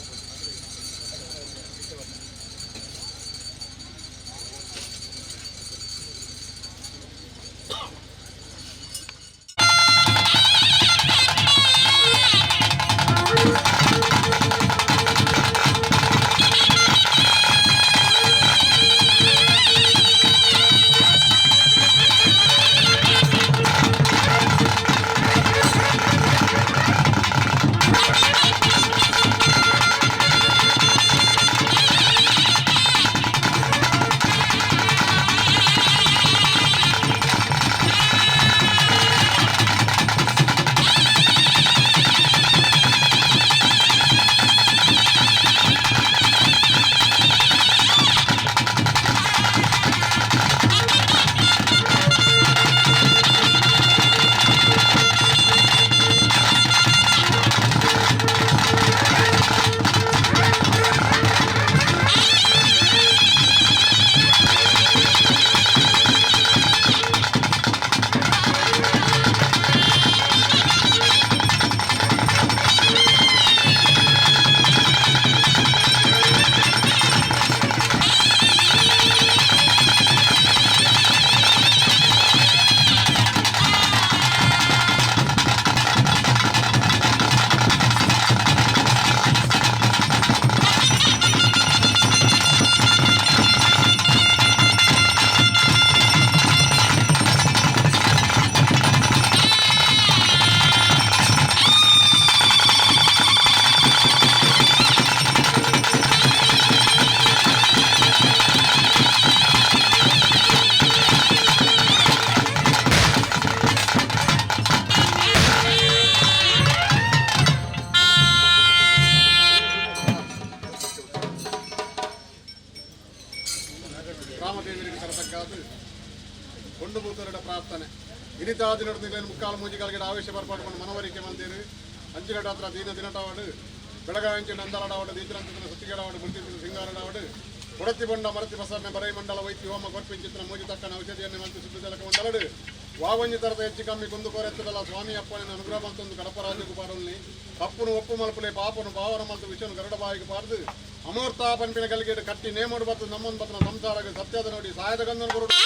ರಾಮದೇವರಿಗೆ ತರತಕ್ಕಾದ ಕೊಂಡುಬೂತರಡ ಪ್ರಾರ್ಥನೆ ಇನಿತಾದಿನೊಡು ನಿಗಲಿನ ಮುಕ್ಕಾಲು ಮೂಜಿಗಳಿಗೆ ಆವೇಶ ಬರ್ಪಾಡು ಮನವರಿಕೆ ಮಂದಿರು ಅಂಚಿನಟಾತ್ರ ದೀನ ದಿನಟವಾಡು ಬೆಳಗಾಂಚಿ ನಂದಲಡಾವಡು ದೀತಿರಂತಿನ ಸುತ್ತಿಗೆಡವಾಡು ಮುಲ್ತಿನ ಸಿಂಗಾರಡಾವಡು ಕೊಡತಿ ಬೊಂಡ ಮರತಿ ಬಸರ್ನೆ ಬರೈ ಮಂಡಲ ವೈತಿ ಹೋಮ ಕೊರ್ಪಿಂಚಿತ್ರ ಮೂಜಿ ತಕ್ಕನ ಔಷಧಿಯನ್ನು ಮಂತಿ ಸುದ್ದಿ ಜಲಕ ಮಂಡಲಡು ವಾವಂಜಿ ತರದ ಹೆಚ್ಚು ಕಮ್ಮಿ ಕುಂದು ಕೋರೆತ್ತದಲ್ಲ ಸ್ವಾಮಿ ಅಪ್ಪನ ಅನುಗ್ರಹ ಮಂತೊಂದು ಕಡಪರಾಜకు ಪಾಡೊಲ್ಲಿ ತಪ್ಪುನು ಒಪ್ಪು ಮಲ್ಪಲೆ ಪಾಪನು ಪಾವನ ಮಲ್ತು ವಿಷನು ಗರುಡ ಬಾಯಿಗೆ ಪಾರ್ದು ಅಮೂರ್ತ ಪನ್ಪಿನ ಗಲಿಗೆಡು ಕಟ್ಟಿ ನೇಮೋಡು ಬತ್ತು ನಮ್ಮನ್ ಬತ್ತನ ಸಂಸಾರಕ್ಕೆ ಸತ್ಯದ ನೋಡಿ ಸಾಯದ ಗಂಧನ ಗುರುಡು.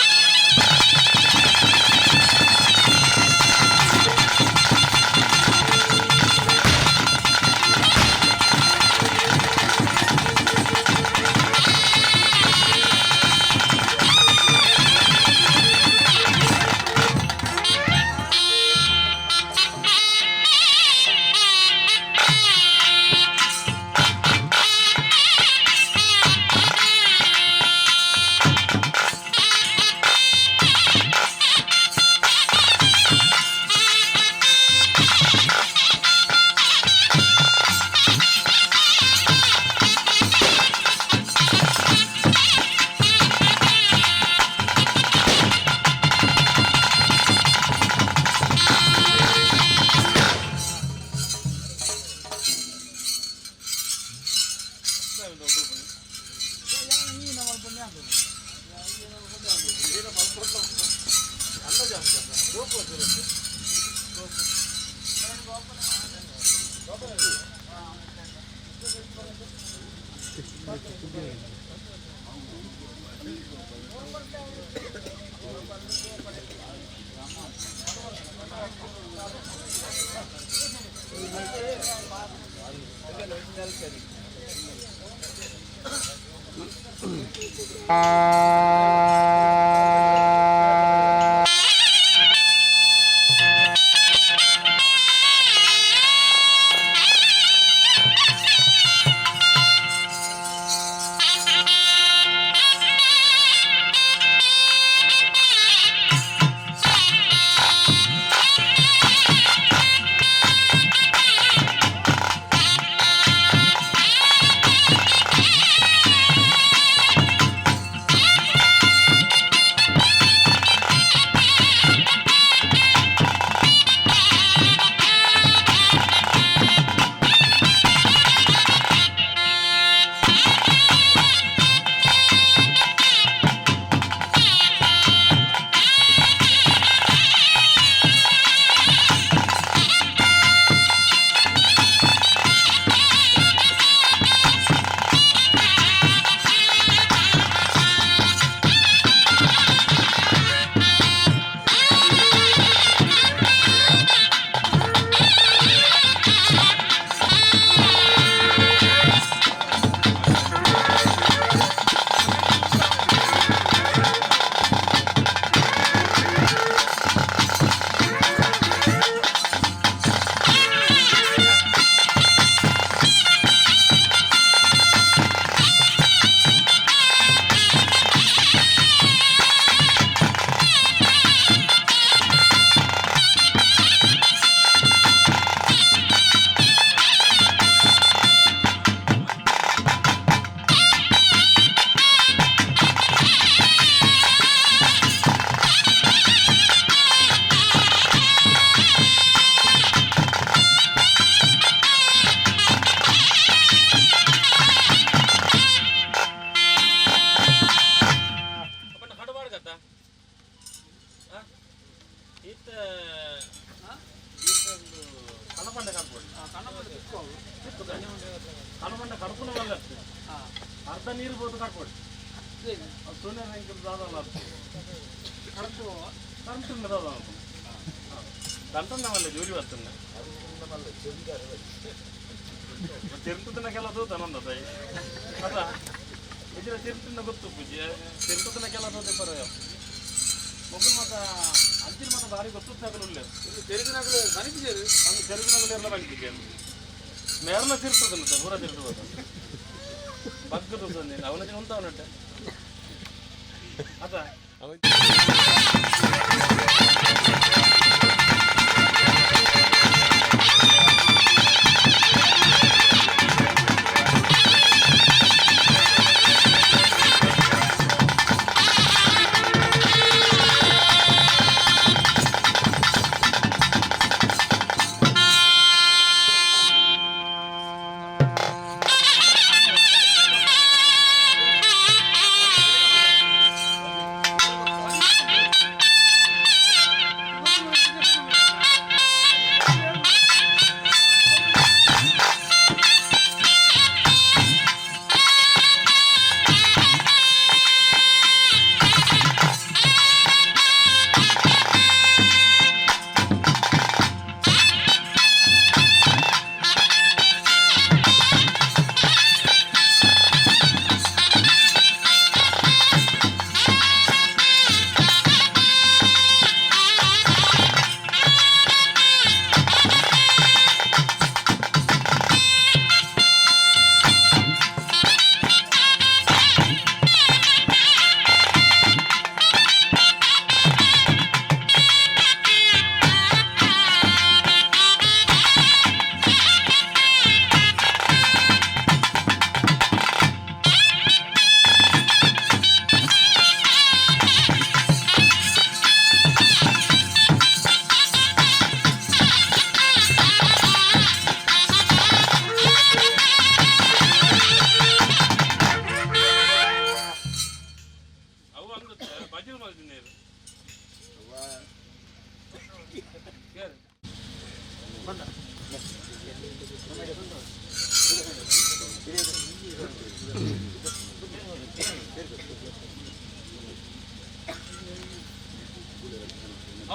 ಅರ್ಧ ನೀರು ಬೋದು ಕಟ್ಕೊಡಿ ಅದು ಸೊನ್ನೆ ದಾದಲ್ಲ ಕರೆಂಟ್ ದಾದ ದಂಟನ್ನ ಜೋಲಿ ಬರ್ತದೆ ತಿರುಪತಿನ ಕೆಲವು ತೂತ ತಾಯಿ ಅದ ಇದ್ರ ತಿರುಪತಿನ ಗೊತ್ತು ಪೂಜೆ ತಿರುಪತಿನ ಕೆಲವು ತೂತೆ ಪರ ಮೊಗಲ್ ಮತ ಅಂಚಿನ ಮತ ಭಾರಿ ಗೊತ್ತು ಉಳ್ಳೆ ತೆರುಗಿನಾಗಲೇ ಮನಿಪಿಜೇರು ಅಂದು ತೆರುಗಿನಾಗಲೇ ಎಲ್ಲ ಮನಿಪಿಜೇರು ಮೇರ್ನ ತಿರುಪತಿನ ಪೂರ ತಿರುಪತಿ ಬಗ್ಗು ತೂತಂದಿಲ್ಲ ಅವನ ಉಂಟವನಟ್ಟೆ ಅದ.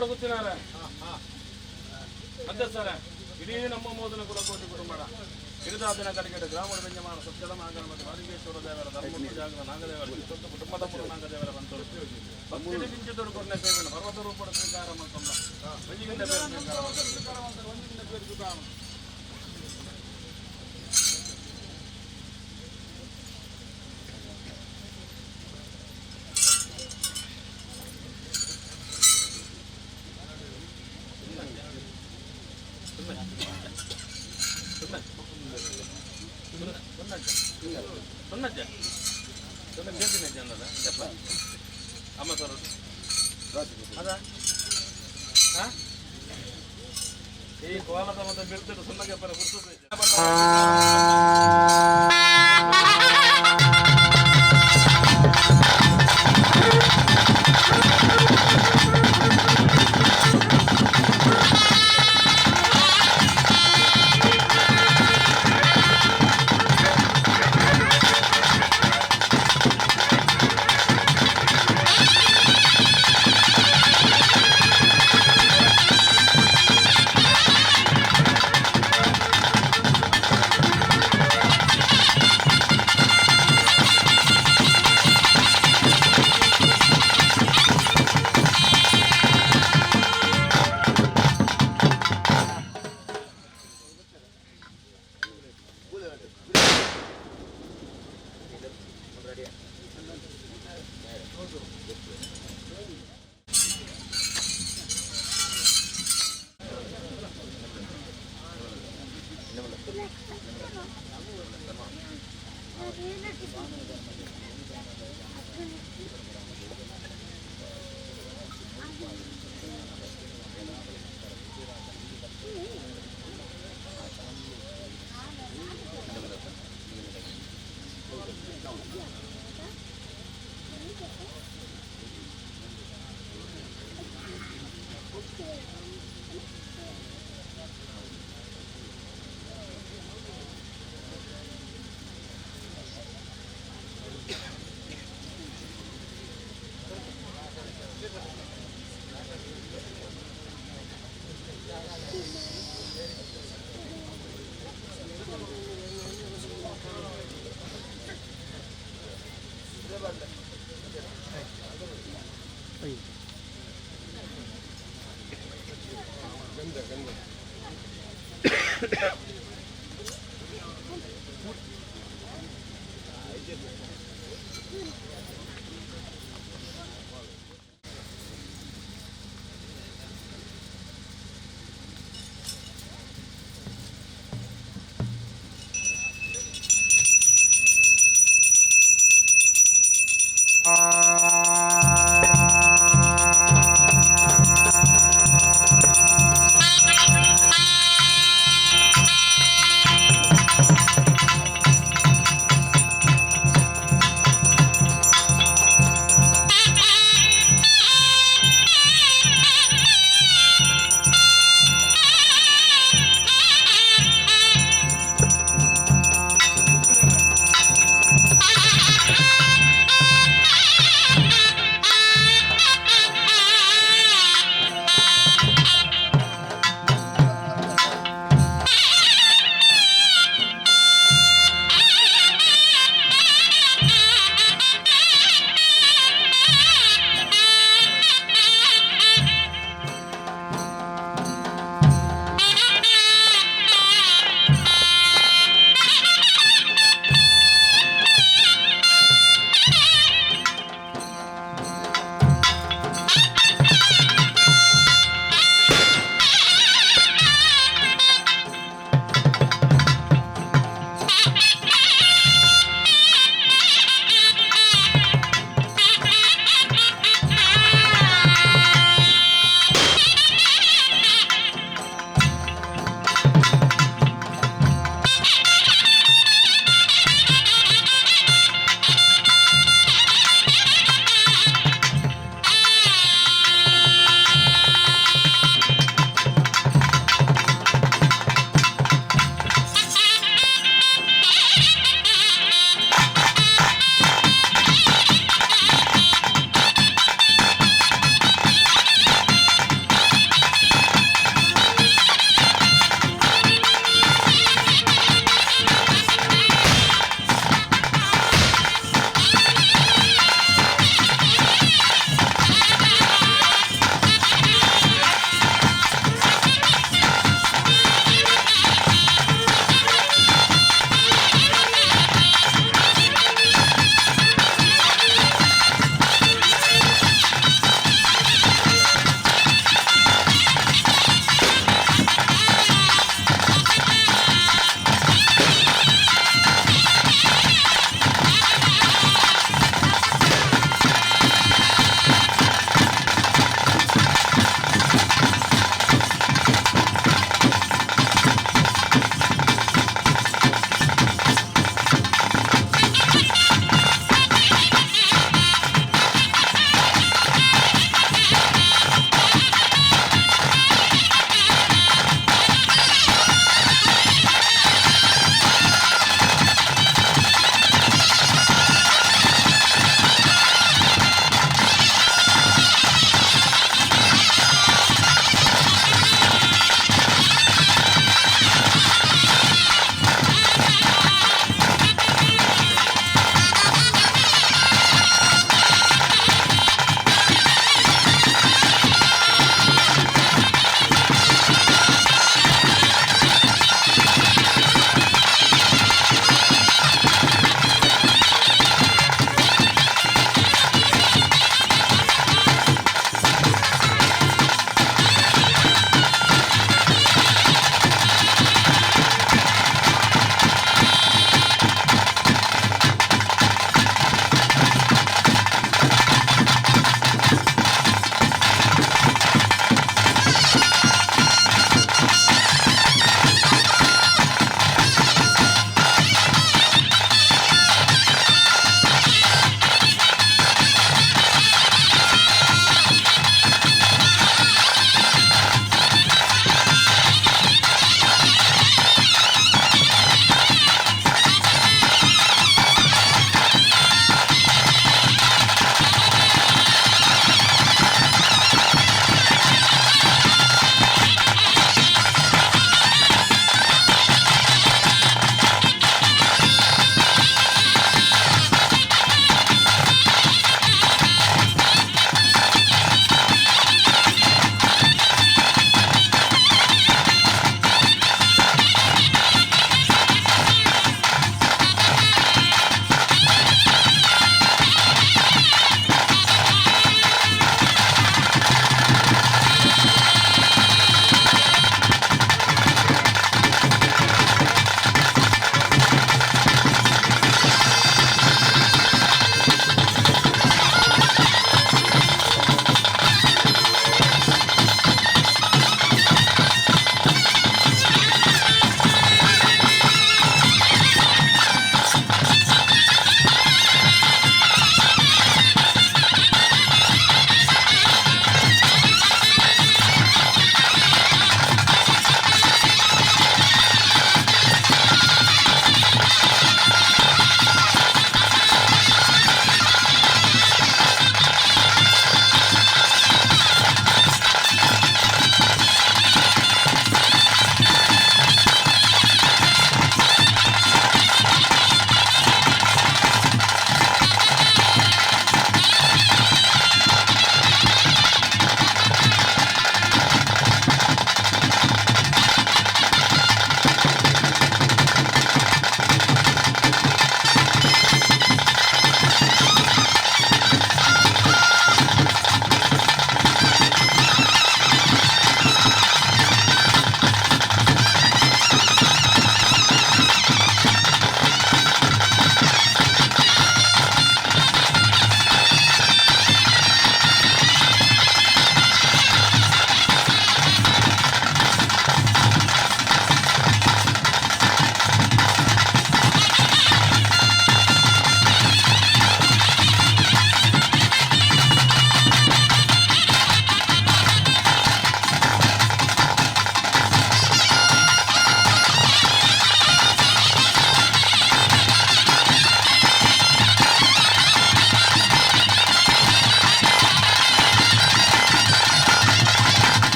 ಕೋಡ ಗುತ್ತಿನಾರ ಮಧ್ಯಸ್ಥರ ಇಡೀ ನಮ್ಮ ಮೋದನ ಕುಲಕೋಟಿ ಕುಟುಂಬದ ಹಿಡಿದಾದಿನ ಕಡೆಗಡೆ ಗ್ರಾಮದ ವ್ಯಂಜಮಾನ ಸತ್ಯದ ಮಾಗನ ಮತ್ತು ಮಾಲಿಂಗೇಶ್ವರ ದೇವರ ಧರ್ಮ ಜಾಗರ ನಾಗದೇವರ ಇಷ್ಟೊಂದು ಕುಟುಂಬದ ಮೂಲ ನಾಗದೇವರ ಬಂತು ಭಕ್ತಿಗೆ ಕಿಂಚಿತರು ಕೊರನೆ ಸೇವೆಯನ್ನು ಪರ್ವತ ರೂಪದ ಸ್ವೀಕಾರ ಮಾಡ್ಕೊಂಡ ಒಂಜಿಗಿಂತ ಬೇರೆ ಸ್ವೀಕಾರ ಒಂಜಿಗಿಂತ ಬೇರೆ ಸ್ವೀಕಾರ. ಸುನ್ನಜ್ಜ ಸುನ್ನ ಕೇಳ್ತೀನಿ ಅನ್ನದ ಜಪ್ಪ ಅಮ್ಮ ಸರ್ ಅದ ಹಾ ಈ ಕೋಲದ ಮತ್ತೆ ಬಿರ್ತಿಡು ಸುನ್ನಗೆ ಬರ ಗುರ್ತದೆ.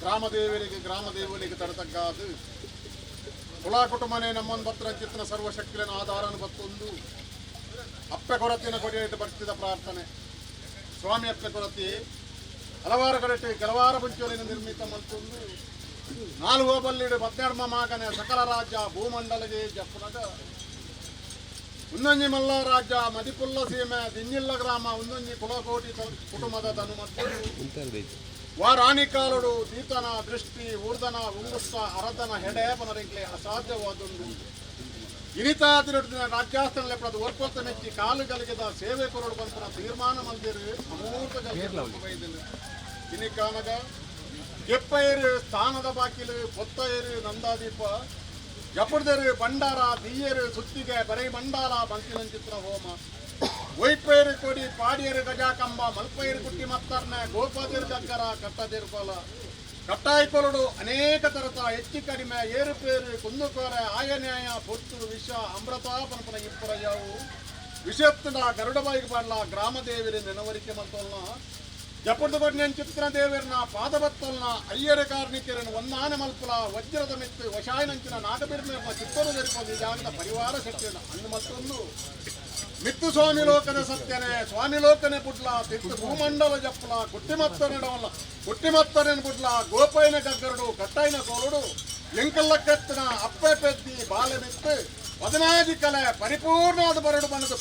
ಗ್ರಾಮದೇವರಿಗೆ ಗ್ರಾಮದೇವರಿಗೆ ತಡತಗ್ಗಾದು ಕುಲ ಕುಟುಂಬನೇ ನಮ್ಮನ್ನು ಬತ್ರ ಚಿತ್ತನ ಸರ್ವಶಕ್ತಿಯನ್ನು ಆಧಾರನ ಬತ್ತೊಂದು ಅಪ್ಪೆ ಕೊರತಿನ ಕೊಡಿಯಟ್ಟು ಬರ್ತಿದ ಪ್ರಾರ್ಥನೆ. ಸ್ವಾಮಿ ಅಪ್ಪೆ ಕೊರತಿ ಹಲವಾರು ಕಡೆಟ್ಟು ಕೆಲವಾರು ಪುಂಚೋಲಿನ ನಿರ್ಮಿತ ಮಲ್ತೊಂದು ನಾಲ್ಕು ಹೋಬಲ್ಲಿಡು ಪತ್ನೆಡ್ಮ ಮಾಗನೆ ಸಕಲ ರಾಜ್ಯ ಭೂಮಂಡಲಗೆ ಜಪ್ಪುನಗ ಉನ್ನೊಂಜಿ ಮಲ್ಲ ರಾಜ್ಯ ಮದಿಪುಲ್ಲ ಸೀಮೆ ದಿಂಜಿಲ್ಲ ಗ್ರಾಮ ಉನ್ನೊಂಜಿ ಕುಲಕೋಟಿ ಕುಟುಂಬದ ತನು ಮತ್ತು ವಾರಾಣಿಕಾಲುಡು ದೀತನ ದೃಷ್ಟಿ ಊರ್ದನ ಉಂಗುಸ್ತ ಅರದನ ಹೆಡೆ ಪನರಿಂಕ್ಲೆ ಅಸಾಧ್ಯವಾದುಂಡು. ಇನಿತಾತಿರೊಟ್ಟಿನ ರಾಜ್ಯಾಸ್ಥಾನ ಲೆಪ್ಪದ ಒರ್ಪೊತ್ತ ಮೆಚ್ಚಿ ಕಾಲು ಗಲಿಗೆದ ಸೇವೆ ಕೊರಡು ಬಂತನ ತೀರ್ಮಾನ ಮಂದಿರು ಅಮೂರ್ತ ಇನಿಕಾನಗ ಕೆಪ್ಪೈರು ಸ್ಥಾನದ ಬಾಕಿಲು ಪೊತ್ತೈರು ನಂದಾದೀಪ ಜಪುಡ್ದರು ಭಂಡಾರ ದೀಯರು ಸುತ್ತಿಗೆ ಬರೈ ಮಂಡಾಲ ಬಂತಿನಂಚಿತ್ರ ಹೋಮ ಒಯ್ಪೈರು ಕೊಡಿ ಪಾಡಿಯರು ಗಜಾಕಂಬ ಮಲ್ಪೈರು ಕುಟ್ಟಿ ಮತ್ತರ್ನ ಗೋಪಾದಿರು ಗಗ್ಗರ ಕಟ್ಟದಿರ್ಕೊಲ ಕಟ್ಟಾಯ್ಕೊಲಡು ಅನೇಕ ತರತ ಹೆಚ್ಚು ಕಡಿಮೆ ಏರುಪೇರು ಕುಂದುಕೋರೆ ಆಯನ್ಯಾಯ ಪೊತ್ತು ವಿಷ ಅಮೃತ ಪನಪನ ಇಪ್ಪರಯಾವು ವಿಷತ್ನ ಗರುಡಬಾಯಿಗೆ ಪಾಡ್ಲ ಗ್ರಾಮದೇವಿರ ನೆನವರಿಕೆ ಮಂತೋಲ್ನ ಜಪುಡ್ದು ಕೊಡ್ನೇನ್ ಚಿತ್ರ ದೇವರನ ಪಾದಬತ್ತಲ್ನ ಅಯ್ಯರ ಕಾರ್ಣಿಕರನ್ನು ಒಂದಾನೆ ಮಲ್ಪುಲ ವಜ್ರದ ಮೆತ್ತು ವಶಾಯನಂಚಿನ ನಾಗಬಿರ್ಮೇಪ ಚಿತ್ತರು ಜರಿಪೊಂದು ಜಾಗದ ಪರಿವಾರ ಶಕ್ತಿಯನ್ನು ಅನ್ನು ಮತ್ತೊಂದು ಮಿತ್ತು ಸ್ವಾಮಿ ಲೋಕನ ಸತ್ಯನೇ ಸ್ವಾಮಿ ಲೋಕನೆ ಪುಡ್ಲ ತಿತ್ತು ಭೂಮಂಡಲ ಜಪ್ಪಲ ಕುಟ್ಟಿಮತ್ತನೆಡವಲ್ಲ ಕುಟ್ಟಿಮತ್ತನೆನ್ ಬುಡ್ಲ ಗೋಪೈನ ಗಗ್ಗರಡು ಕಟ್ಟೈನ ಕೋಲುಡು ಎಂಕಲ್ಲಕ್ಕೆತ್ತನ ಅಪ್ಪೆ ಪೆದ್ದಿ ಬಾಲೆ ಮಿತ್ತು ಪದಿನಾಜಿ ಕಲೆ ಪರಿಪೂರ್ಣವಾದ ಬರಡು ಬಂದದ್ದು.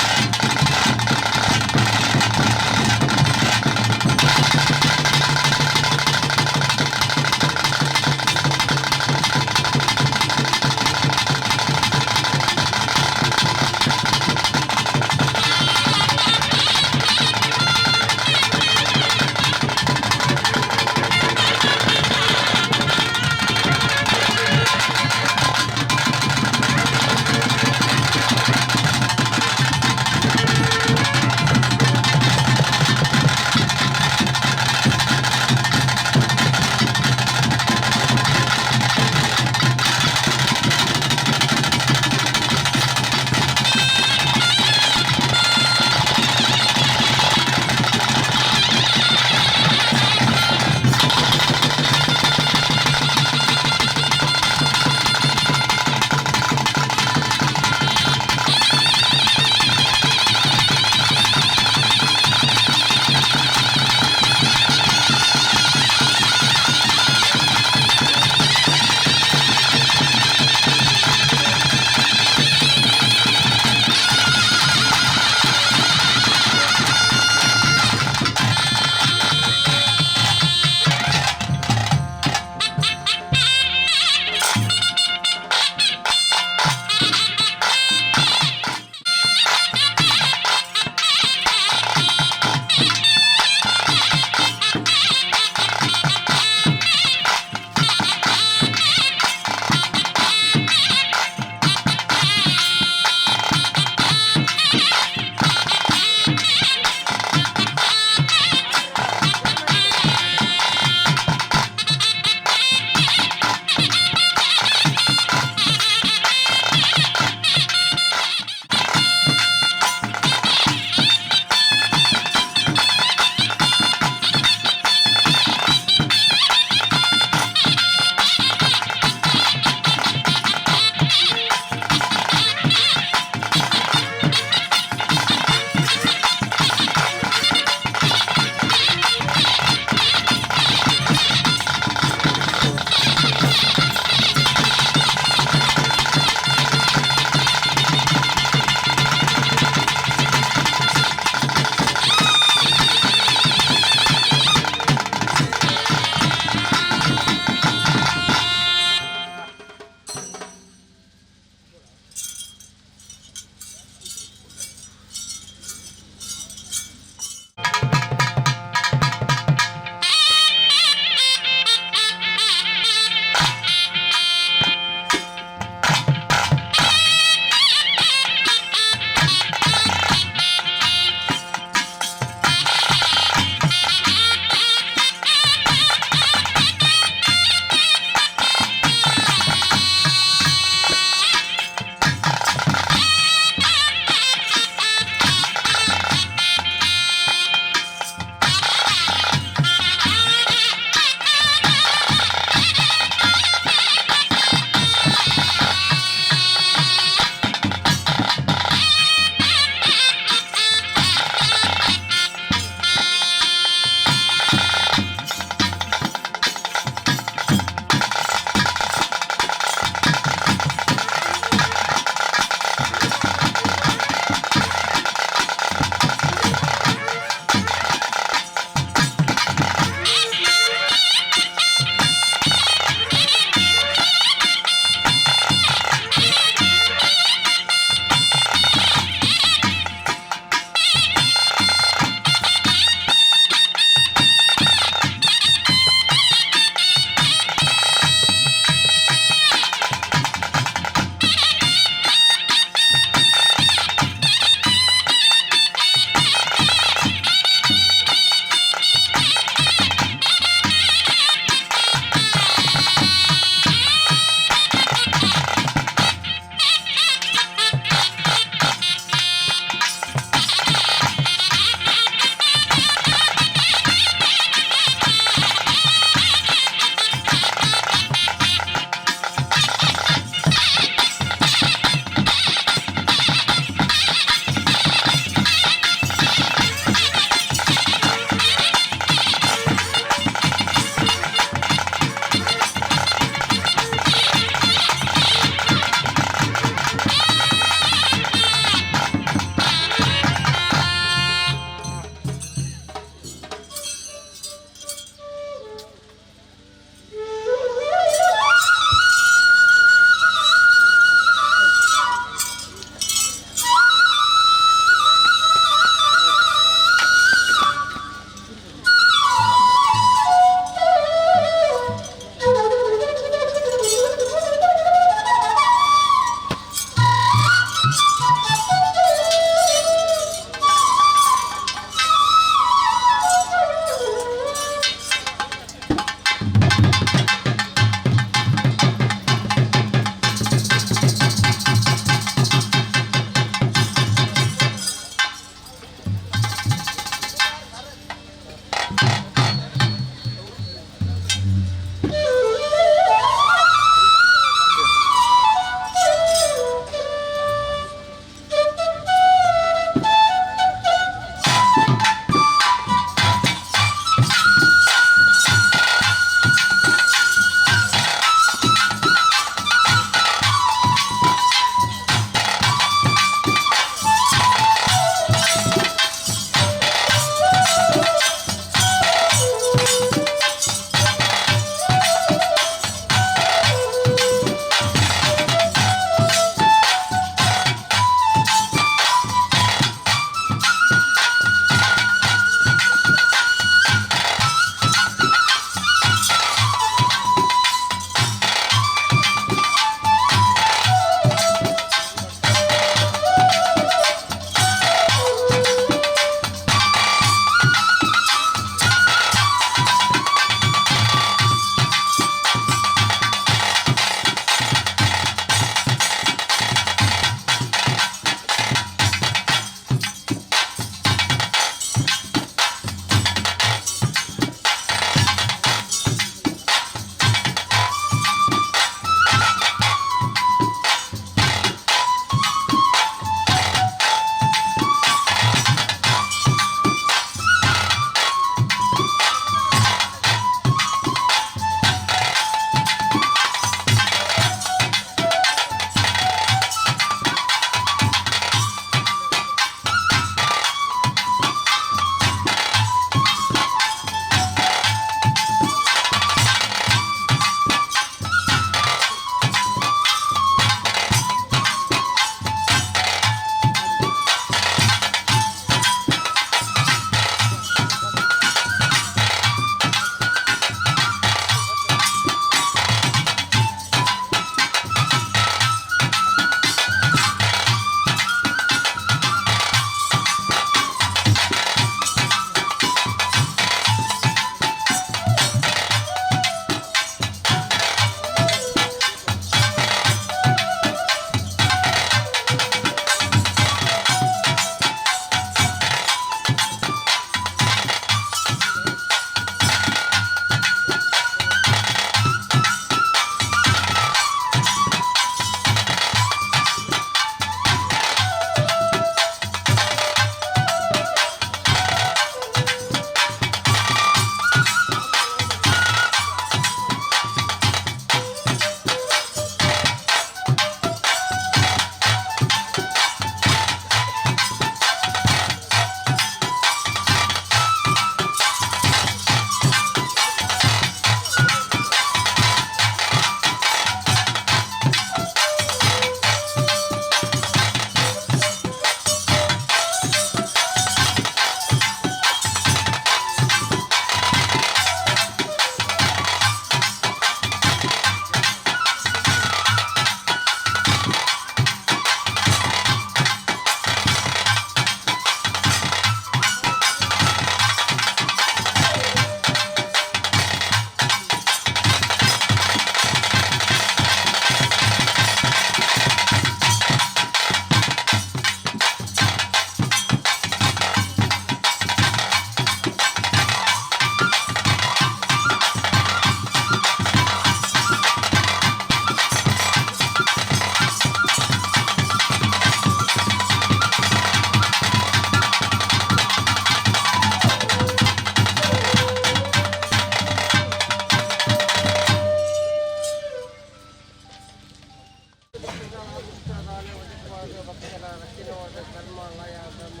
ಭಕ್ತರ ರಕ್ಷಣವಾದ ಧರ್ಮ ಲಯ ಧರ್ಮ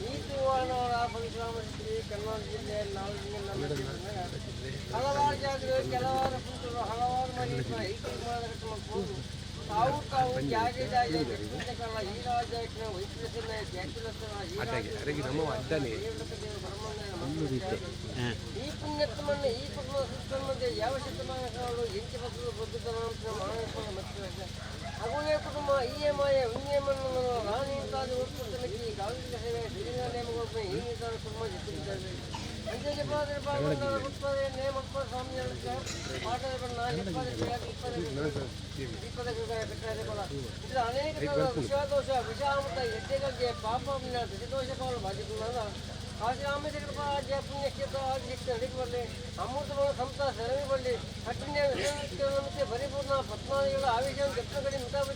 ನೀತಿವಾನವರ ಪರಿಶ್ರಮ ಶ್ರೀ ಕನ್ನಡ ಜಿಲ್ಲೆಯ 4 ಹಲವಾರು ಜಾತಿಗಳು ಕೆಲವಾರು ಪುಂಟರು ಹಲವಾರು ಮನೆ ಮಕ್ಕಳು ತಾವು ತಾವು ಜಾಗೆ ಜಾಗೆ ಈ ರಾಜ್ಯಕ್ಕೆ ವೈದ್ಯಸೇನೆ ಈ ಪುಣ್ಯತ್ಮನ್ನು ಈ ಕುಟುಂಬ ಸುತ್ತಮುತ್ತ ಯಾವ ಶತಮಾನಗಳು ಎಂಚ ಬದ್ದು ಬದ್ಧತನ ಮಾನವ ಮತ್ತು ಅಗುನೇ ಕುಟುಂಬ ಈ ಮಾಯ ಉನ್ಯಮನ್ನು ರಾಣಿ ಅಂತಾದ ಉತ್ಪತ್ತನಕ್ಕೆ ಗಾವಿನ ಸೇವೆ ಶ್ರೀರಂಗ ನೇಮಗೊಬ್ಬ ಈ ಕುಟುಂಬ ಜೊತೆಗಿದ್ದಾರೆ. ಅನೇಕ ವಿಷಾದೋಷ ವಿಷಾಮೃತ ಯಜ್ಞಗಳಿಗೆ ಪಾಪ ದಶದೋಷಗಳು ಬಾಧಿಸುವಾಗ ಕಾಶಿರಾಮೇಶ್ವರ ಪುಣ್ಯಕ್ಷೇತ್ರ ಆದಿಶಕ್ತಿ ನಡಿಗೆ ಬರಲಿ, ಅಮೃತವನ್ನು ಸಂತ ಸರಣಿ ಬರಲಿ, ಕಠಿಣ ಪರಿಪೂರ್ಣ ಪದ್ಮಾದಿಗಳ ಆವೇಶ ದಕ್ಷಿಣ ಮಿತಾಬಿ.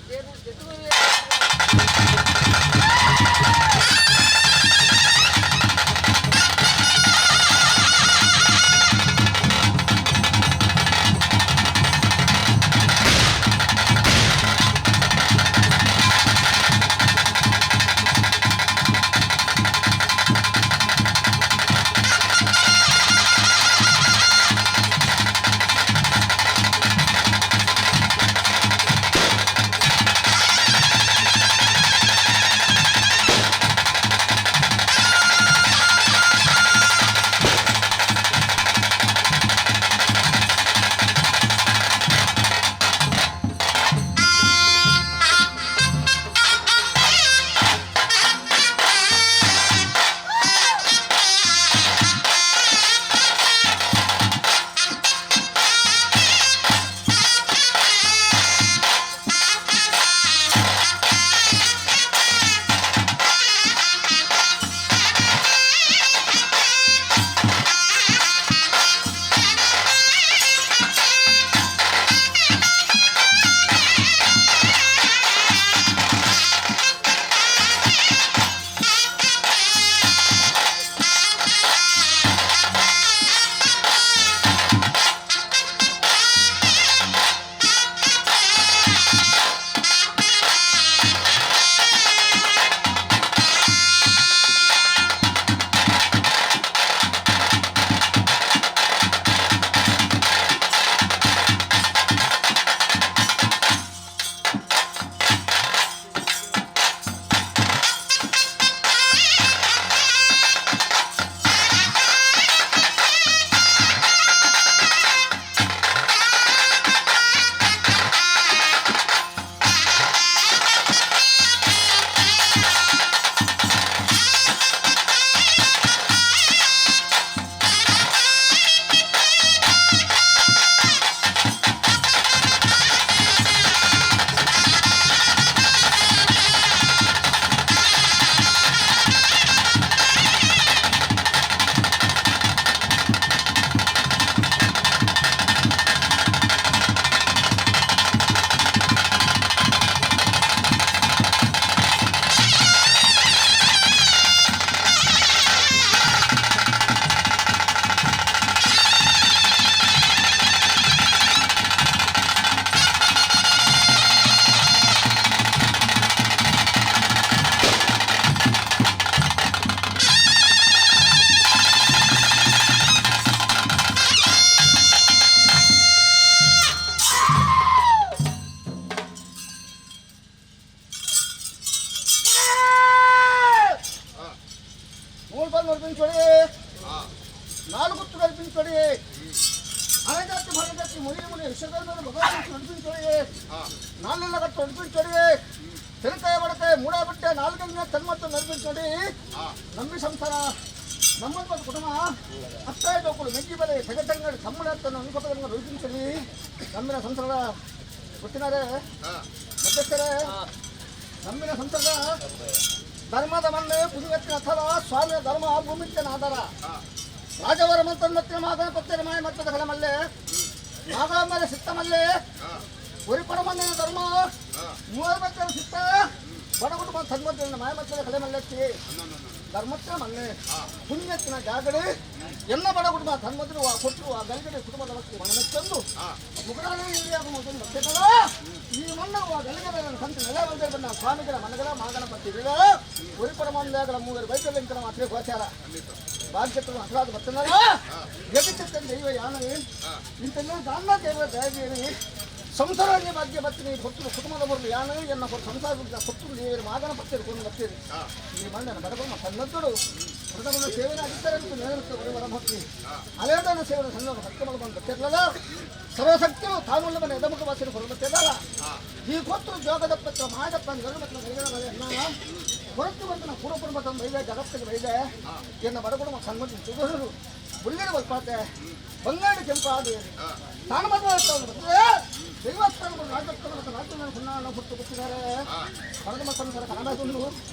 ನಂಬಿ ಸಂಸಾರ ನಮ್ಮನ್ನು ಕುಟುಂಬ ಅತ್ತಾಯದೊಕ್ಕಳು ಮೆಗ್ಗಿ ಬೆಲೆ ತೆಗತಂಗಡಿ ತಮ್ಮಡತ್ತನ್ನು ಅನುಕೂಲವನ್ನು ರೂಪಿಸಲಿ ನಮ್ಮಿನ ಸಂಸಾರ ಗೊತ್ತಿನಾರೆ ಮಧ್ಯಸ್ಥರೇ ನಮ್ಮಿನ ಸಂಸಾರ ಧರ್ಮದ ಮಣ್ಣು ಪುಣ್ಯತ್ತಿನ ಥರ ಸ್ವಾಮಿಯ ಧರ್ಮ ಭೂಮಿತ್ತಿನ ಆಧಾರ ರಾಜವರ ಮಂತನ್ಮತ್ತಿನ ಮಾದನ ಪತ್ತಿನ ಮಾಯ ಮತ್ತದ ಕಲಮಲ್ಲೆ ನಾಗರ ಮೇಲೆ ಸಿತ್ತಮಲ್ಲೆ ಒರಿಪಡ ಮಣ್ಣಿನ ಧರ್ಮ ಮೂವರು ಮತ್ತಿನ ಸಿತ್ತ ಬಡ ಕುಟುಂಬ ತನ್ಮತ್ತಿನ ಮಾಯ ಮತ್ತದ ಕಲೆಮಲ್ಲೆತ್ತಿ ಧರ್ಮತ್ತಿನ ಮಣ್ಣೆ ಪುಣ್ಯತ್ತಿನ ಜಾಗಡೆ ಎಲ್ಲ ಬಡ ಕುಟುಂಬ ಧರ್ಮത്തിന് ಕೊಟ್ಟರು ಆ ಗಲ್ಗಡೆ ಕುಟುಂಬದ ಮಕ್ಕಳು ಮನಮೆತ್ತಂದು ಮುಖರಾಣಿ ಮೊದಲು ಈ ಮಣ್ಣು ಗಲಿಗೆ ಸಂತ ನೆಲೆ ಬಂದ ಸ್ವಾಮಿಗಳ ಮನಗಳ ಮಾಗಣಪತಿ ಉರಿಪರಮಾಂದಗಳ ಮೂವರು ವೈದ್ಯಲಿಂಕನ ಮಾತ್ರ ಗೋಚಾರ ಭಾಗ್ಯತ್ವ ಅಪರಾಧ ಬರ್ತನಲ್ಲ ಎದಿತ್ತ ದೈವ ಯಾನವೇ ಇಂತೆಲ್ಲ ದಾನ ದೈವ ದಯದೇವಿ ಸಂಸಾರ ಭಾಗ್ಯ ಬತ್ತೀನಿ ಹೊತ್ತು ಕುಟುಂಬದ ಬರಲು ಯಾನ ಎನ್ನ ಸಂಸಾರ ಹೊತ್ತು ದೇವರು ಮಾಗನ ಪತ್ತಿರು ಕೊಂಡು ಬರ್ತೀರಿ ಈ ಮಣ್ಣನ್ನು ಬಡಬಮ್ಮ ಸನ್ನದ್ದರು ಕುಟುಂಬದ ಸೇವನೆ ಆಗಿದ್ದಾರೆ ಅಂತ ನೇರಕ್ಕೆ ಬರಭಕ್ತಿ ಅಲೇದನ ಸೇವನೆ ಸಣ್ಣ ಭಕ್ತಮಲ ಬಂದು ಬರ್ತಿರ್ಲಲ್ಲ ಸರ್ವಶಕ್ತಿಯು ತಾನುಳ್ಳ ಮನೆ ಎದಮುಖ ವಾಸಿನ ಹೊರ ಬರ್ತಿದ್ದಲ್ಲ ಈ ಕೊತ್ತು ಜೋಗದ ಪತ್ರ ಮಾದಪ್ಪ ಗರು ಮತ್ತು ಗರಿಗಳ ಬಲೆ ಹೊರತು ಬಂದ ಪೂರ್ವ ಮತ್ತು ಬೈದೆ ಜಗತ್ತಿಗೆ ಬೈದೆ ಎನ್ನ ಬಡಗುಡುಮ ಸಣ್ಣ ಚುಗುರು ಬುಳ್ಳಿನ ಬಲ್ಪಾತೆ ಬಂಗಾಡಿ ಕೆಂಪಾದ ತಾನು ಬರ್ತದೆ ದೈವಸ್ಥಾನ ರಾಜಸ್ಥಾನ ಮತ್ತು ರಾಜ್ಯದ ಹುಣ್ಣಾಣ ಹುಟ್ಟು ಗೊತ್ತಿದ್ದಾರೆ ಪಣದ ಸಂಸಾರ ಕನ್ನಡದುಂಡು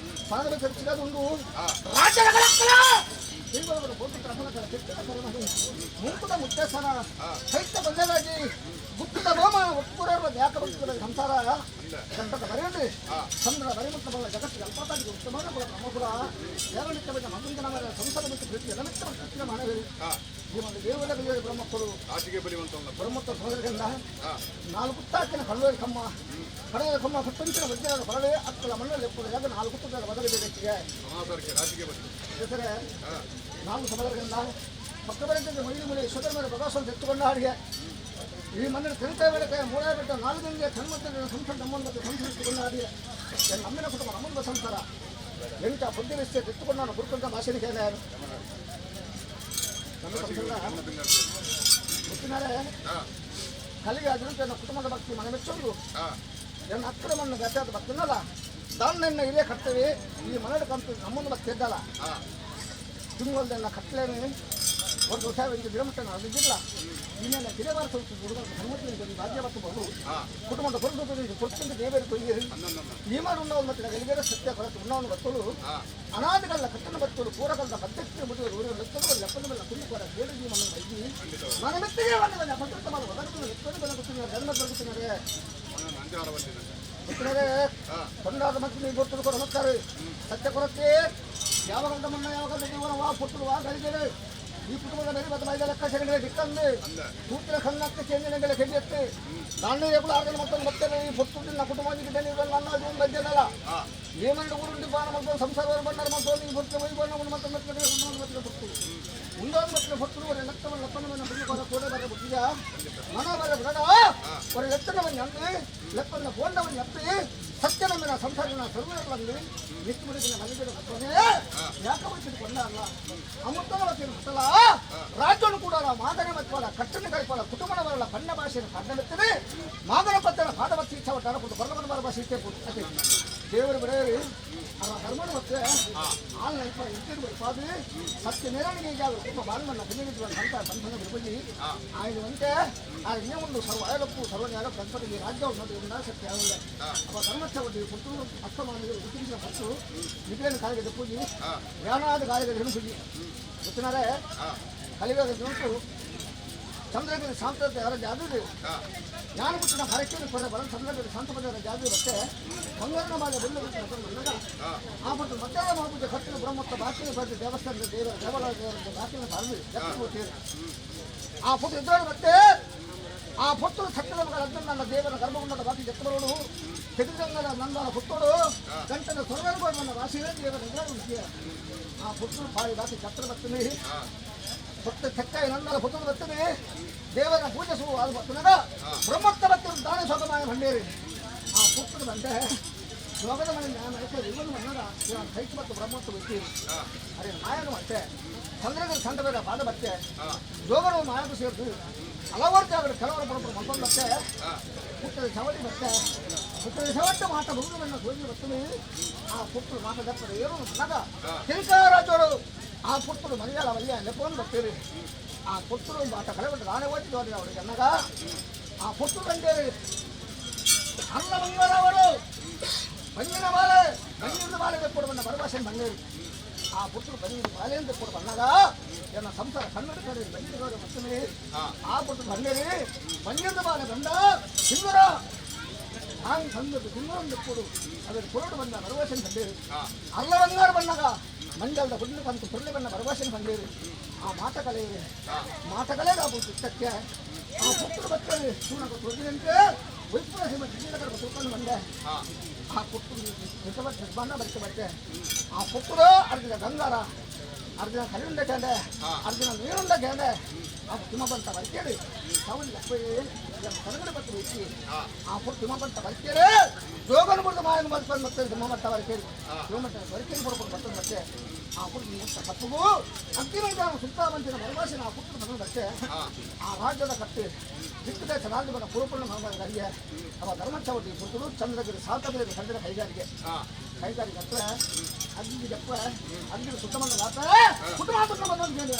ಪಣದ ಚರ್ಚಿಗದುಂಡು ರಾಜ್ಯಗಳ ದೈವಗಳ ಮುಂಕುದ ಮುತ್ತೇಸನ ಸೈತ್ಯ ಬಂದದಾಗಿ ಗುಪ್ತದ ರೋಮ ಒಕ್ಕೂರರುವ ಯಾಕ ಭಕ್ತಿಗಳ ಸಂಸಾರ ಗಂಟದ ಬರೆಯಲಿ ಚಂದ್ರ ಬರೆಮುತ್ತ ಬಲ್ಲ ಜಗತ್ತಿಗೆ ಅಲ್ಪಾತಾಗಿ ಉತ್ತಮನ ಕುಲ ಬ್ರಹ್ಮಕುಲ ದೇವನಿತ್ಯ ಬಂದ ಮಂದಿನ ಮರ ಸಂಸಾರ ಮತ್ತು ಪ್ರೀತಿ ಎಲ್ಲಮಿತ್ತ ಕೃಷ್ಣ ಮಾನವೇ ಈ ಒಂದು ದೇವರ ಬ್ರಹ್ಮಕ್ಕಳು ಬ್ರಹ್ಮತ್ವ ಸಹೋದರರಿಂದ ನಾಲ್ಕು ತಾಕಿನ ಕಳ್ಳೋರಿ ಕಮ್ಮ ಕಡಲ ಕಮ್ಮ ಪಟ್ಟಂಚಿನ ವಜ್ರದ ಹೊರಳೆ ಅಕ್ಕಲ ಮಣ್ಣಲ್ಲಿ ಎಪ್ಪುದು ಯಾಕೆ ನಾಲ್ಕು ತುತ್ತದ ಬದಲಿದೆ ಹೆಚ್ಚಿಗೆ ಹೆಸರೇ ನಾಲ್ಕು ಸಹೋದರರಿಂದ ಪಕ್ಕ ಬರೆದ ಮೈಲಿ ಮುಳಿ ಸುಧರ ಮೇಲೆ ಬಗಾಸನ್ನು ಎತ್ತುಕೊಂಡ ಹಾಡಿಗೆ ಈ ಮಣ್ಣಿನ ತಿರುತಾ ಬೆಳಕೆ ಮೂಳೆ ಬೆಟ್ಟ ನಾಲ್ಕು ದಿನಕ್ಕೆ ಕಣ್ಮತ್ತ ಸಂಸಾರ ನಮ್ಮನ್ನು ಮತ್ತು ಸಂಸಾರ ಎತ್ತುಕೊಂಡ ಹಾಡಿಗೆ ನಮ್ಮಿನ ಕುಟುಂಬ ನಮ್ಮೊಂದು ಸಂಸಾರ ಎಂಟ ಬುದ್ಧಿ ಎತ್ತುಕೊಂಡು ನಾನು ಗುರುಕುಲದ ಭಾಷೆಗೆ ಯಾರು ನಮ್ಮ ಸಂಸಾರ ಗೊತ್ತಿನಾರೆ ಕಲಿಗೆ ಅದರಂತೆ ನನ್ನ ಕುಟುಂಬದ ಭಕ್ತಿ ಮನೆ ಮೆಚ್ಚೋದು ನನ್ನ ಅಕ್ಕಡ ಮಣ್ಣು ಗತಿಯಾದ ಭಕ್ತಿನಲ್ಲ ದಾನ್ನ ಇಲ್ಲೇ ಕಟ್ತೇವೆ ಈ ಮನೆಯ ಕಂತು ನಮ್ಮನ್ನು ಭಕ್ತಿ ಇದ್ದಲ್ಲ ತಿಂಗಳದೆಲ್ಲ ಕಟ್ಲೇನೆ ಒಂದು ವರ್ಷ ಒಂದು ದಿನಮಟ್ಟ ನಡೆದಿಲ್ಲ ಇನ್ನೆಲ್ಲ ತಿರವಾರ ಸ್ವಲ್ಪ ಹುಡುಗ ಹನುಮಂತನಿಗೆ ಭಾಗ್ಯ ಬರ್ತಬಹುದು ಕುಟುಂಬದ ಕೊರತು ಕೊಡ್ತಂತ ದೇವರು ಕೊಯ್ಯಿರಿ ಈ ಮಾಡಿ ಉಣ್ಣವನು ಮತ್ತು ಗಲಿಗೆರ ಸತ್ಯ ಕೊರತು ಉಣ್ಣವನು ಬತ್ತಲು ಅನಾಥಗಳ ಕಟ್ಟನ ಬತ್ತಲು ಪೂರಕಲ್ದ ಪದ್ಧತಿ ಮುಡಿದ ಊರಿನ ಲೆಕ್ಕದ ಲೆಪ್ಪದ ಮೇಲೆ ಕುಂದು ಕೊರ ಕೇಳಿ ಮನ ಬೈದಿ ಮನ ಮೆತ್ತಿಗೆ ಬಂದ ಭದ್ರತ ಮಾಡ ಒದಗದ ಲೆಕ್ಕದ ಮೇಲೆ ಗೊತ್ತಿದ್ದಾರೆ ಧರ್ಮ ಬರುತ್ತಿದ್ದಾರೆ ಗೊತ್ತಿದ್ದಾರೆ ಕೊಂಡಾದ ಮತ್ತು ನೀವು ಗೊತ್ತು ಕೊರ ಹೋಗ್ತಾರೆ ಸತ್ಯ ಕೊರತೆ ಯಾವಾಗ ಮಣ್ಣ ಯಾವಾಗ ಜೀವನ ವಾ ಪುಟ್ಟರು ವಾ ಗಲಿಗೆರೆ ಈ ಕುಟುಂಬದ ಮೇಲೆ ಮತ್ತು ಮೈದ ಲೆಕ್ಕ ಸೆಕೆಂಡ್ ದಿಕ್ಕಂದು ತೂತಿನ ಕಣ್ಣಕ್ಕೆ ಚೆಂದಿನಗಳ ಕೆಡಿಯತ್ತೆ ನಾನು ಎప్పుడు ಆರ್ಗನ ಮಕ್ಕಳು ಮತ್ತೆ ಈ ಪುಟ್ಟು ಕುಟುಂಬ ನನ್ನ ಜೀವನ ಮಧ್ಯದಲ್ಲ ಏಮಂಡು ಊರುಂಡಿ ಬಾಣ ಮತ್ತು ಸಂಸಾರ ಬಂಡಾರ ಮತ್ತು ಈ ಪುಟ್ಟು ವೈ ಬಣ್ಣ ಮತ್ತು ಮತ್ತೆ ಉಂಡಾದ ಮತ್ತೆ ಪುಟ್ಟು ಉಂಡಾದ ಮತ್ತೆ ಪುಟ್ಟು ஒரு லட்சம் லட்சம் பண்ண கூட வர புத்தியா மன வர விடடா ஒரு லட்சணவன் நம்பு லெப்பன போண்டவன் நம்பி ಸತ್ಯನಮ್ಮಿನ ಸಂಸಾರನ ಸರ್ವರಲ್ಲಿ ನಿತ್ಯ ಮುಡಿದಿನ ಮನೆಗೆ ಯಾಕೆ ಕೊಂಡಾರಲ್ಲ ಅಮೃತನ ಹುಟ್ಟಲ ರಾಜ್ಯನು ಕೂಡ ಮಾದನೆ ಮತ್ವಾಡ ಕಟ್ಟನೆ ಕಳಿಪಾಡ ಕುಟುಂಬನ ಬರಲ್ಲ ಕಣ್ಣ ಭಾಷೆಯನ್ನು ಕಣ್ಣೆತ್ತದೆ ಮಾದನ ಪತ್ತನ ಪಾದವತ್ತಿ ಇಚ್ಛಾವಟ್ಟಾರ ಕೊಟ್ಟು ಬರಲವನ ಬರ ಭಾಷೆ ಇಷ್ಟೇ ದೇವರು ಬಿಡೆಯರಿ ಅವರ ಧರ್ಮನ ಮತ್ತೆ ಆಲ್ ನಲ್ಪ ಇಟ್ಟಿರುವ ಪಾದಿ ಸತ್ಯ ನೇರಣಿಗೆ ಈಗ ಕುಟುಂಬ ಬಾಲ್ಮನ್ನ ಪುಣ್ಯವಿದ್ವ ಸಂತ ಸಂತನ ಬಿರುಬಲಿ ಆಯ್ದುವಂತೆ ಆ ಇನ್ನೇ ಒಂದು ಸರ್ವ ಅಯಲಪ್ಪು ಸರ್ವಜ್ಞಾನ ಗಣಪತಿಗೆ ರಾಜ್ಯ ఉన్నది ಸತ್ಯ ಆಗಿದೆ ಅವ ಧರ್ಮಸ್ಥವತಿ ಪುಟ್ಟು ಅಸ್ತಮಾನಿಗೆ ಉತ್ತಿನ ಪಟ್ಟು ನಿಗ್ಲೇನ ಕಾಲಿಗೆ ಪೂಜಿ ಜ್ಞಾನಾದ ಕಾಲಿಗೆ ಪೂಜಿ ಗೊತ್ತಿನಾರೆ ಕಲಿಯುಗ ಉಂಟು ಚಂದ್ರಗಿರಿ ಶಾಂತತೆ ಅವರ ಜಾದು ನಾನು ಬಿಟ್ಟು ಹರಕೆ ಕೊಡ ಬರ ಚಂದ್ರಗಿರಿ ಶಾಂತಪದ ಜಾದು ಮತ್ತೆ ಬಂಗಾರನ ಮಾಲೆ ಬೆಲ್ಲ ಬಿಟ್ಟು ಆ ಮತ್ತು ಮಧ್ಯಾಹ್ನ ಮಹಾಪೂಜೆ ಕಟ್ಟಿನ ಬ್ರಹ್ಮತ್ತ ಬಾಕಿನ ಬರ್ದು ದೇವಸ್ಥಾನದ ದೇವರ ದೇವರ ದೇವರ ಬಾಕಿನ ಬರಲಿ ಆ ಪುಟ್ಟು ಇದ್ದರು ಮತ್ತೆ ಆ ಪುಟ್ಟು ಸಕ್ಕದ ಮಗಳ ನನ್ನ ದೇವರ ಗರ್ಭಗುಂಡದ ಬಾಕಿ ಜತ್ತಬರೋಡು ತೆಗೆದಂಗದ ನಂದನ ಪುತ್ತೋಡು ಗಂಟನ ಸೊರಗರು ನನ್ನ ರಾಶಿಯೇ ದೇವರ ಆ ಪುಟ್ಟು ಬಾರಿ ಬಾಕಿ ಚತ್ರ ಬರ್ತೀನಿ ಪುಟ್ಟ ಚಕ್ಕ ನಂದನ ಪುತ್ತದ ಬರ್ತೀನಿ ದೇವರ ಪೂಜೆ ಅದು ಬರ್ತನದ ಬ್ರಹ್ಮತ್ತ ಬರ್ತಿರು ದಾನ ಸ್ವತಮಾಯ ಭಂಡೇರಿ ಆ ಪುಟ್ಟದ ಬಂದೆ ಯೋಗದ ಮನೆ ಇವನು ಮನ್ನದ ಕೈತು ಮತ್ತು ಬ್ರಹ್ಮತ್ವ ಬರ್ತೀರಿ ಅರೆ ಮಾಯನು ಮತ್ತೆ ಚಂದ್ರಗಿರಿ ಸಂತ ಬೇಡ ಪಾದ ಬತ್ತೆ ಯೋಗನು ಮಾಯకు ಸೇರ್ತು ಹಲವಾರು ಜಾಗರು ಕೆಲವರು ಬರಬರು ಮಲ್ಕೊಂಡು ಬತ್ತೆ ಪುಟ್ಟದ ಚವಳಿ ಬತ್ತೆ ಪುಟ್ಟದ ಚವಟ್ಟು ಮಾಟ ಮುಗಿದು ಸೋಜಿ ಬರ್ತದೆ ಆ ಪುಟ್ಟರು ಮಾಟ ದಪ್ಪದ ಏನು ಮನಗ ತಿರುಕಾರಾಜೋಡು ಆ ಪುಟ್ಟರು ಮಲಯಾಳ ವಲ್ಯ ನೆಪವನ್ನು ಬರ್ತೀರಿ ಆ ಪುಟ್ಟರು ಮಾಟ ಕಳೆಬಿಟ್ಟು ನಾನೇ ಓದಿದ್ದು ಅವರಿಗೆ ಅನ್ನಗ ಆ ಪುಟ್ಟರು ಬಂದೇರಿ ಅನ್ನ ಬಂಗಾರವರು ಬಂಜಿನ ಬಾಳೆ ಬಂಜಿನ ಬಾಳೆ ಕೊಡು ಬಂದ ಬರಭಾಷೆ ಬಂದೇರಿ ಆ ಪುಟ್ಟರು ಬಂಜಿನ ಬಾಳೆ ಅಂತ ಕೊಡು ಬಂದಾಗ ಎನ್ನ ಸಂಸಾರ ಕನ್ನಡ ಕಡೆ ಬಂಜಿನ ಬರ್ತೀನಿ ಆ ಪುಟ್ಟರು ಬಂದೇರಿ ಬಂಜಿನ ಬಾಳೆ ಬಂದ ಸಿಂಗರ ಆಂಗ್ ತಂದದ್ದು ಸಿಂಗರೊಂದು ಕೊಡು ಅದರ ಕೊರಡು ಬಂದ ಬರಭಾಷೆ ಬಂದೇರಿ ಅಲ್ಲ ಬಂಗಾರ ಬಂದಾಗ ಮಂಡಲದ ಹುಲ್ಲು ಬಂತು ಹುಲ್ಲು ಬಣ್ಣ ಭರವಸೆ ಬಂದಿರಿ ಆ ಮಾತ ಕಲೆಯಿರಿ ಮಾತ ಕಲೆಗೆ ಆ ಪುಟ್ಟಕ್ಕೆ ಆ ಪುಟ್ಟರು ಬರ್ತದೆ ಸೂನಕ ತೊಗಿದಂತೆ ಒಯ್ಪುರ ಸೀಮೆ ಕಡೆ ತೂಕೊಂಡು ಬಂದೆ ಆ ಪುಟ್ಟು ನಿರ್ಬಂಧ ಬರುತ್ತೆ ಬತ್ತೆ ಆ ಪುಟ್ಟರು ಅರ್ಜುನ ಗಂಗಾರ ಅರ್ಜುನ ಕರಿಯುಂಡ ಕೇಂದೆ ಅರ್ಜುನ ನೀರುಂಡ ಕೇಂದೆ ಆ ತಿಮ್ಮಬಂತ ಬರ್ತೇಳಿ ಸೌಂಡ್ ಕರಗಡೆ ಬತ್ತು ಬೈತಿ ಆ ಪುಟ್ಟು ತಿಮ್ಮಬಂತ ಬರ್ತೇಳಿ ಜೋಗನ ಬಿಡ್ದು ಮಾಯನ ಬರ್ಕೊಂಡು ಮತ್ತೆ ತಿಮ್ಮಬಂತ ಬರ್ತೇಳಿ ತಿಮ್ಮಬಂತ ಬರ್ತೇಳಿ ಕೊಡ್ಕೊಂಡು ಬರ್ತದೆ ಮತ್ತೆ ಆ ಪುಟ್ಟು ತಪ್ಪುಗೂ ಅಂತಿಮ ಸುಲ್ತಾವಂತಿನ ಭರವಸೆ ಆ ಪುಟ್ಟರು ಬಂದ ಬತ್ತೆ ಆ ರಾಜ್ಯದ ಕಟ್ಟಿ ದಿಕ್ಕದ ಚನಾಧಿಪನ ಪೂರ್ವಪಣ್ಣ ಮಹಾರಾಜರಿಗೆ ಅವ ಧರ್ಮಚೌಟಿ ಪುತ್ತೂರು ಚಂದ್ರಗಿರಿ ಸಾತಗಿರಿ ಸಂಜೆ ಕೈಗಾರಿಕೆ ಕೈಗಾರಿಕೆ ಹತ್ರ ಅಗ್ಗಿ ದಪ್ಪ ಅಗ್ಗಿ ಸುತ್ತಮಂದ ಗಾತ್ರ ಕುಟುಂಬ ಬಂದ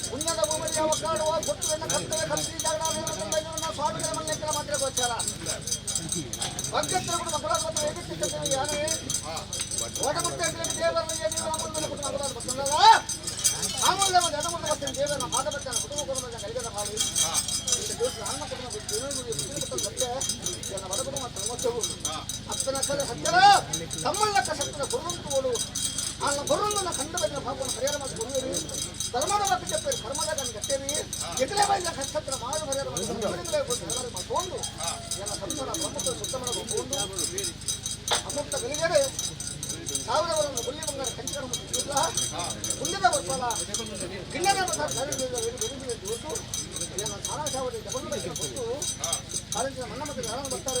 ಉನ್ನತ ಭೂಮಿಯ ಒಕ್ಕಾಡುವ ಗೊತ್ತುವೆನ್ನ ಕರ್ತವ್ಯ ಕತ್ತಿ ಜಾಗಡ ಸ್ವಾಮಿಗಳ ಮನೆಯ ಮಾತ್ರ ಗೋಚಾರ ಭಕ್ತರು ಮಕ್ಕಳ ಮತ್ತು ಹೇಗೆ ಯಾರೇ ಓಟಮುಟ್ಟ ದೇವರಲ್ಲಿ ನೀವು ಮಕ್ಕಳ ಗೊತ್ತಿಲ್ಲ ಆಮೂಲ್ಯ ಒಂದು ಎಡಮುಟ್ಟ ಬರ್ತೀನಿ ದೇವರ ಮಾತ ಬರ್ತಾನೆ ಕುಟುಂಬ ಕುಟುಂಬ ಕೈಗದ ಮಾಡಿ ಅನ್ನ ಕುಟುಂಬ ಮತ್ತೆ ನನ್ನ ಬಡ ಕುಟುಂಬ ಅಪ್ಪನ ಕಲೆ ಹತ್ತಿರ ತಮ್ಮಲ್ಲಕ್ಕ ಶಕ್ತಿನ ಗುರುಂತು ಓಡು ಆ ಗುರುಂದನ್ನ ಕಂಡು ಬಂದ ಪಾಪವನ್ನು ಪರಿಹಾರ ಮಾಡಿ ಕೊಡುವಿರಿ. ಧರ್ಮ ಕಶ್ಯಪರು ಕರ್ಮದ ಗಟ್ಟೇರಿ ಎಗಲೇ ಬೈದ ಕಷ್ಟತ್ರ ಮಾಡು ಮತ್ತೊಂದು ಎಲ್ಲ ಸಂಸಾರ ಬ್ರಹ್ಮತ್ವ ಶುದ್ಧ ಮಾಡಬೇಕು. ಅಮೃತ ಗಲಿಗೆಡೆ ಸಾವಿರವರನ್ನು ಗುಲ್ಲಿ ಬಂಗಾರ ಕಂಚಿಕರ ಮತ್ತು ಕುಂಡದ ಬರ್ಪಲ ಗಿಣ್ಣದ ಗೊತ್ತು ಏನ ಸಾರಾಶಾವಳಿ ತಗೊಂಡು ಕೊಟ್ಟು ಕಾಲೇಜಿನ ಮಣ್ಣ ಮತ್ತು ಯಾರನ್ನು ಬರ್ತಾರೆ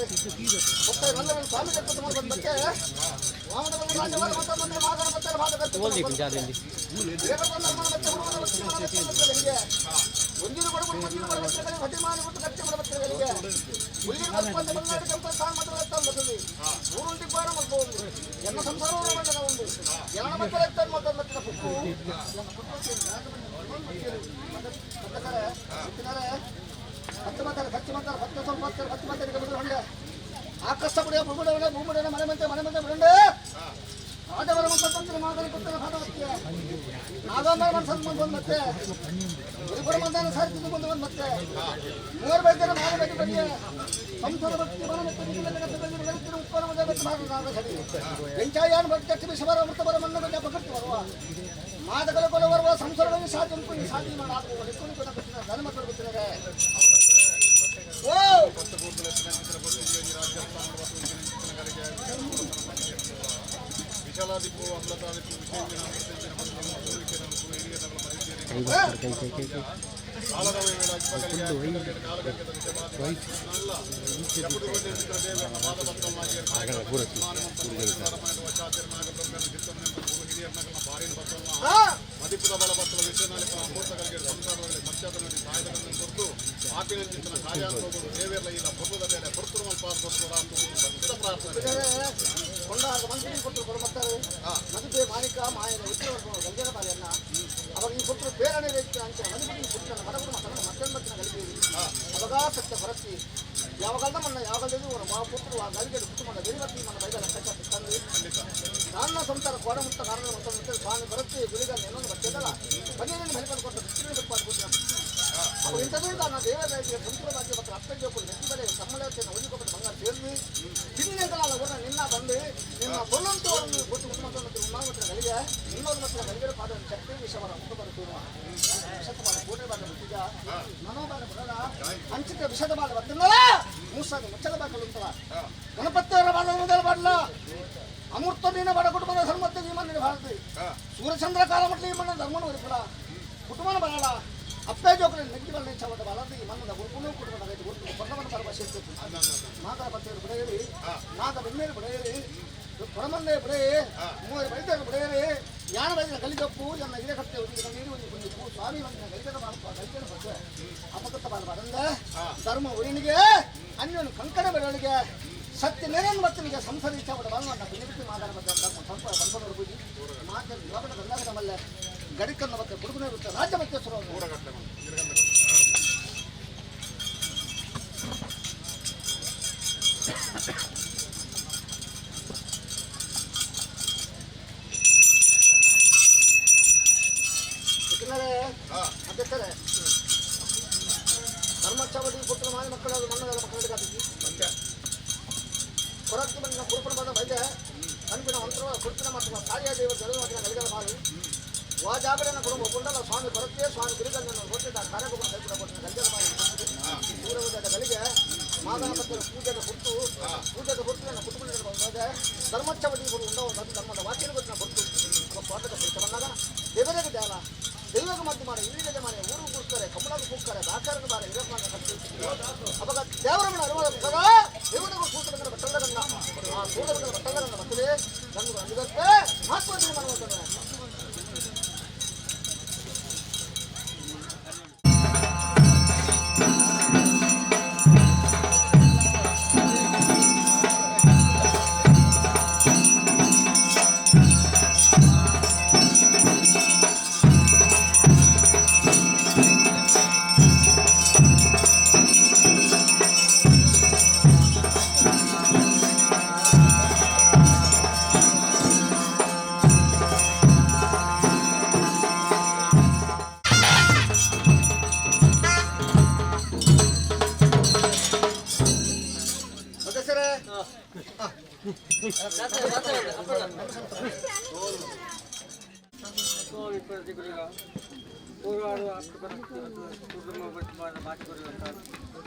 ಬರ್ತಾರೆ ನಲ್ಲವನ್ನು ಸ್ವಾಮಿ ಕರ್ತವ್ಯ ಮಾಡಿ ಬಂದಕ್ಕೆ ವಾಮನ ಬಂದು ರಾಜವಾದ ಮತ್ತು ಬಂದರೆ ಮಾದನ ಬರ್ತಾರೆ ಮಾದ ಒಂದಿರು ಕೊಡು ಒಂದಿರು ಕೊಡು ಹೊಟ್ಟೆ ಮಾಡಿ ಬಿಟ್ಟು ಖರ್ಚು ಮಾಡಬತ್ತಗಳಿಗೆ ಉಳ್ಳಿರು ಬಂದ ಬಂಗಾರ ಕೆಂಪ ಸಾಂಗ್ ಮಾತ್ರ ಬರ್ತದೆ ಊರುಂಟಿ ಬಾರ ಮಾಡ್ಬೋದು ಎನ್ನ ಸಂಸಾರ ಮಂಡನ ಒಂದು ಎನ್ನ ಮಕ್ಕಳ ಎತ್ತಾರೆ ಮತ್ತೆ ಮತ್ತೆ ಪುಕ್ಕು ಹತ್ತು ಮಾತಾರೆ ಖರ್ಚು ಮಾಡ್ತಾರೆ ಹತ್ತು ಸ್ವಲ್ಪ ಹತ್ತಾರೆ ಹತ್ತು ಮಾತಾರೆ ಹೊಂಡೆ ಆಕರ್ಷ ಪಡೆಯ ಭೂಮಿಡವನೆ ಭೂಮಿಡವನೆ ಮನೆ ಮಂತೆ ಮನೆ ಮಂತೆ ಬಿಡಂಡೆ ರಾಜವರ ಮಂತ್ರ ಮಾದನ ಕೊಟ್ಟರೆ ಭಾಗವತ್ಯ ನಾಗಂಬರ ಮನಸ್ಸನ್ನು ಬಂದು ಮತ್ತೆ ಗುರುಪುರ ಮಂದಾನ ಸಾರಿದ್ದು ಬಂದು ಬಂದು ಮತ್ತೆ ಮೂವರು ಬೈತಾರೆ ಮಾರು ಬೈದು ಬನ್ನಿ ಸಂಸಾರ ಭಕ್ತಿ ಮನ ಮತ್ತು ಉಪ್ಪನ ಮಜಾ ಮತ್ತು ಭಾಗ ನಾಗ ಸಡಿ ಎಂಚಾಯಾನ್ ಭಕ್ತಿ ವಿಷವರ ಅಮೃತ ಬರ ಮನ್ನ ಬಜ ಪಕಡ್ತಿ ಬರುವ ಮಾದಕಲ ಕೊಲ ಬರುವ ಸಂಸಾರದಲ್ಲಿ ಸಾಧ್ಯ ಸಾಧ್ಯ ಮಾಡಿ ಧರ್ಮ ಕೊಡ್ಬಿಟ್ಟಿದ್ದಾರೆ. ಓ ವಿಶಾಲಾದಿಪ್ಪು ಅಮೃತಾದಿಪ್ಪು ವಿಷಯಂಜಿನ ಅಮೃತಂಜಿನ ಮದಿಪುದ ಬಲ ಬತ್ತಲ ವಿಷಯನಾಲಿಪ ಅಮೃತಗಳಿಗೆ ಸಂಸಾರದಲ್ಲಿ ಸತ್ಯದ ಸಾಯದ ಕೊಟ್ಟು ಆಪಿನ ಚಿಂತನ ಕಾರ್ಯಾನುಭವಗಳು ದೇವೇರ್ಲ ಇಲ್ಲ ಪ್ರಭುದ ಬೇರೆ ಪರ್ತುರುಮಲ್ ಪಾಸ್ ಭಕ್ತಿದ ಪ್ರಾರ್ಥನೆ. ಕೊಂಡಾಗ ಮಂತ್ರಿ ಕೊಟ್ಟರು ಕೊಡಬತ್ತಾರೆ ಮದುವೆ ಮಾಣಿಕ ಮಾಯನ ಉತ್ತರ ಗಂಜನ ಬಾಲೆಯನ್ನ ಅವಾಗ ಈ ಪುತ್ರ ಬೇರನೆ ವ್ಯಕ್ತಿ ಅಂಚ ಮದುವೆ ಪುತ್ರನ ಮಡಗುರು ಮತನ ಮತ್ತೊಂದು ಮತ್ತಿನ ಗಲಿಗೆ ಅವಾಗ ಸತ್ಯ ಹೊರತಿ ಯಾವಾಗಲ್ದ ಮನ್ನ ಯಾವಾಗಲ್ದ ಮಾ ಪುತ್ರರು ಆ ಗಲಿಗೆ ಕುಟುಂಬದ ಬೆರಿಬತ್ತಿ ಮನ್ನ ಬೈದ ಲೆಕ್ಕಾಚಾರ ತಂದು ನನ್ನ ಸಂಸಾರ ಕೋಡ ಮುತ್ತ ಕಾರಣ ಮತ್ತೊಂದು ಸ್ವಾಮಿ ಬರುತ್ತೆ ಗುಳಿಗ ಏನೊಂದು ಬರ್ತದಲ್ಲ ಬನ್ನಿ ಮನೆ ಕೊಟ್ಟು ಬಿಸಿಲು ಬೇಕು ಅವಾಗ ಇಂಥದ್ದು ನಾನು ದೇವರ ಸಂಪೂರ್ಣ ಭಾಗ್ಯ ಮತ್ತು ಅಪ್ಪ ಜೋಕುಲು ನೆತ್ತಿ ಬೆಲೆ ಸಮ್ಮಲೇತನ ಒಲಿಕೊಟ್ಟು ಬಂಗಾರ ಸೇರ್ವಿ ತಿನ್ನೆಂತಲ್ಲ ಊರ ನಿನ್ನ ಬಂದು ನಿನ್ನ ಬೊಲ್ಲಂತೂ ಅವರನ್ನು ಗೊತ್ತು ಮತ್ತೊಂದು ಉನ್ನಾಮತ್ರ ಗಲಿಗೆ ಇನ್ನೊಂದು ಮತ್ತು ಗಲಿಗೆ ಪಾದ ಶಕ್ತಿ ವಿಷವರ ಮುಖ ಬರುತ್ತೀವ ವಿಷತಮಾನ ಪೂರ್ಣ ಬಾಗ ಮುಟ್ಟಿದ ಮನೋಬಾಲ ಬರಲ್ಲ ಅಂಚಿತ ವಿಷದ ಬಾಲ ಬರ್ತದಲ್ಲ ಮೂಸಾದ ಮುಚ್ಚಲ ಬಾಕಲು ಅಂತಲ್ಲ ಗಣಪತಿಯವರ ಬಾಲ ಮೊದಲ ಬಾಡಲ ಅಮೃತ ನೀನ ಬಡ ಕುಟುಂಬದ ಧರ್ಮത്തെ ಈ ಮಣ್ಣಿನ ಭಾರತಿ ಸೂರ್ಯಚಂದ್ರ ಕಾಲ ಮಟ್ಲಿ ಈ ಮಣ್ಣ ಧರ್ಮನ ಒರಿಪಡ ಕುಟುಂಬನ ಬರಲ್ಲ ಅಪ್ಪೇ ಜೋಕರ ನೆಗ್ಗಿ ಬಲ್ಲ ಚವಟ ಬಾಲದು ಈ ಮಣ್ಣದ ಗುರುಕುಲು ಕುಟುಂಬದ ರೈತ ಗುರುತು ಕೊಲ್ಲವನ ಬರುವ ಶಕ್ತಿ ಮಾತಾ ಪತ್ತಿಯರು ಬಿಡೆಯರಿ ಮಾತ ಬೆಮ್ಮೇರು ಬಿಡೆಯರಿ ಕೊಡಮಂದೆ ಬಿಡೆಯೇ ಮೂವರು ಬೈದರು ಬಿಡೆಯರಿ ಯಾನ ಬೈದಿನ ಗಲಿಗಪ್ಪು ಎನ್ನ ಹಿರೇ ಕಟ್ಟೆ ಒಂದು ನೀರು ಒಂದು ಕುಂದಿ ಪೂ ಸ್ವಾಮಿ ಬಂದಿನ ಗಲಿಗದ ಬಾಲಪ್ಪ ಗಲಿಗನ ಬಗ್ಗೆ ಅಪಕತ್ತ ಬಾಲ ಬರಂದ ಧರ್ಮ ಉರಿನಿಗೆ ಅನ್ಯನು ಕಂಕಣ ಬೆರಳಿಗೆ ಸತ್ಯ ನೇರನ್ನು ಮತ್ತನಿಗೆ ಸಂಸಾರ ಇಚ್ಛೆ ಬಿಡ ಬಾಲ ಬಿನಿಬಿಟ್ಟು ಮಾತಾಡ ಧರ್ಮ ಸ್ವಲ್ಪ ಬಂಧನವರು ಪೂಜಿ ಮಾತನ್ನು ಯೋಗದ ಗಂಗಾಗದ ಮಲ್ಲೆ ಗಡಿಕನ್ನು ಮತ್ತೆ ಬುಡುಗುನ ಇರುತ್ತೆ ರಾಜ್ಯ ಮಧ್ಯಸ್ಥರು ಏಕೆಂದರೆ ಅಧ್ಯಕ್ಷರೇ ಧರ್ಮಚಾವಡಿ ಪುತ್ರ ಮಾಯ ಮಕ್ಕಳು ಮಣ್ಣದ ಮಕ್ಕಳಿಗೆ ಕೊರಕ್ಕೆ ಬಂದ ಕುರುಪನ ಬಂದ ವೈದ್ಯ ಕಣ್ಪಿನ ಮಂತ್ರ ಕುರುಪಿನ ಮತ್ತು ತಾಯಿಯ ದೇವ ಜಲ ಮಾತಿನ ಗಲಿಗಲ ಬಾಳು ವಾ ಜಾಗರಣ ಕುಟುಂಬ ಕೊಂಡಲ ಸ್ವಾಮಿ ಕೊರತೆ ಸ್ವಾಮಿ ಗುರಿಗಣ್ಣನ್ನು ಕೊಟ್ಟಿದ್ದ ಕಾರ್ಯಗೊಬ್ಬರ ಕೈಕೂಡ ಕೊಟ್ಟಿನ ಗಲಿಗಲ ಬಾಳು ದೂರವಾದ ಗಲಿಗೆ ಮಾದಾಪತ್ರ ಪೂಜೆದ ಹೊರತು ಪೂಜೆದ ಹೊರತು ನನ್ನ ಕುಟುಂಬದ ಬಂದಾಗ ಧರ್ಮಚ್ಚವಡಿ ಉಂಡವ ಧರ್ಮದ ವಾಕ್ಯನ ಗೊತ್ತಿನ ಹೊರತು ಸ್ವಾಗತ ಕುರಿತ ಬಂದಾಗ ದೇವರಿಗೆ ಧ್ಯಾನ ದೈವಕ್ಕೆ ಮದ್ದು ಮಾಡಿ ಇಲ್ಲಿ ಮನೆ ಊರು ಕೂರ್ತಾರೆ ಕಮಲಾಗ ಕೂಗ್ತಾರೆ ಬಾಕಾರದ ಬಾರ ಹಿರಪ್ಪ ಅವಾಗ ದೇವರ ಮನೆ ಅನುವಾದ ಸದಾ ದೇವರಿಗೆ ಸೂತ್ರಗಳ ಬಟ್ಟಲಗನ್ನ ಆ ಸೂತ್ರಗಳ ಬಟ್ಟಲಗನ್ನ ಬರ್ತದೆ ನನ್ಗೆ ಅನುಗತ್ತೆ ಮಹತ್ವ ಮಾಡುವಂತ.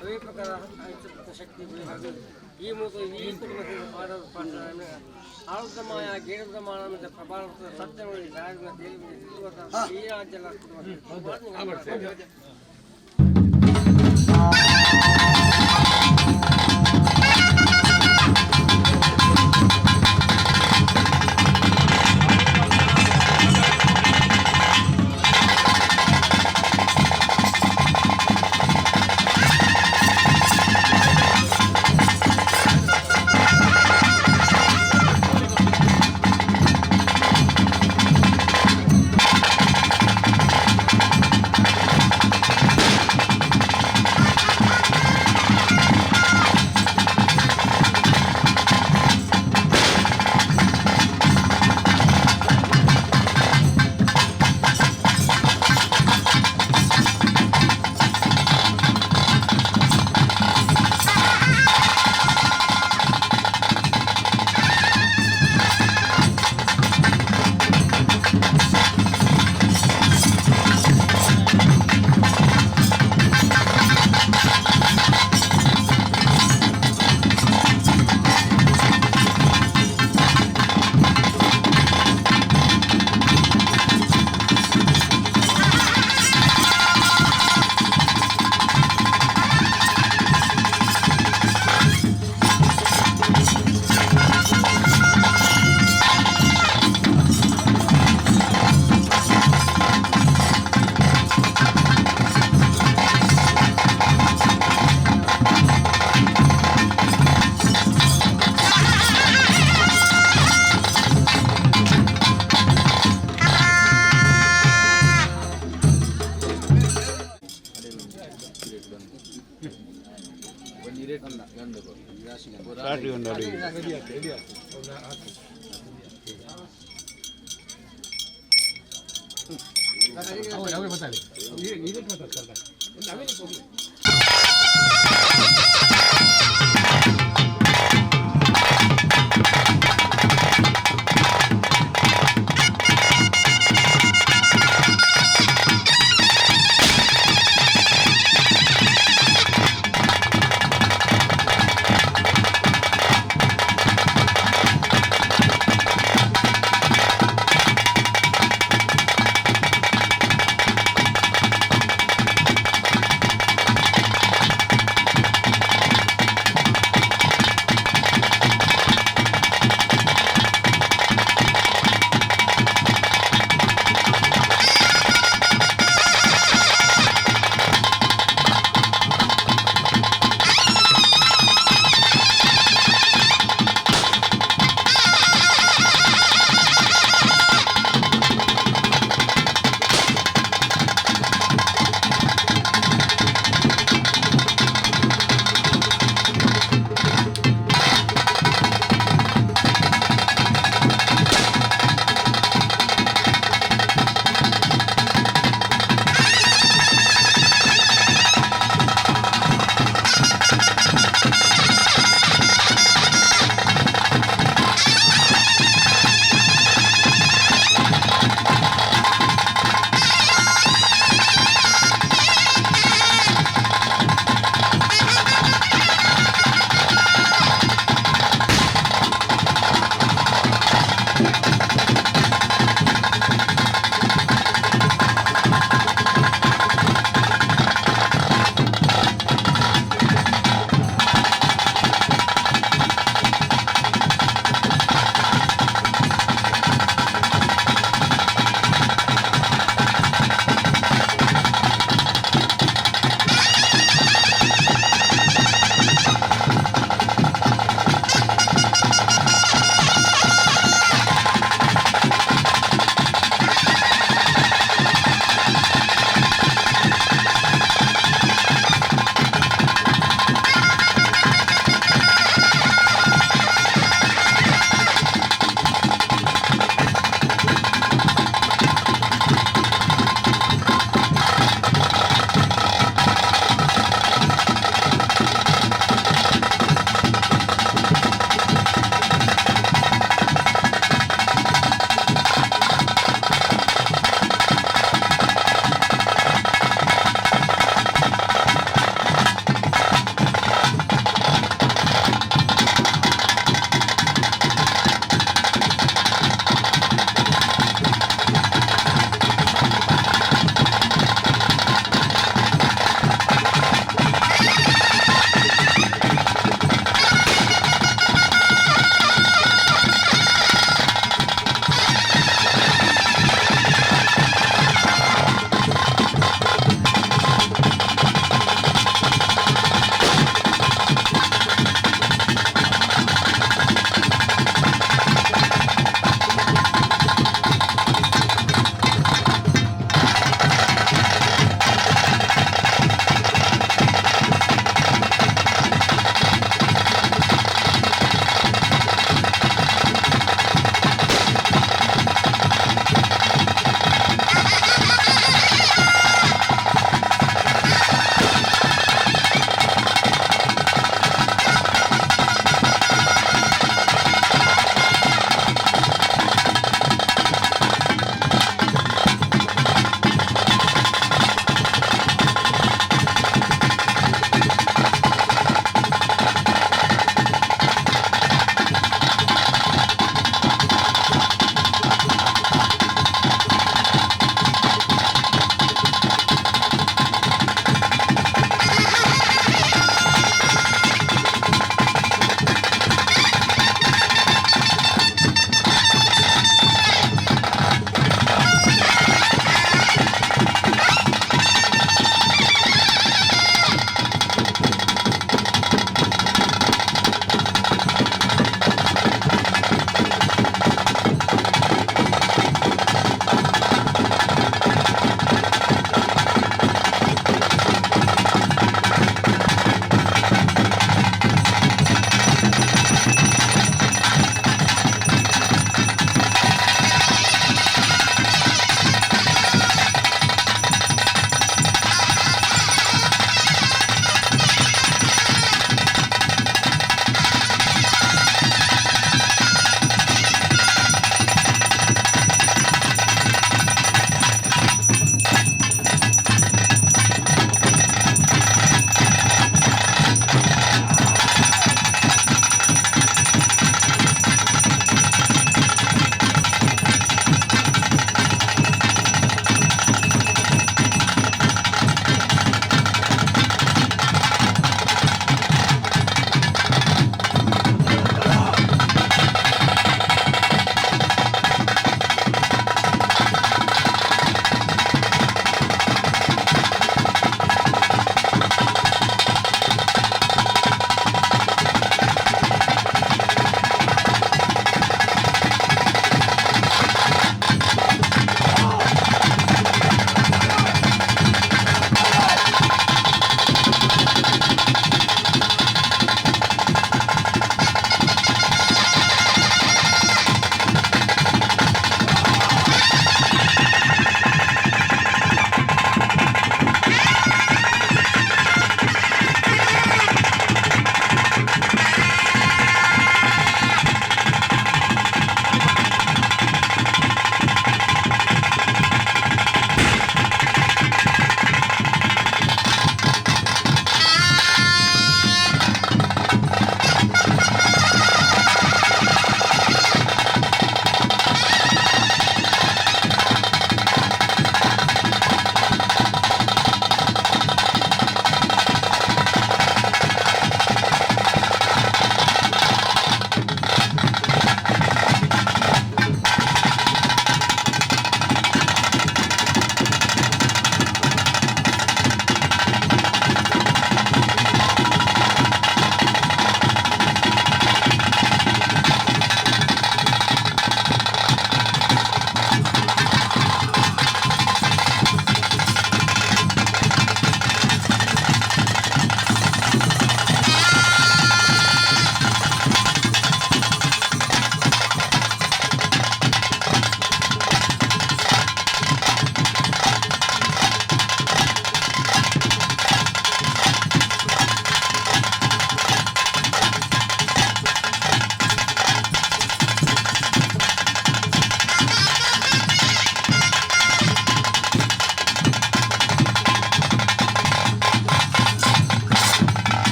ಅವೇ ಪ್ರಕಾರ ಶಕ್ತಿ ಈ ಮೂಲಕ ಈ ಕುಟುಂಬದ ಪಾಠ ಆರೋಗ್ಯಮಾಯ ಗೇರದಮಾನ ಪ್ರಭಾವ ಸತ್ಯಗಳು ಈ ರಾಜ್ಯ ಕುಟುಂಬ.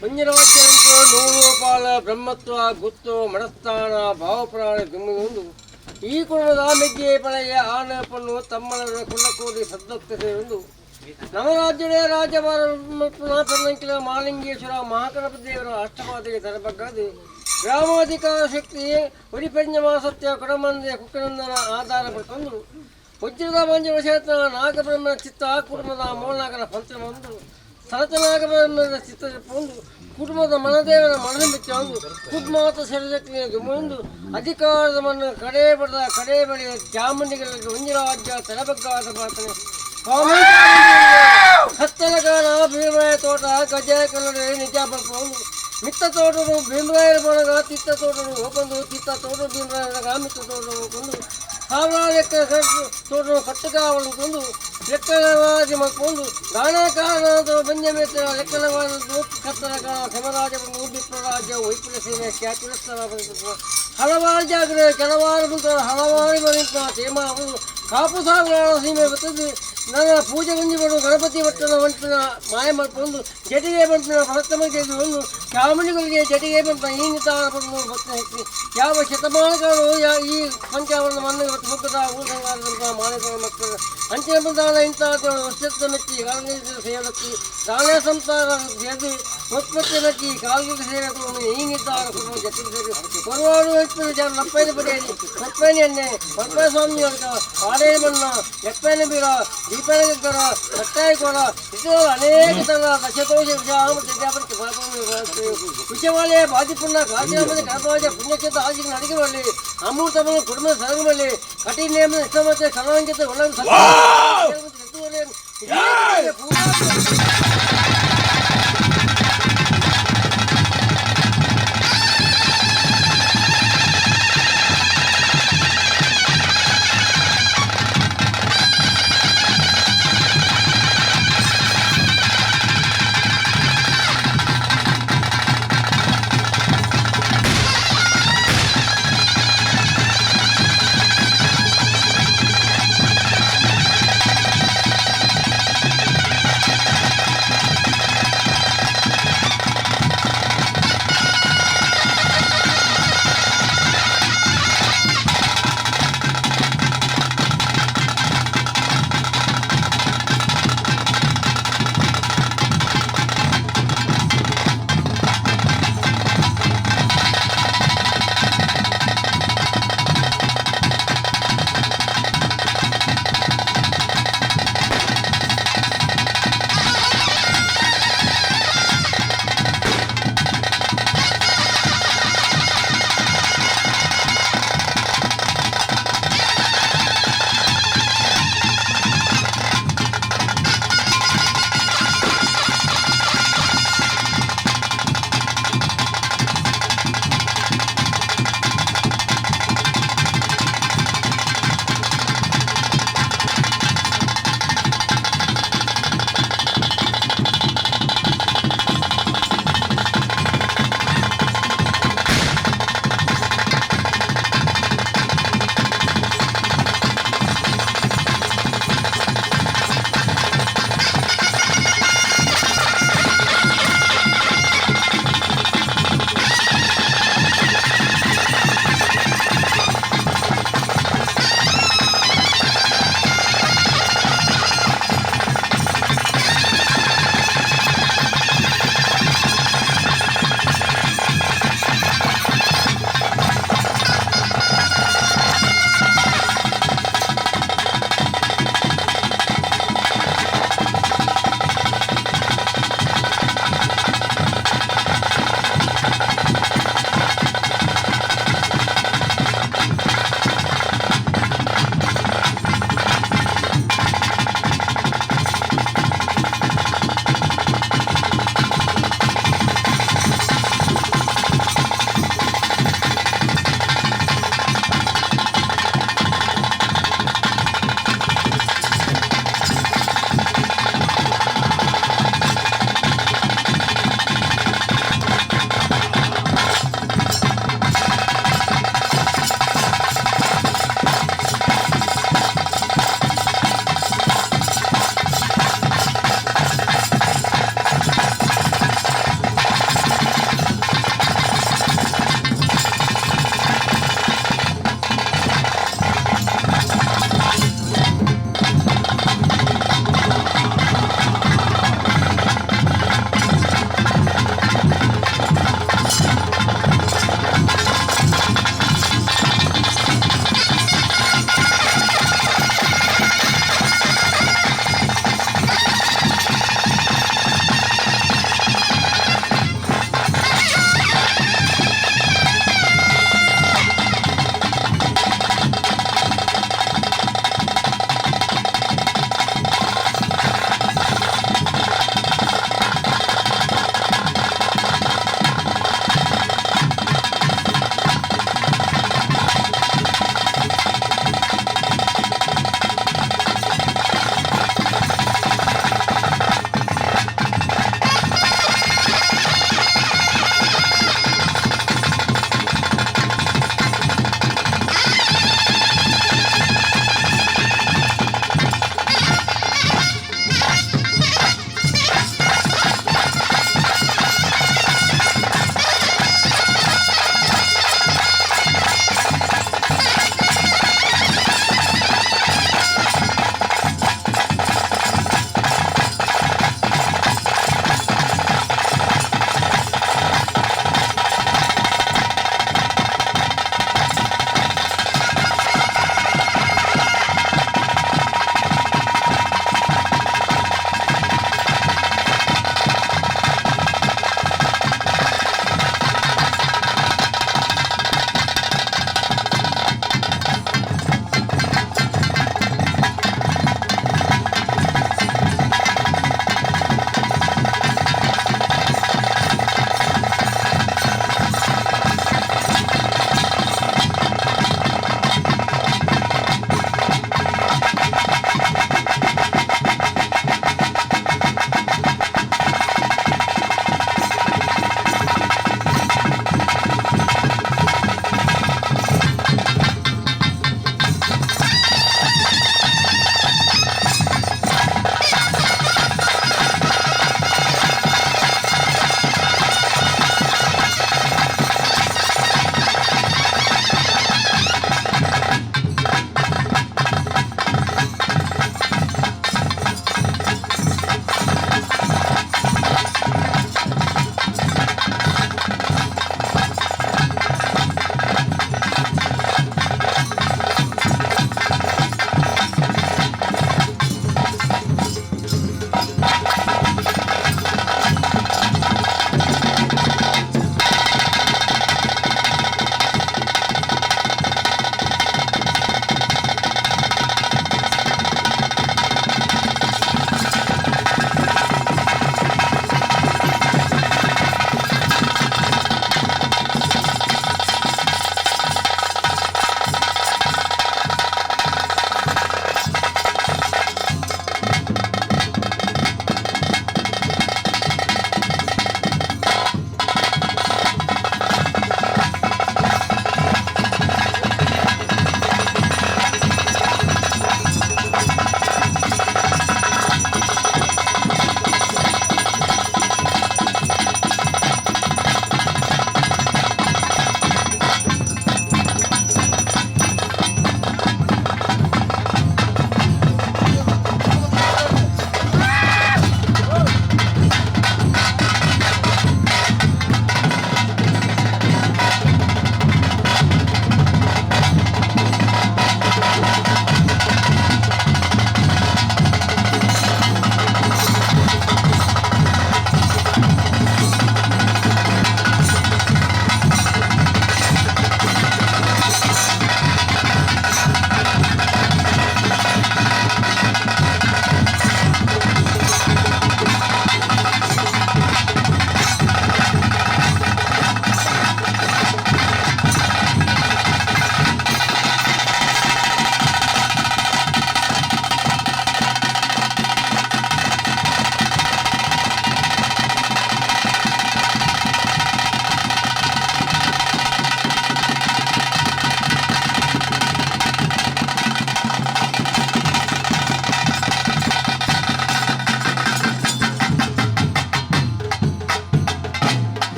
ಪಂಜರಾಜ್ಯಾಂತು ನೂರುಪಾಲ ಬ್ರಹ್ಮತ್ವ ಗುತ್ತು ಮಡಸ್ಥಾನ ಭಾವಪ್ರಾಣ ದುಮ್ಮುಂದು ಈ ಕುಟುಂಬದ ಮೆಗ್ಗೆ ಪಳೆಯ ಆನ ಪಣ್ಣು ತಮ್ಮನ ಕುಳ್ಳಕೋಡಿ ಸದ್ದಕ್ತಸೆಂದು ನವರಾಜ್ಯದ ರಾಜಭಾರ ಪನ್ನಂಕಿಲ ಮಾಲಿಂಗೇಶ್ವರ ಮಹಾಗಣಪತಿ ದೇವರ ಅಷ್ಟಪಾದಿಗೆ ತರಬಗ್ಗದು ಗ್ರಾಮಾಧಿಕಾರ ಶಕ್ತಿ ಉರಿಪಂಜಮ ಸತ್ಯ ಕೊಡಮಂದೆ ಕುಕ್ಕನಂದನ ಆಧಾರ ಪಡ್ಕೊಂಡು ವಜ್ರದ ಮಂಜ ನಾಗಬ್ರಹ್ಮನ ಚಿತ್ತ ಕುಟುಂಬದ ಮೂಲನಾಗನ ಪಂಚಮಂದು ಸನತನಾಗಬ್ರಹ್ಮನ ಚಿತ್ತ ಒಂದು ಕುಟುಂಬದ ಮನದೇವನ ಮನಸ್ಸು ಮೆಚ್ಚ ಕುಟ್ಮಾತ ಸೆರೆದಕ್ಕಿನ ದುಮೊಂದು ಅಧಿಕಾರದ ಮಣ್ಣು ಕಡೆ ಬಡದ ಕಡೆ ಬಳಿಯ ಚಾಮುಂಡಿಗಳಿಗೆ ಒಂಜಿರಾಜ್ಯ ತಲೆಬಗ್ಗಾದ ಪ್ರಾರ್ಥನೆ. ಸ್ವಾಮಿ ಕತ್ತಲಗಾನ ಭೀಮರಾಯ ತೋಟ ಗಜ ಕನ್ನಡ ನಿಜ ಬರ್ಕೊಂಡು ಮಿತ್ತ ತೋಟರು ಭೀಮರಾಯರ ಬಳಗ ತಿತ್ತ ತೋಟರು ಹೋಗೊಂದು ತಿತ್ತ ತೋಟ ಭೀಮರಾಯರ ಮಿತ್ತ ತೋಟರು ಹೋಗೊಂದು ಸಾವಿರಾರು ಎಕರೆ ತೋಟರು ಕಟ್ಟುಕಾವಲುಕೊಂಡು ಲೆಕ್ಕಲವಾದಿ ಮಕ್ಕೊಂಡು ದಾನಕಾರಣದ ಬಂಜ ಮೇತ್ರ ಲೆಕ್ಕಲವಾದ ಕತ್ತಲಗಾನ ಸಮರಾಜ ವಿಪ್ರರಾಜ್ಯ ವೈಪುಲ ಸೇನೆ ಖ್ಯಾತಿರಸ್ಥರ ಹಲವಾರು ಜಾಗೃ ಕೆಲವಾರು ಮುಂತಾದ ಹಲವಾರು ಮನಿತ ತೇಮ ಅವರು ಕಾಪು ಸಾವಿರಾರು ಸೀಮೆ ಬರ್ತದೆ. ನನ್ನ ಪೂಜೆ ಗುಂಜಿ ಬರು ಗಣಪತಿ ಭಟ್ಟನ ಬಂಟಿನ ಮಾಯ ಮಲ್ಪೊಂದು ಜಟಿಗೆ ಬಂಟಿನ ಭರತಮಗೆ ಒಂದು ಚಾಮುಂಡಿಗಳಿಗೆ ಜಟಿಗೆ ಬಂಟ ಈ ನಿತಾರ ಬಂದು ಭಕ್ತ ಹೆಚ್ಚಿ ಯಾವ ಶತಮಾನಗಳು ಈ ಪಂಚಾವರಣ ಮಣ್ಣು ಮುಗ್ಗದ ಊರು ಸಂಗಾರದ ಮಾಣಿಕರ ಮಕ್ಕಳು ಅಂಚಿನ ಬಂದಾಳ ಇಂಥ ವರ್ಷದ ಮೆಚ್ಚಿ ಕಾಲನಿಸಿದ ಸೇವಕಿ ದಾನ ಸಂಸಾರ ಸೇರಿ ಉತ್ಪತ್ತಿ ಮೆಚ್ಚಿ ಕಾಲ್ಗಿಗೆ ಸೇವೆ ಈ ನಿರ್ಧಾರ ಕೊಡುವ ಜೊತೆ ಸೇರಿ ಹೊರವಾಡು ಹೆಚ್ಚು ಜನ ಲಪ್ಪೈನ ಪಡೆಯಲಿ ಲಪ್ಪೈನ ಎಣ್ಣೆ ಪರಪಾಯ ಸ್ವಾಮಿ ಪಾಡೇ ಮಣ್ಣ ಎಪ್ಪೈನ ಬೀರ ದೀಪೈನ ಗಗ್ಗರ ಕಟ್ಟಾಯ ಕೊರ ಇತರ ಅನೇಕ ತರ ದಶಕೋಶ ವಿಷವಾಲಯ ಬಾಜಿಪುಣ್ಣ ಕಾಶಿನಾಮದ ಕರಪಾಜ ಪುಣ್ಯಕ್ಷೇತ್ರ ಆಶಿಕ ನಡಿಗೆ ಬರಲಿ ಅಮೃತವನ್ನು ಕುಟುಂಬ ಸರಗು ಬರಲಿ ಕಠಿಣ ನೇಮ ಇಷ್ಟಮತ್ತೆ ಕಲಾಂಕಿತ ಒಳ್ಳೆ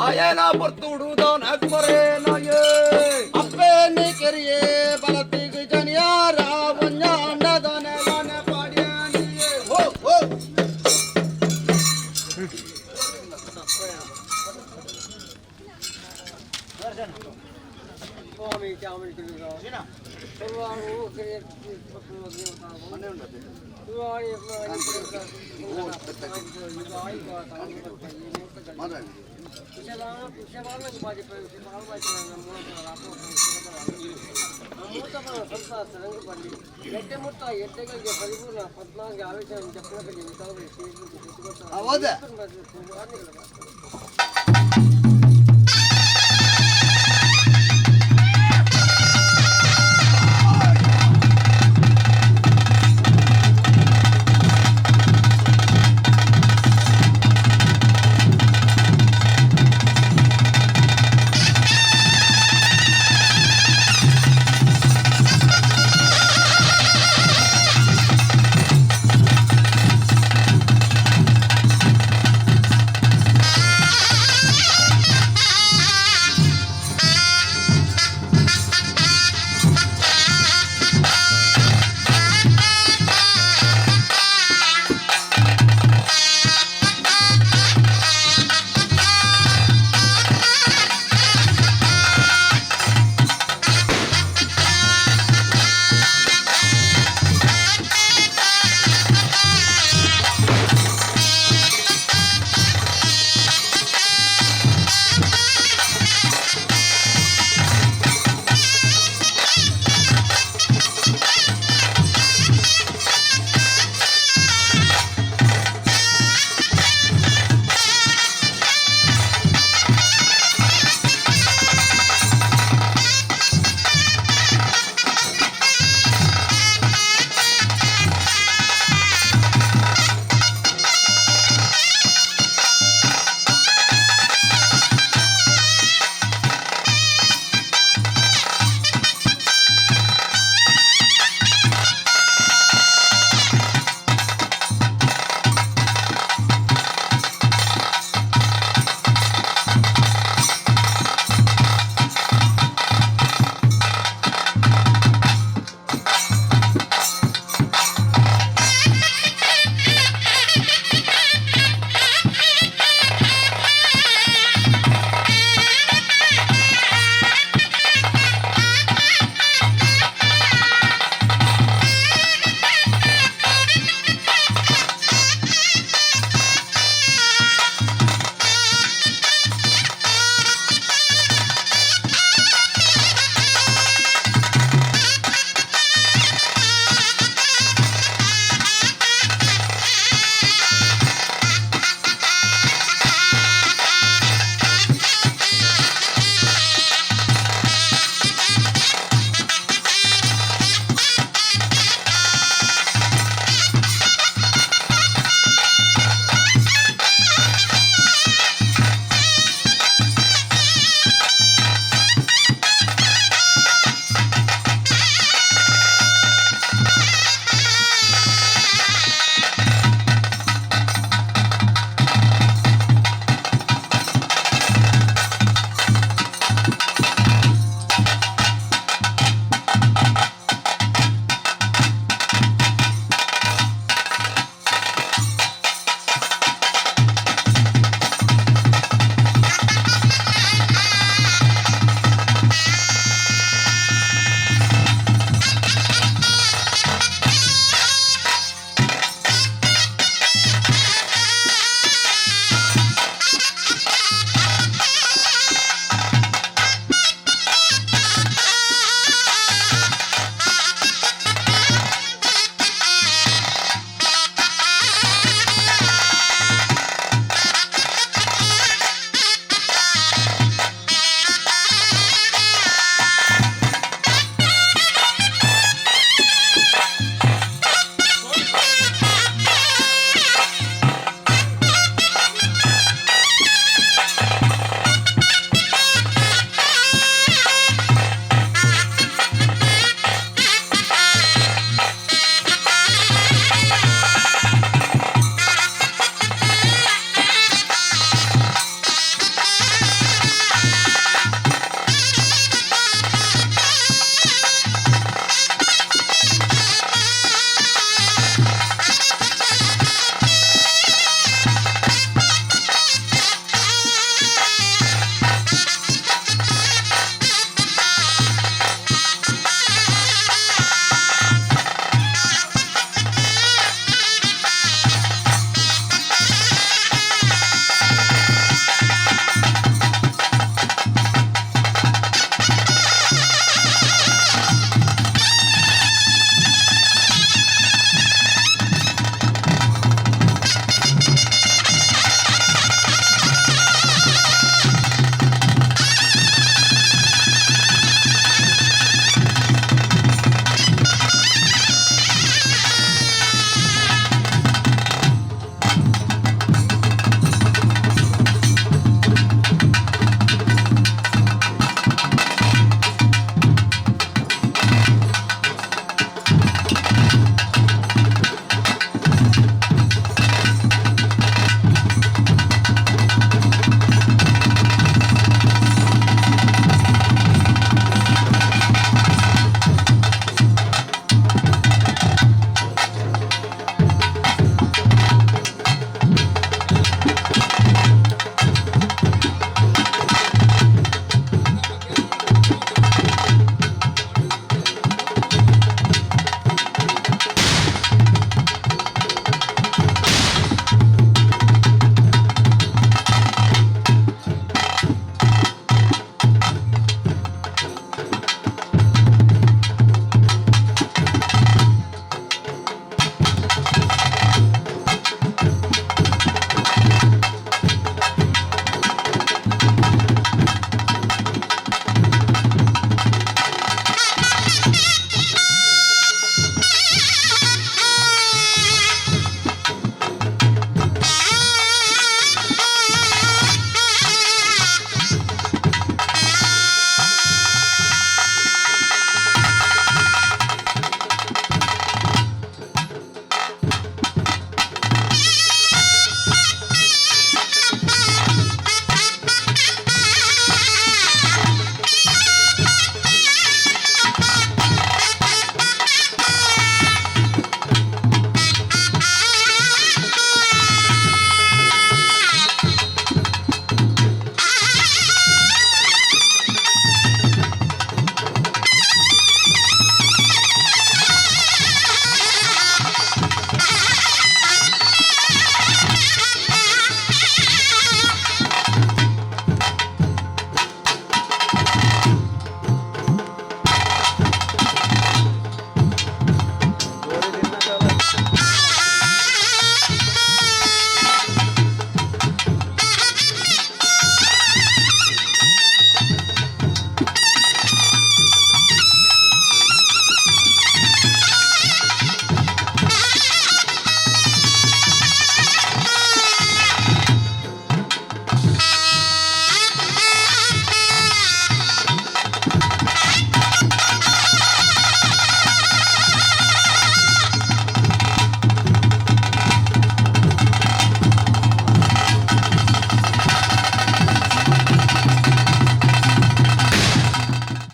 ಆಯನ ಪೊರ್ತುಡುದವನ ಕೊರೇನಯೇ ಅಪ್ಪೇನಿ ಕೆರಿಯೇ ಬಲತಿಗೆ ಜನಿಯಾರ ಒಂಜಾಂಡದನೆ ಮನೆ ಪಾಡ್ಯಾನಿಯೇ ಹೋ ಹೋ. ಸ್ವಾಮಿ ಚಾಮುಂಡಿ ಎಡ್ಡೆಗಳಿಗೆ ಪರಿಪೂರ್ಣ 14 ಆವೇಶ.